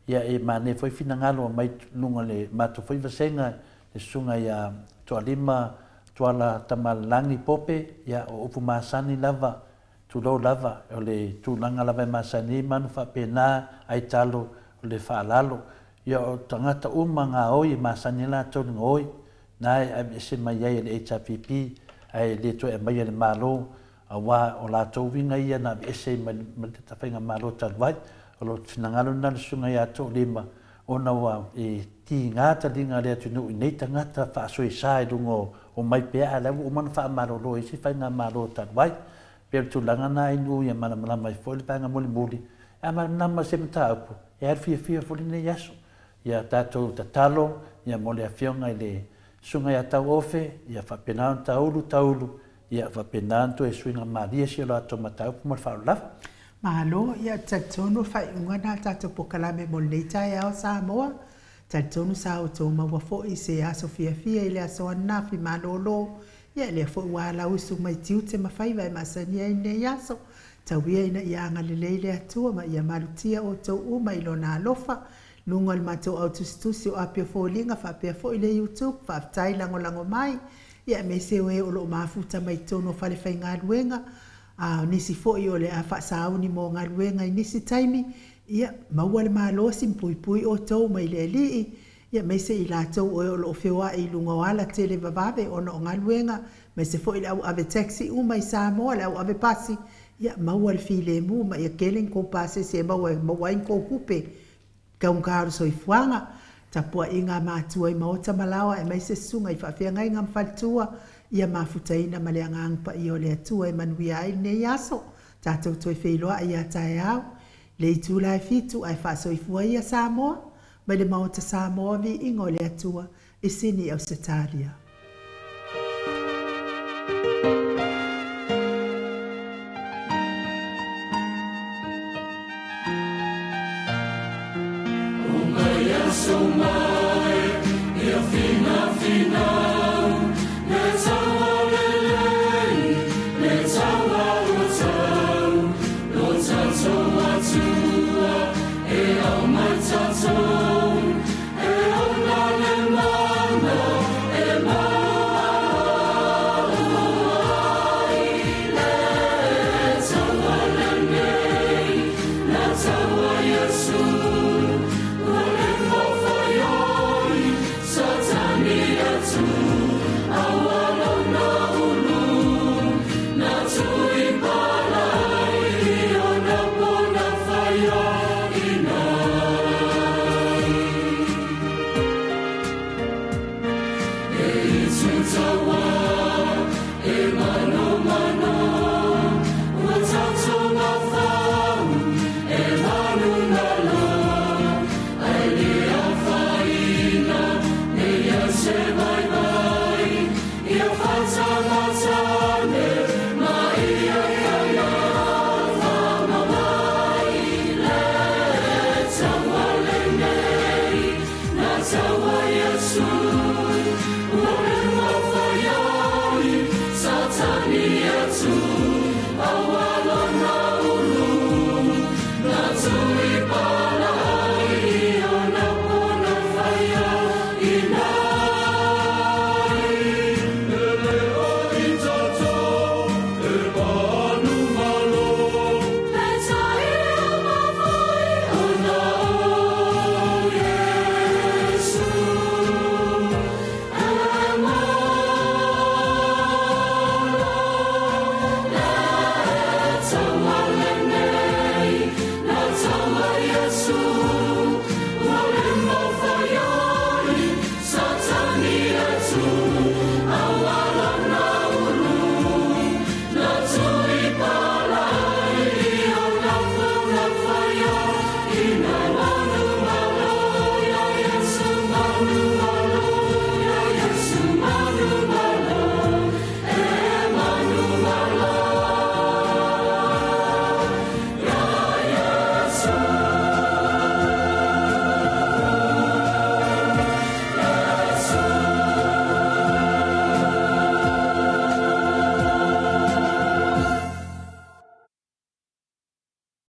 Ia e manaia foi finagalo aumai luga o le matou foi vasega, le Susuga ia Toalima Tuala Tamalelagi Pope, ia o upu masani lava, tulou lava, o le tulaga lava e masani ai manu faapena, aitalo o le faalalo. Ia o tagata uma gaoi e masani ai latou i le gaoi, na e aveese mai ai e le HRPP ae le toe aumaia e le Malo, aua o latou uiga ia na aveese ai mai le Faigamalo talu ai. O lo finagalo lena o le Susuga ia Toolima ona ua e tiga taliga a le atunuu i nei tagata faasoesa i luga o mai pea ae la ua uma ona faamalolo e isi Faigamalo talu ai. Pei o le tulaga lena i nuu ia malamalama ai foi le vaega mulimuli A malamalama se mataupu, e alu fiafia foi lenei aso. Ia tatou tatalo ia mo le Afioga i le Susuga ia Tauofe, ia faapena ona taulu taulu, Ia faapena ona toe suiga malie si o latou mataupu ma le faaaloalo lava. Malo, ia talitonu o le faaiuga lena o le tatou polokalame mo lenei taeao Samoa. Talitonu sa outou maua foi se aso fiafia i le aso ananafi malolo. Ia lea foi ua alausu mai tiute ma faiva e masani ai lenei aso. Tau ia ina ia agalelei le Atua ma ia malutia outou uma i Lona alofa. Luga o le matou au tusitusi o api o foliga faapea foi le YouTube, faafetai lagolago mai. Ia aemaise o e o lo o mafuta mai totonu o falefaigaluega, a o nisi foi o le a faasauni mo galuega i nisi taimi, ia maua le malosi ma puipui outou mai le Alii, ia aemaise i latou o e o lo o feoai i luga o ala tele vavave ona o galuega, aemaise foi le au ave taxi uma i Samoa, le au ave pasi, ia maua le filemu ma ia tele ni tou pasese e maua e maua ai ni tou tupe taugata o le soifuaga. Tapuaiga a matua i maota ma laoa aemaise susuga i faafeagaiga ma faletua, ia mafutaina ma le Agaga Paia o le Atua e manuia ai lenei aso. Tatou toe feiloai ia taeao, le itula e fitu ae faasoifua ia Samoa mai le Maota Samoa Viiga o le Atua i Sini Ausetalia.